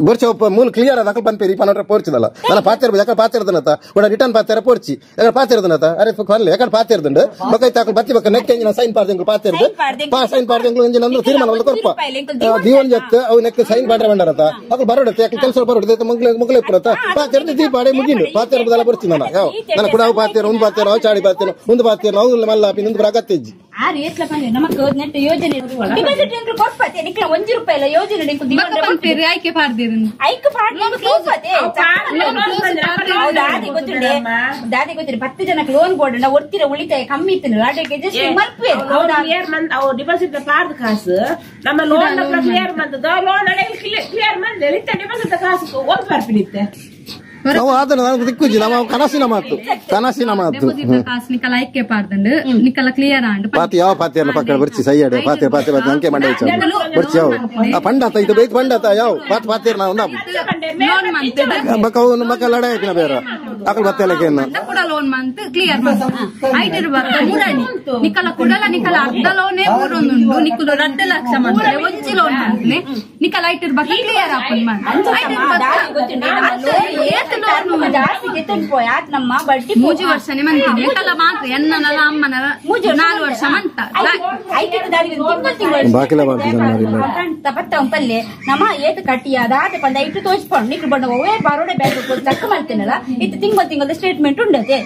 ಬರ್ಚಿ ಒಪ್ಪ ಮೂಲ ಕ್ಲಿಯರ್ ಅದ ಅಕಲ್ ಪನ್ಪೇರಿ ಪನ್ನೊಂಡ್ರೆ ಪೋರ್ಚಿದಲ್ಲ ಅಲ್ಲ ಪಾತಿರ ಯಾಕಡೆ ಪಾತಿರ್ದನತ ಒಡ ರಿಟರ್ನ್ ಪಾತಿರ ಪೋರ್ಚಿ ಯಾಕಡೆ ಪಾತಿರ್ದನತ ಅರೆ ಪಲ್ಲೆ ಯಾಕಡೆ ಪಾತಿರ್ದುಂಡು ಬಕೈತ ಅಕಲ್ ಬತ್ತಿ ಬಕ್ಕ ನೆಕ್ ಎಂಜಿನ ಸೈನ್ ಪಾಡ್ದೆ ಪಾತಿರ್ದು ಪಾ ಸೈನ್ ಪಾಡ್ದೆ ಎಂಜಿನ ಅಂದ್ರೆ ತೀರ್ಮಾನ ಒಂದು ಕೊರ್ಪ ದೀವನ್ ಜತ್ ಅವು ನೆಕ್ ಸೈನ್ ಪಾಡ್ರೆ ಬಂಡರತ ಅಕಲ್ ಬರೋಡತ್ತೆ ಯಾಕೆ ಕೆಲಸ ಬರೋಡತ್ತೆ ಮಂಗ್ಲೆ ಮಂಗ್ಲೆ ಪುರತ ಪಾತಿರ್ದು ದೀಪಾಡೆ ಮುಗಿಂಡು ಪಾತಿರ್ದಲ್ಲ ಬರ್ಚಿ ನಾನು ಯಾವ ನನ್ನ ಕೂಡ ಪಾತಿರ ಒಂದು ಪಾತಿರ ಅವು ಚಾಡಿ ಪಾತಿರ ಒಂದು ಪಾತಿರ ಅವು ಮಲ್ಲ ಇನ್ನೊಂದು ಬರಾಗತ್ತೆಜ್ಜಿ ಆ ರೇತ್ಲ ಪಂಡೆ ನಮಕ್ ನೆಟ್ ಯೋಜನೆ ಡಿಪಾಸಿಟ್ ಎಂಕ್ಲು ಕೊರ್ಪತೆ ನಿಕ್ಲ 1 ರೂಪಾಯಿ ಇಲ್ಲ ಯೋಜನೆ ಎಂಕ್ಲು ಪನ್ಪೇರಿ ಆಯ್ಕೆ ಪಾಡ್ದಿರು ಐಕ್ ಪಾಡ್ಲಿ ದಾದಿ ಗೊತ್ತುಂಡೆ ದಾದಿ ಗೊತ್ತಿರಿ 10 ಜನಕ್ಕೆ ಲೋನ್ ಬೋರ್ಡ್ ಒರ್ತಿರ ಉಳಿತಾಯ ಕಮ್ಮಿ ಇತ್ತು ಆಟೋಗೆ ಜಸ್ಟ್ ಮಲ್ಪೇರು ಅವು ಡಿಪಾಸಿಟ್ ಪಾರ್ದ ಕಾಸು ನಮ್ಮ ಲೋನ್ ಕ್ಲಿಯರ್ ಮಂತದ ಲೋನ್ ಕ್ಲಿಯರ್ ಮಂದ ಡಿಪಾಸಿಟ್ ಕಾಸು ಒಂದು ಬರ್ಪಿನಿತ್ತೆ. ನಾವು ಆತನ ನಾನು ದಿಕ್ಕುಜಿ ನಮ್ಮ ಕನಸಿನ ಮಾತು ಕನಸಿನ ಮಾತು ನಿಕಲ ಐಕ್ಯ ಪಾರ್ದಂಡು ನಿಕಲ ಕ್ಲಿಯರ್ ಆಂಡ್ ಪಾತಿ ಯಾವ ಪಾತಿಯನ್ನ ಪಕ್ಕಡ ಬರ್ಚಿ ಸೈಯಡೆ ಪಾತಿ ಪಾತಿ ಪಾತಿ ಅಂಕೆ ಮಂಡೆ ಬರ್ಚಿ ಯಾವ ಆ ಪಂಡಾತ ಇದು ಬೇಕು ಪಂಡಾತ ಯಾವ ಪಾತ್ ಪಾತಿಯರ್ ನಾವು ಲೋನ್ ಮಂತ್ ಬಕ್ಕ ಮಕ್ಕ ಲಡಾಯಿ ಹಾಕಿನ ಬೇರೆ ಅಕಲ್ ಬತ್ತೆಲಕ್ಕೆ ಕೂಡ loan month clear ಐಟಿರು ಬಕ್ಕ ಮುರಣಿ ನಿಕಲ ಕುಡಲ ನಿಕಲ ಅರ್ಧ ಲೋನೇ ಮೂರೊಂದುಂಡು ನಿಕುಲು 2 ಲಕ್ಷ ಮಂತ್ ಒಂಜಿ ಲೋನ್ ಮಂತ್ ನಿಕಲ ಐಟಿರು ಬಕ್ಕ ಕ್ಲಿಯರ್ ಆಪನ್ ಮಂತ್ ಐಟಿರು ಬಕ್ಕ ನಮ್ಮ ಬಡ್ಡಿ ಮೂಜಿ ವರ್ಷನೇ ಮಂತಿನಿ ಎಂಕಲ ಮಾತ್ರ ಎನ್ನನಲ ಅಮ್ಮನಲ 4 ವರ್ಷ ಮಂತ ಬಾಕಿಲ ಪಲ್ಲೆ ನಮ್ಮ ಏತು ಕಟ್ಟಿ ಅದಾದ ಪಂದ ಇಟ್ಟು ತೋಚ್ಕೊಂಡು ನಿಕ್ಲು ಬಂಡ ಒವೇ ಬಾರೋಡೆ ಬ್ಯಾಂಕ್ ಚಕ್ಕ ಮಾಡ್ತೇನಲ್ಲ ಇತ್ತು ತಿಂಗಳ ತಿಂಗಳ ಸ್ಟೇಟ್ಮೆಂಟ್ ಉಂಡತೆ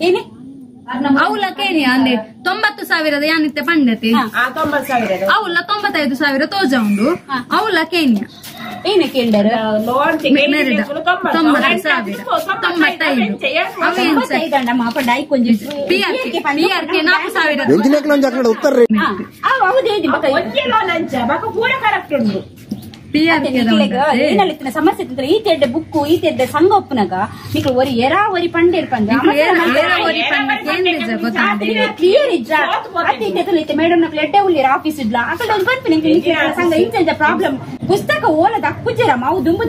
ಏನೇ ಅವಲಕ್ಕೇನಿ ಅಂದ್ರೆ 90,000 ಯಾನಿತ್ತೆ ಪಂಡತೆ ಅವಲ್ಲ 95,000 ತೋಜ ಉಂಡು ಅವಲಕ್ಕೇನಿಯ ಏನ ಕೇಂದ್ರ 90,000 95 4,000 ಉತ್ತರ ಏನಲ್ಲಿ ಸಮಸ್ಯೆ ಇತ್ತು ಈ ತೆಡ್ಡೆ ಬುಕ್ಕು ಈ ತೆಡ್ಡೆ ಸಂಘ ಒಪ್ಪುನಾಗ ನಿಕ್ಲು ಒರಿ ಎರಾ ಒರಿ ಪಂಡೇರ್ ಪಂಡ ಕ್ಲಿಯರ್ ಇಜ್ಜ ಅತ್ತೆ ಮೇಡಮ್ ನಕ್ಲು ಎಡ್ಡೆ ಉಳ್ಳೀರ ಆಫೀಸ್ ಇಡ್ಲ ಅಕಡೆ ಒಂದು ಬರ್ತೀನಿ ಸಂಘ ಇಂಚ ಪ್ರಾಬ್ಲಮ್ ಪುಸ್ತಕ ಓಲ ದಕ್ಕುಜರ ಮಾವು ದುಂಬು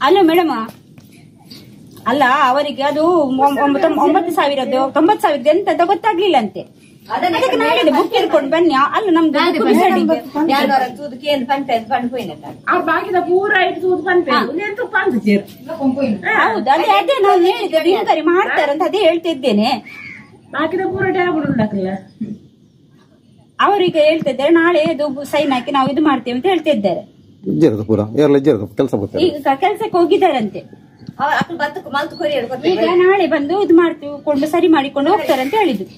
ಅಲ್ಲ ಮೇಡಮ್ ಅಲ್ಲ ಅವರಿಗೆ ಅದು 9,000 90,000 ಎಂತ ಗೊತ್ತಾಗ್ಲಿಲ್ಲ ಅಂತೆ. ಅದಕ್ಕೆ ನಾನು ಬುಕ್ ಇರ್ಕೊಂಡು ಬನ್ನಿ ಅಲ್ಲ ನಮ್ದು ಹೌದು ಅದೇ ಅದೇ ನಾನು ಹೇಳಿದ್ದೆ ಇನ್ಕ್ವೈರಿ ಮಾಡ್ತಾರೆ ಅಂತ ಅದೇ ಹೇಳ್ತಿದ್ದೇನೆ. ಅವರೀಗ ಹೇಳ್ತಿದ್ದಾರೆ ನಾಳೆ ಇದು ಸೈನ್ ಹಾಕಿ ನಾವು ಇದು ಮಾಡ್ತೇವೆ ಅಂತ ಹೇಳ್ತಿದ್ದಾರೆ. ಈಗ ಕೆಲಸಕ್ಕೆ ಹೋಗಿದ್ದಾರಂತೆ. ಈಗ ನಾಳೆ ಬಂದು ಇದು ಮಾಡ್ತೀವಿ ಕೊಂಡು ಸರಿ ಮಾಡಿಕೊಂಡು ಹೋಗ್ತಾರೆ ಅಂತ ಹೇಳಿದ್ರು.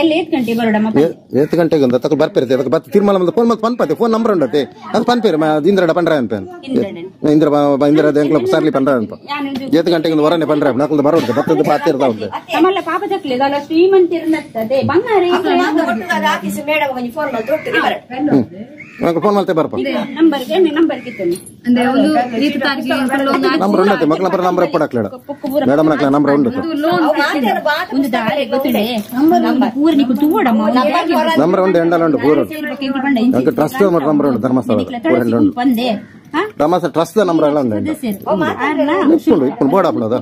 ಎಲ್ಲ ಏತ್ ಗಂಟೆ ಬರೋಡಮ್ಮ? ಏತ್ ಗಂಟೆಗೆ ಅಂತ ತಕ ಬರ್ಪೇರುತ್ತೆ ಅದಕ್ಕೆ ಬತ್ ತೀರ್ಮಾನ ಫೋನ್ ಮತ್ತೆ ಪನ್ಪತೆ ಫೋನ್ ನಂಬರ್ ಉಂಡತೆ ಅದು ಪನ್ಪೇರು ಇಂದ್ರಡ ಪಂಡ್ರ ಅನ್ಪ ಇಂದ್ರ ಇಂದ್ರ ಎಂಕ್ಲ ಸರ್ಲಿ ಪಂಡ್ರ ಅನ್ಪ ಏತ್ ಗಂಟೆಗೆ ಒಂದು ಹೊರನೆ ಪಂಡ್ರ ನಕಲ್ದ ಬರೋದು ಬತ್ತದ ಪಾತಿರ್ದ ಉಂಟು ನಮ್ಮಲ್ಲ ಪಾಪ ತಕ್ಲಿ ಶ್ರೀಮಂತಿರ್ನತ್ತದೆ ಬಂಗಾರ ಫೋನ್ ಮಾಡ್ತೆ ಬರ್ಪ ನಂಬರ್ಗೆ ನಂಬರ್ ಕಿತ್ತನೆ ಅಂದ್ರೆ ಒಂದು ಈತ ತಾರೀಕಿಗೆ ನಂಬರ್ ಉಂಡತೆ ಮಕ್ಕಳ ನಂಬರ್ ನಂಬರ್ ಎಪ್ಪಡಕ್ಲೇಡ ಮೇಡಮ್ ನಕ್ಲ ನಂಬರ್ ಉಂಟು ಒಂದು ದಾರೆ ಗೊತ್ತಿದೆ ಪೂರ ನಿಕು ತೂವಡಮ್ಮ ನಂಬರ್ ಉಂಟು ಎಂಡಲ ಉಂಟು ಪೂರ ಉಂಟು ಟ್ರಸ್ಟ್ ನಂಬರ್ ಉಂಟು ಧರ್ಮಸ್ಥಳ ಪೂರ ಎಂಡ ಉಂಟು ಒಂದೇ ಧರ್ಮಸ್ಥಳ ಟ್ರಸ್ಟ್ ನಂಬರ್ ಎಲ್ಲ ಉಂಟು ಇಪ್ಪುಂಡು ಇಪ್ಪುಂಡು ಬೋರ್ಡ್ ಹಾಪುಂಡು ಅದು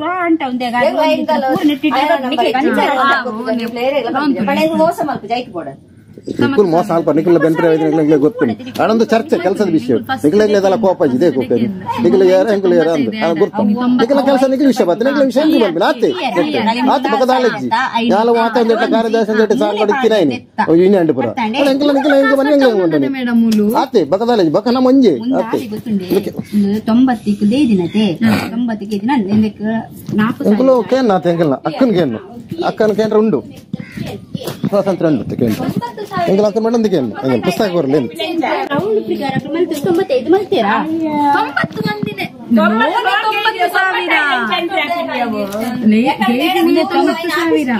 ನಿಖುಲ್ ಮೋಸ ಅಲ್ಪ ನಿಖಿಲ ಬೆನ್ಪ್ರೆ ನಿಖಿಲ ಗೊತ್ತು ಅಡೊಂದು ಚರ್ಚೆ ಕೆಲಸದ ವಿಷಯ ನಿಖಿಲ ಇದೆಲ್ಲ ಕೋಪ ಇದೆ ಕೋಪ ನಿಖಿಲ ಯಾರ ಎಂಕುಲ ಯಾರ ಅಂದು ಗುರ್ತು ನಿಖಿಲ ಕೆಲಸ ನಿಖಿಲ ವಿಷಯ ಬರ್ತದೆ ನಿಖಿಲ ವಿಷಯ ಎಂಕುಲು ಬರ್ಬಿಲ್ಲ ಆತೆ ಆತ ಪಕ್ಕದ ಆಲಜ್ಜಿ ಯಾಲ ಮಾತ ಒಂದೆಟ್ಟ ಕಾರ್ಯದಾಸ ಒಂದೆಟ್ಟ ಸಾಂಗ್ ಕೊಡುತ್ತೀನ ಇನ್ನು ಅಂಡು ಪುರ ಎಂಕುಲ ನಿಖಿಲ ಎಂಕು ಬನ್ನಿ ಎಂಕುಲ ಆತೆ ಬಕ್ಕದ ಆಲಜ್ಜಿ ಬಕ್ಕ ನಮ್ಮ ಒಂಜೆ ಆತೆ 90 ದಿನತೆ 90 ದಿನ ಎಂಕುಲು ಕೇನ್ ಆತ ಎಂಕಲ್ನ ಅಕ್ಕನ ಕೇನು ಅಕ್ಕನ ಕೇಂದ್ರ ಉಂಡು ಸ್ವಾತಂತ್ರ್ಯ ಉಂಟು ಕೇಂದ್ರ ಎಂಕಲ್ ಅಕ್ಕ ಮೇಡಮ್ ಕೇನು ಎಂಕಲ್ ಪುಸ್ತಕ ಬರಲಿ 95 ಮಲ್ತೀರಾ 90 ಮಂದಿನೇ 90,000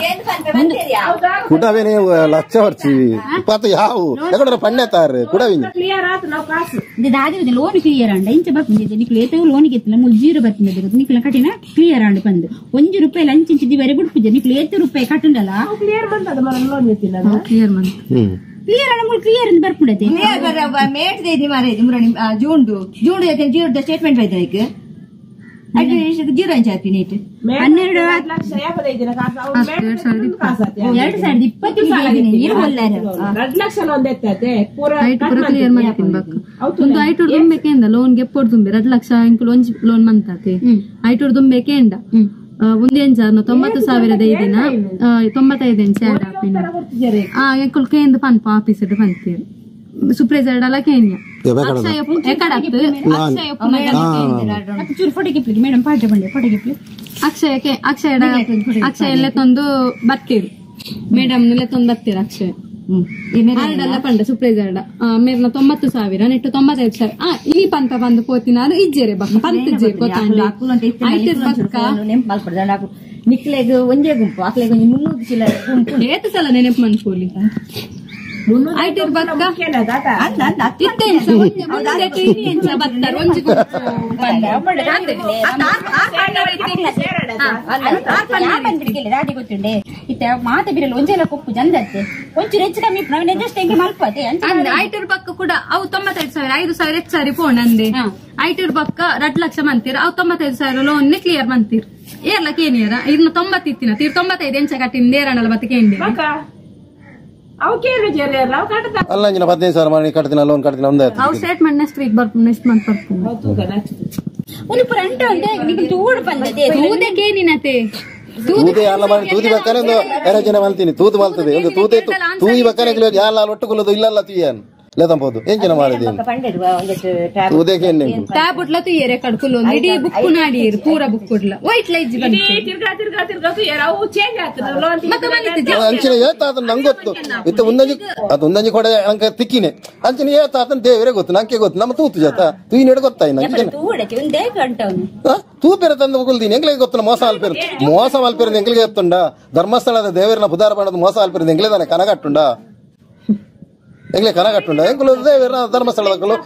ಕುಡವೇನೆ ಲಕ್ಷ ವರ್ಚಿ ಪಾತ ಯಾವು ಎಕಡೆ ಪಣ್ಣೆ ತಾರೆ ಕುಡವಿನ ಲೋನ್ ಕ್ಲಿಯರ್ ಅಂಡ ಇಂಚ ಬರ್ಪುಂಡು ನಿಕ್ಲು ಏತ ಲೋನ್ ಗೆತ್ತಿಲ್ಲ ಮೂಲು ಜೀರೋ ಬರ್ತಿದ್ದೆ ನಿಕ್ಲ ಕಟಿನ ಕ್ಲಿಯರ್ ಅಂಡ್ ಬಂದು 1 ರೂಪಾಯಿ ಲಂಚ್ ಇಂಚಿ ವರೆ ಬಿಡ್ಪುಜೆ ನಿಕ್ಲು ಏತ ರೂಪಾಯಿ ಕಟ್ಟುಂಡಲ್ಲ ಕ್ಲಿಯರ್ ಬಂದದ మన ಲೋನ್ ಗೆತ್ತಿಲ್ಲ ಕ್ಲಿಯರ್ ಬಂತು ಕ್ಲಿಯರ್ ಅಣ್ಣ ಮೂಲು ಕ್ಲಿಯರ್ ಅಂತ ಬರ್ಪುಂಡತೆ ಕ್ಲಿಯರ್ ಬರ ಮೇಟ್ ದೇದಿ ಮಾರೆ ಮುರಣಿ June June zero statement ಬೈದ ಐಕ್ ಜೀರೋ ಇಂಚ ಹಾಪಿ ನೀಟ್ 12 ಲಕ್ಷ 2020 ಲಕ್ಷ ಲೋನ್ ಎತ್ತತೆ ಪೂರ ಐಟು ಪೂರ ಕ್ಲಿಯರ್ ಮಾಡ್ತೀನಿ ಬಕ್ ಒಂದು ಐಟೂರು ದುಂಬೇಕೇಂದ ಲೋನ್ ಗೆಪ್ಪೋಡು ದುಂಬೆ 2 ಲಕ್ಷ ಇಂಕುಲು ಒಂಜಿ ಲೋನ್ ಮಂತಾತೆ ಐಟೂರು ದುಂಬೇಕೇಂಡ ಒಂದು ಎಂಚ 90,000 ದಿನ 95 ಎಂಚ ಆ್ಯಡ್ ಆಪಿನ ಎಂಕುಲು ಕೇಂದ್ರ ಪನ್ಪ ಆಫೀಸ್ ಪಂತೀರು ಸುಪ್ರೇಜರ್ ಡಲ ಕೇನಿಯ ಅಕ್ಷಯ ಎಕಡತ್ತು ಅಕ್ಷಯ ಚೂರು ಫೋಟೋ ಗಿಪ್ಲಿ ಮೇಡಮ್ ಪಾಠ ಬಂಡೆ ಫೋಟೋ ಗಿಪ್ಲಿ ಅಕ್ಷಯಕ್ಕೆ ಅಕ್ಷಯ ಅಕ್ಷಯ ಎಲ್ಲ ತಂದು ಬರ್ತೀರಿ ಮೇಡಮ್ ಎಲ್ಲ ತಂದು ಬರ್ತೀರ ಅಕ್ಷಯ ಆರಡಲ್ಲ ಪಂಡ ಸುಪ್ರೇಜರ್ಡ ಮೇರ್ನ 90,000 ನೆಟ್ಟು 95,000 ಇನಿ ಪಂತ ಬಂದು ಪೋತಿನಾರು ಇಜ್ಜೇರೆ ಬಕ್ಕ ಪಂತ ನಿಕ್ಲೆಗ್ ಒಂಜೇ ಗುಂಪು ಅಕ್ಲೆಗ್ ಒಂಜಿ 300 ಚಿಲ್ಲರೆ ಗುಂಪು ಏತು ಸಲ ನೆನಪು ಮನ್ಪೋಲಿ ಐಟರ್ ಬಕ್ಕ ರಾಡಿ ಗೊತ್ತುಂಡೆ ಇತ್ತ ಮಾತೆ ಬಿರಲು ಒಂಜೆಲ್ಲ ಕೊಪ್ಪು ಜಂದತ್ತೆ ಒಂಚೂರು ಹೆಚ್ಚು ಕಮ್ಮಿ ನಾವು ಹೆಂಗೆ ಮಲ್ಪತೆ ಐಟರ್ ಪಕ್ಕ ಕೂಡ ಅವು 95,000 5,000 ಹೆಚ್ಚಾರಿ ಫೋನ್ ಅಂದೆ ಐಟರ್ ಪಕ್ಕ 2 ಲಕ್ಷ ಮಂತೀರ ಅವು 95,000 ಲೋನ್ ಕ್ಲಿಯರ್ ಮಂತೀರ್ ಏರ್ಲಕ್ಕೆ ಏನಿಯರ ಇದನ್ನ 90 ಇತ್ತಿನ ತೀರ್ 95 ಎಂಚ ಕಟ್ಟಿನ ನೇರಣಲ್ಲ ಮತ್ತೆ ಕೇಂಡಿ ಅಲ್ಲ 15,000 ಮಾಡಿ ಕಟ್ತೀನಿ ಲೋನ್ ಕಟ್ತೀನಿ ಒಂದೇ ಅವು statement next week ಬರ್ಪು next month ಬರ್ಪು ಒಂದು ಪುರ ಅಂಟ ಉಂಟೆ ನಿಮಗೆ ತೂಡು ಬಂದದೆ ತೂದಕ್ಕೆ ಏನಿನತೆ ತೂದೆ ಅಲ್ಲ ಮಾಡಿ ತೂದಿ ಬಕ್ಕನೆ ಒಂದು ಎರಡು ಜನ ಮಲ್ತೀನಿ ತೂದು ಮಲ್ತದೆ ಒಂದು ತೂದೆ ತೂಯಿ ಬಕ್ಕನೆ ಯಾಲ ಒಟ್ಟು ಕುಲ್ಲದು ಇಲ್ಲಲ್ಲ ತೀಯನ್ ಲೇತಂಬೋದು ಏನ್ ಜನ ಮಾಡಿದೆ ತೂದಕ್ಕೆ ಏನ್ ಟ್ಯಾಬ್ ಉಟ್ಲ ತುಯ್ಯರೆ ಕಡ್ಕುಲು ಇಡೀ ಬುಕ್ ನಾಡಿಯರು ಪೂರ ಬುಕ್ ಉಡ್ಲ ವೈಟ್ ಲೈಜ್ ತಿರ್ಗಾ ತಿರ್ಗಾ ತಿರ್ಗಾ ತುಯ್ಯರ ಅವು ಚೇಂಜ್ ಆಗ್ತದೆ ಅಂಚಿನ ಏತಾತನ ನಂಗೆ ಗೊತ್ತು ಇತ್ತ ಒಂದಂಜಿ ಅದು ಒಂದಂಜಿ ಕೊಡ ಅಂಕ ತಿಕ್ಕಿನೆ ಅಂಚಿನ ಏತಾತನ ದೇವರೇ ಗೊತ್ತು ನಂಗೆ ಗೊತ್ತು ನಮ್ಮ ತೂತು ಜಾತ ತೂಯಿನೇಡು ಗೊತ್ತಾಯ್ನ ತೂ ಪೇರ ತಂದು ಕುಲ್ದೀನಿ ಎಂಗ್ಲಿಗೆ ಗೊತ್ತು ಮೋಸ ಅಲ್ಪೇರು ಮೋಸ ಮಲ್ಪೇರು ಎಂಗ್ಲಿಗೆ ಗೊತ್ತುಂಡ ಧರ್ಮಸ್ಥಳದ ದೇವರನ್ನ ಬುಧಾರ ಬಣ್ಣದ ಮೋಸ ಅಲ್ಪೇರು ಎಂಗ್ಲೇ ತಾನೆ ಕನಗಟ್ಟುಂಡ ಎಂಗ್ಲೇ ಕನಗಟ್ಟುಂಡ ಎಂಕುಲು ದೇವರ ಧರ್ಮಸ್ಥಳದಕ್ಕಲು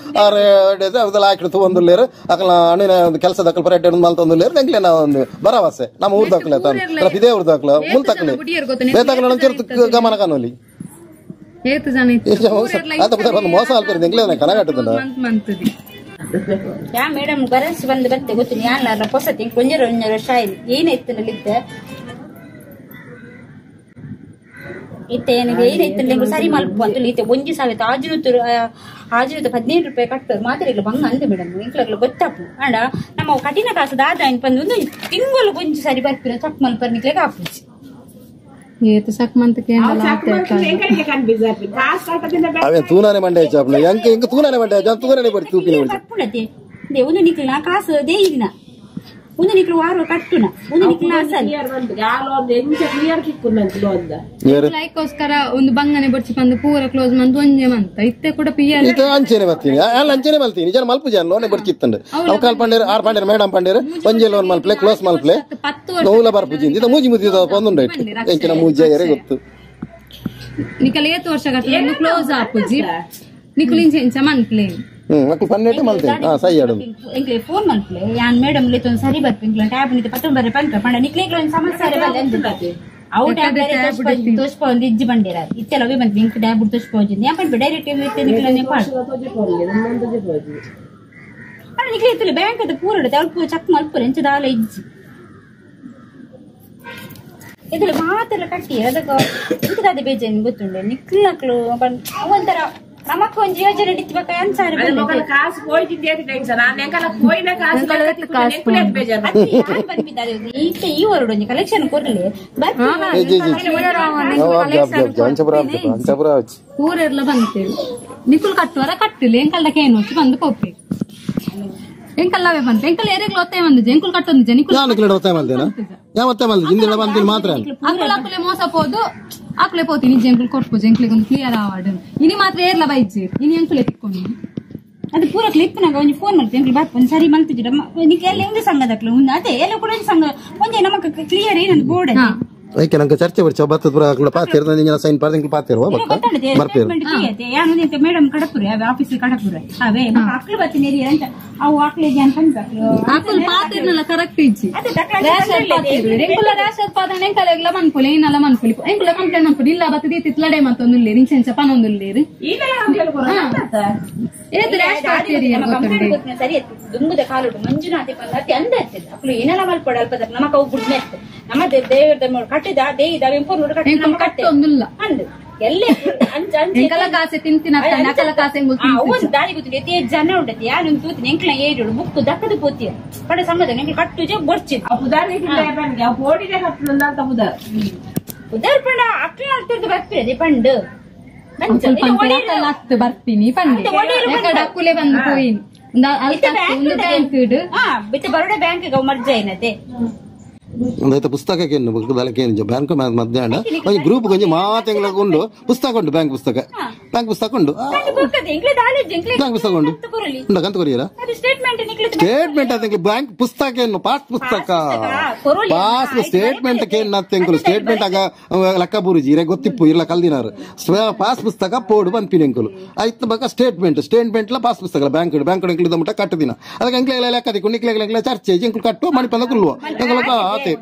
ಆಕಿಡು ತೂವೊಂದುಲ್ಲೇರು ಅಕಲ ಅಣ್ಣಿನ ಒಂದು ಕೆಲಸದಕ್ಕಲು ಪರ್ಯಟನೆ ಮಲ್ತೊಂದುಲ್ಲೇರು ಎಂಗ್ಲೇ ನಾವು ಒಂದು ಭರವಸೆ ನಮ್ಮ ಊರು ದಾಖಲೆ ತಾನು ಇದೇ ಊರು ದಾಖಲೆ ಮುಲ್ ತಕ್ಕಲೆ ಬೇತಾಕಲ ನಂಚೂರು ಗಮನ ಕಾನೋಲಿ ಒಂದು ಮೋಸ ಅಲ್ಪೇರು ಎಂಗ್ಲೇ ಕನಗಟ್ಟುಂಡ ಯಾ ಮೇಡಮ್ ಬರಸ್ ಬಂದು ಬತ್ತೆ ಗೊತ್ತು ಯಾನ್ ಪೊಸತಿ ಕೊಂಜರ ಒಂಜರ ಶಾಯಿಲ್ ಏನಾಯ್ತು ಇತ್ತೆ ಏನಿಗೆ ಏನಾಯ್ತು ಸರಿ ಮಲ್ಪ ಅಂತ ಇತ್ತೆ ಒಂಜಿ ಸಾವಿರ ಆಜುನೂರು 15 ರೂಪಾಯಿ ಕಟ್ಟೋದು ಮಾತ್ರೆಗಳು ಬಂಗ ಅಂದೆ ಮೇಡಮ್ ಇಂಕ್ಲಗ್ಲು ಗೊತ್ತಾಪು ಅಂಡ ನಮ್ಮ ಕಠಿಣ ಕಾಸು ದಾದ ಬಂದು ಒಂದು ತಿಂಗಳು ಒಂಜಿ ಸರಿ ಬರ್ಪಿರ ಚಕ್ ಮಲ್ಪರ್ ನಿಕ್ಲೆಗ್ ಆಪುಜಿ ಏತು ಸಕ್ ಮಂತಕ್ಕೆ ಅವೇ ತೂನಾನೆ ಮಂಡೆ ಚಾಪ್ನ ಎಂಕ ಎಂಕ ತೂನಾನೆ ಮಂಡೆ ಜನ ತೂನಾನೆ ಬಡಿ ತೂಪಿನ ಬಡಿ ಬರ್ಪುಣತೆ they ಒಂದು ನಿಕ್ಲ ಕಾಸು they ಇದಿನ ಒಂದು ನಿಕ್ಲ ವಾರ ಕಟ್ಟುನ ಒಂದು ನಿಕ್ಲ ಅಸಲ್ ಲೈಕ್ಗೋಸ್ಕರ ಒಂದು ಬಂಗನೆ ಬಡ್ಚಿ ಬಂದು ಪೂರ ಕ್ಲೋಸ್ ಮಂತ್ ಒಂಜೆ ಮಂತ ಇತ್ತೆ ಕೂಡ ಪಿಯರ್ ಇತ್ತೆ ಅಂಚೆನೆ ಬರ್ತೀನಿ ಅಲ್ಲ ಅಂಚೆನೆ ಮಲ್ತೀನಿ ಜನ ಮಲ್ಪು ಜನ ಲೋನೆ ಬಡ್ಚಿತ್ತಂಡೆ ಅವು ಕಾಲ್ ಪಂಡೇರು ಆರ್ ಪಂಡೇರು ಮೇಡಮ್ ಪಂಡೇರು ಒಂಜೆ ಲೋನ್ ಮಲ್ಪ್ಲೆ ಕ್ಲೋಸ್ ಮಲ್ಪ್ಲೆ ನೋವುಲ ಬರ್ಪುಜಿ ಇದ ಮೂಜಿ ಮುಜಿ ಒಂದುಂಡ ಇಟ್ಟು ಎಂಚಿನ ಮೂಜಿ ಯಾರೇ ಗೊತ್ತು ನಿಕಲ ಏತು ವರ್ಷ ಕಟ್ಟಲು ಕ್ಲೋಸ್ ಆಪುಜಿ ನಿಕುಲಿಂಚ ಎಂಚ ಮನ್ಪ್ಲೆ ಮಕ್ಕಳು ಪನ್ನೆಟ್ಟು ಮಲ್ತೇನೆ ಹಾ ಸೈ ಆಡೋದು ಎಂಕ್ಲೆ ಫೋನ್ ಮಲ್ಪ್ಲೆ ಯಾನ್ ಮೇಡಮ್ ಲೇತೊಂದು ಸರಿ ಬರ್ಪು ಇಂಕ್ಲ ಟ್ಯಾಬ್ ನಿತ ಪತ್ತೊಂದು ಬರೆ ಪಂಕ ಪಂಡ ನಿಕ್ಲೆ ಒಂದು ಸಮಸ್ಯೆ ಬಂದ ಅವು ಟ್ಯಾಬ್ ತೋಚ್ಪೊಂದು ಇಜ್ಜಿ ಬಂಡೇರ ಇತ್ತೆಲ್ಲ ಅವೇ ಬಂತು ಇಂಕ್ ಟ್ಯಾಬ್ ತೋಚ್ಪೋಜಿ ಯಾ ಪಂಡ ಡೈರೆಕ್ಟ್ ಇತ್ತೆ ನಿಕ್ಲೆ ಪಾಡು ಪಂಡ ನಿಕ್ಲೆ ಇತ್ತಲ್ಲ ಬ್ಯಾಂಕ್ ಅದು ಪೂರ ಅಲ್ಪ ಚಕ್ ಮಲ್ಪುರ ಎಂಚ ದಾಲ ಇಜ್ಜಿ ಇದ್ರಲ್ಲಿ ಮಾತೆಲ್ಲ ಕಟ್ಟಿ ಅದಕ್ಕೆ ಇಂಥದಾದ ಬೇಜಾರು ಗೊತ್ತುಂಡೆ ನಿಕ್ಲಕ್ಲು ಒಂಥರ ನಮಕ್ ಒಂಜಿ ಯೋಜನೆ ಇತ್ಬೇಕ ಅನ್ಸಾರಿ ಕಾಸು ಹೋಯ್ತಿದ್ದೆ ಟೆನ್ಷನ್ ನಾನು ಹೋಯ್ನ ಕಾಸು ಈತ ಈ ಹೊರಡು ಒಂಜಿ ಕಲೆಕ್ಷನ್ ಕೊರ್ಲಿ ಊರೆಲ್ಲ ಬಂತೇವೆ ನಿಕುಲ್ ಕಟ್ಟುವರ ಕಟ್ಟಿಲ್ಲ ಎಂಕಲ್ಡಕ್ಕೆ ಏನು ಬಂದು ಪೋಪೆ ಎಂಕಲ್ಲವೇ ಬಂತು ಎಂಕಲ್ ಏರಿಗ್ಲು ಒತ್ತಾಯ ಬಂದಿದ್ದೆ ಎಂಕುಲ್ ಕಟ್ಟೊಂದಿದ್ದೆ ನಿಕುಲ್ ಒತ್ತಾಯ ಬಂದೇನ ಯಾ ಒತ್ತಾಯ ಬಂದಿದ್ದೆ ಹಿಂದೆ ಬಂದಿಲ್ಲ ಮಾತ್ರ ಅಕುಲ ಅಕುಲೆ ಮೋಸ ಪೋದು ಆಕುಲೆ ಪೋತೀನಿ ಜಂಕುಲ್ ಕೊಟ್ಪು ಜಂಕ್ಲಿಗೆ ಒಂದು ಕ್ಲಿಯರ್ ಆವಾಡು ಇನಿ ಮಾತ್ರ ಏರ್ಲ ಬೈಜಿ ಇನಿ ಅಂಕುಲೆ ತಿಕ್ಕೊಂಡು ಅದು ಪೂರ ಕ್ಲಿಪ್ ನಾಗ ಒಂಜಿ ಫೋನ್ ಮಲ್ತು ಎಂಕುಲು ಬಾತ್ ಒಂಜಿ ಸರಿ ಮಲ್ತಿದ್ದೀರ ನಿಕ್ ಎಲ್ಲ ಒಂದು ಸಂಘದಕ್ಲು ಒಂದು ಅದೇ ಎಲ್ಲ ಕೂಡ ಒಂಜಿ ಸಂಘ ಒಂಜಿ ನಮಕ್ ಕ್ಲಿಯರ್ ಏನಂತ ಬೋರ್ಡ್ ಓಕೆ ನಂಗೆ ಚರ್ಚೆ ಬರ್ಚ ಬತ್ತದ ಪೂರ ಅಕುಲ ಪಾತಿರ್ ನಂಗೆ ಸೈನ್ ಪಾರ್ದ ಇಂಕುಲು ಪಾತಿರುವ ಬರ್ಪೇರು ಯಾನು ಮೇಡಮ್ ಕಡಪುರ ಅವೇ ಆಫೀಸ್ ಕಡಪುರ ಅವೇ ಅಕ್ಲು ಬತ್ತಿನ ಏರಿಯಾ ಅಂತ ಅವು ಆಕ್ಲೇಜಿ ಅಂತ ಅಕುಲ್ ಪಾತಿರ್ನಲ್ಲ ಕರೆಕ್ಟ್ ಇಜ್ಜಿ ರೇಷನ್ ಪಾತಿರು ಎಂಕುಲ ರೇಷನ್ ಪಾತಂಡ ಎಂಕಲ ಎಗ್ಲ ಮನ್ಪುಲೆ ಏನಲ್ಲ ಮನ್ಪುಲಿ ಎಂಕುಲ ಕಂಪ್ಲೇಂಟ್ ಮನ್ಪುಲಿ ಇಲ್ಲ ಬತ್ತದ ತಿತ್ಲಡೆ ಮತ್ತೊಂದು ಇಂಚ ಪನೊಂದುಲ್ಲೇರು ಏತ್ ರ್ಯಾಶ್ ಪಾತಿರಿ ಸರಿ ದುಂಬುದ ಕಾಲುಡು ಮಂಜುನಾಥೆ ಪಂದ ಅತಿ ಅಂದ ಅಕ್ಲು ಏನೆಲ್ಲ ಮಲ್ಪಡ ಅಲ್ಪದ ನಮಕ ಅವು ಗುಡ್ಮೆ ನಮ್ಮ ದೇವರ ಕಟ್ಟಿದ ದೇಯಿದ ಎಂಪೂರ್ ಕಟ್ಟಿ ನಮ್ಮ ಕಟ್ಟೊಂದುಲ್ಲ ಅಂದು ಎಲ್ಲೇ ಅಂಚ ಅಂಚ ಎಂಕಲ ಕಾಸೆ ತಿಂತಿನ ಅಕಲ ಕಾಸೆ ಒಂದು ದಾರಿ ಗೊತ್ತಿದೆ ಎತಿ ಜನ ಉಂಟತಿ ಯಾರು ತೂತಿನ ಎಂಕ್ಲ ಏರಿಡು ಬುಕ್ ದಕ್ಕದ ಪೋತಿಯ ಪಡ ಸಂಬಂಧ ಎಂಕ್ಲ ಕಟ್ಟುಜೆ ಬೊರ್ಚಿ ಉದಾರ್ ಪಂಡ ಅಕ್ಲ ಅಲ್ತಿರ್ದು ಬರ್ಪಿರದೆ ಪಂಡು ಅತ್ತು ಬರ್ತೀನಿ ಪಂಡೆ ಅಕ್ಕುಲೆ ಬಂದು ಪೋಯಿನ್ ಒಂದು ಬ್ಯಾಂಕ್ ಬರೋಡ ಬ್ಯಾಂಕ್ ಮರ್ಜ ಏನತೆ ಒಂದೈತೆ ಪುಸ್ತಕಕ್ಕೆ ಏನು ಏನು ಬ್ಯಾಂಕ್ ಮಧ್ಯಾಹ್ನ ಒಂಜಿ ಗ್ರೂಪ್ ಒಂಜಿ ಮಾತೆಂಗ್ಲಕ್ ಉಂಡು ಪುಸ್ತಕ ಉಂಡು ಬ್ಯಾಂಕ್ ಪುಸ್ತಕ ಬ್ಯಾಂಕ್ ಪುಸ್ತಕ ಉಂಡು ಬ್ಯಾಂಕ್ ಪುಸ್ತಕ ಉಂಡು ಉಂಡ ಕಂತ ಕೊರಿಯರ ಸ್ಟೇಟ್ಮೆಂಟ್ ಅದ ಬ್ಯಾಂಕ್ ಪುಸ್ತಕ ಏನು ಪಾಸ್ ಪುಸ್ತಕ ಪಾಸ್ ಸ್ಟೇಟ್ಮೆಂಟ್ ಕೇನ್ ಸ್ಟೇಟ್ಮೆಂಟ್ ಆಗ ಲೆಕ್ಕ ಬೂರುಜಿ ಇರೆ ಗೊತ್ತಿಪ್ಪು ಇಲ್ಲ ಕಲ್ದಿನಾರು ಪಾಸ್ ಪುಸ್ತಕ ಪೋಡು ಪನ್ಪಿನ ಎಂಕುಲು ಆಯ್ತು ಬಕ ಸ್ಟೇಟ್ಮೆಂಟ್ ಸ್ಟೇಟ್ಮೆಂಟ್ ಪಾಸ್ ಪುಸ್ತಕ ಬ್ಯಾಂಕ್ ಬ್ಯಾಂಕ್ ಎಂಕ್ಲು ಮುಟ್ಟ ಕಟ್ಟದಿನ ಅದಕ್ಕೆ ಎಂಕ್ಲೆ ಲೆಕ್ಕ ದಿಕ್ಕು ನಿಕ್ಲೆ ಚರ್ಚೆ ಎಂಕ್ಲು ಕಟ್ಟು ಮಣಿಪಂದ ಕುಲ್ಲುವ ಎಂಕ್ಲಕ ಆತೆ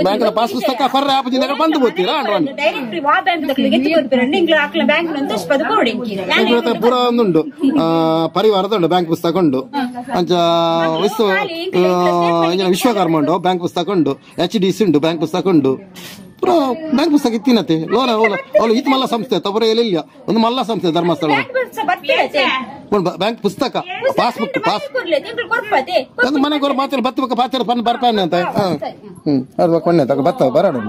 ಬ್ಯಾಂಕ್ ಪಾಸ್ ಪುಸ್ತಕ ಫರ್ರ ಆಪಜಿಂದ ಬಂದು ಬೋತೀರಾ ಪೂರ ಒಂದುಂಡು ಪರಿವಾರದ ಉಂಡು ಬ್ಯಾಂಕ್ ಪುಸ್ತಕ ಉಂಡು ಅಂಚ ವಿಶ್ವ ವಿಶ್ವಕರ್ಮ ಉಂಡು ಬ್ಯಾಂಕ್ ಪುಸ್ತಕ ಉಂಡು ಎಚ್ ಡಿ ಸಿ ಉಂಡು ಬ್ಯಾಂಕ್ ಪುಸ್ತಕ ಉಂಡು ಪೂರ ಬ್ಯಾಂಕ್ ಪುಸ್ತಕ ಇತ್ತಿನತೆ ಲೋನ ಅವಳು ಇದು ಮಲ್ಲ ಸಂಸ್ಥೆ ತಪುರ ಎಲ್ಲಿಲ್ಲ ಒಂದು ಮಲ್ಲ ಸಂಸ್ಥೆ ಧರ್ಮಸ್ಥಳ ಬ್ಯಾಂಕ್ ಪುಸ್ತಕ ಪಾಸ್ಬುಕ್ ಪಾಸ್ ಮನೆ ಕೊರ ಮಾತ್ರ ಬತ್ತ ಪಾತ್ರ ಬರ್ಪಾನೆ ಅಂತ ಹ್ಮ್ ಅದು ಕೊಣ್ಣೆ ತಗ ಬತ್ತ ಬರೋಣ.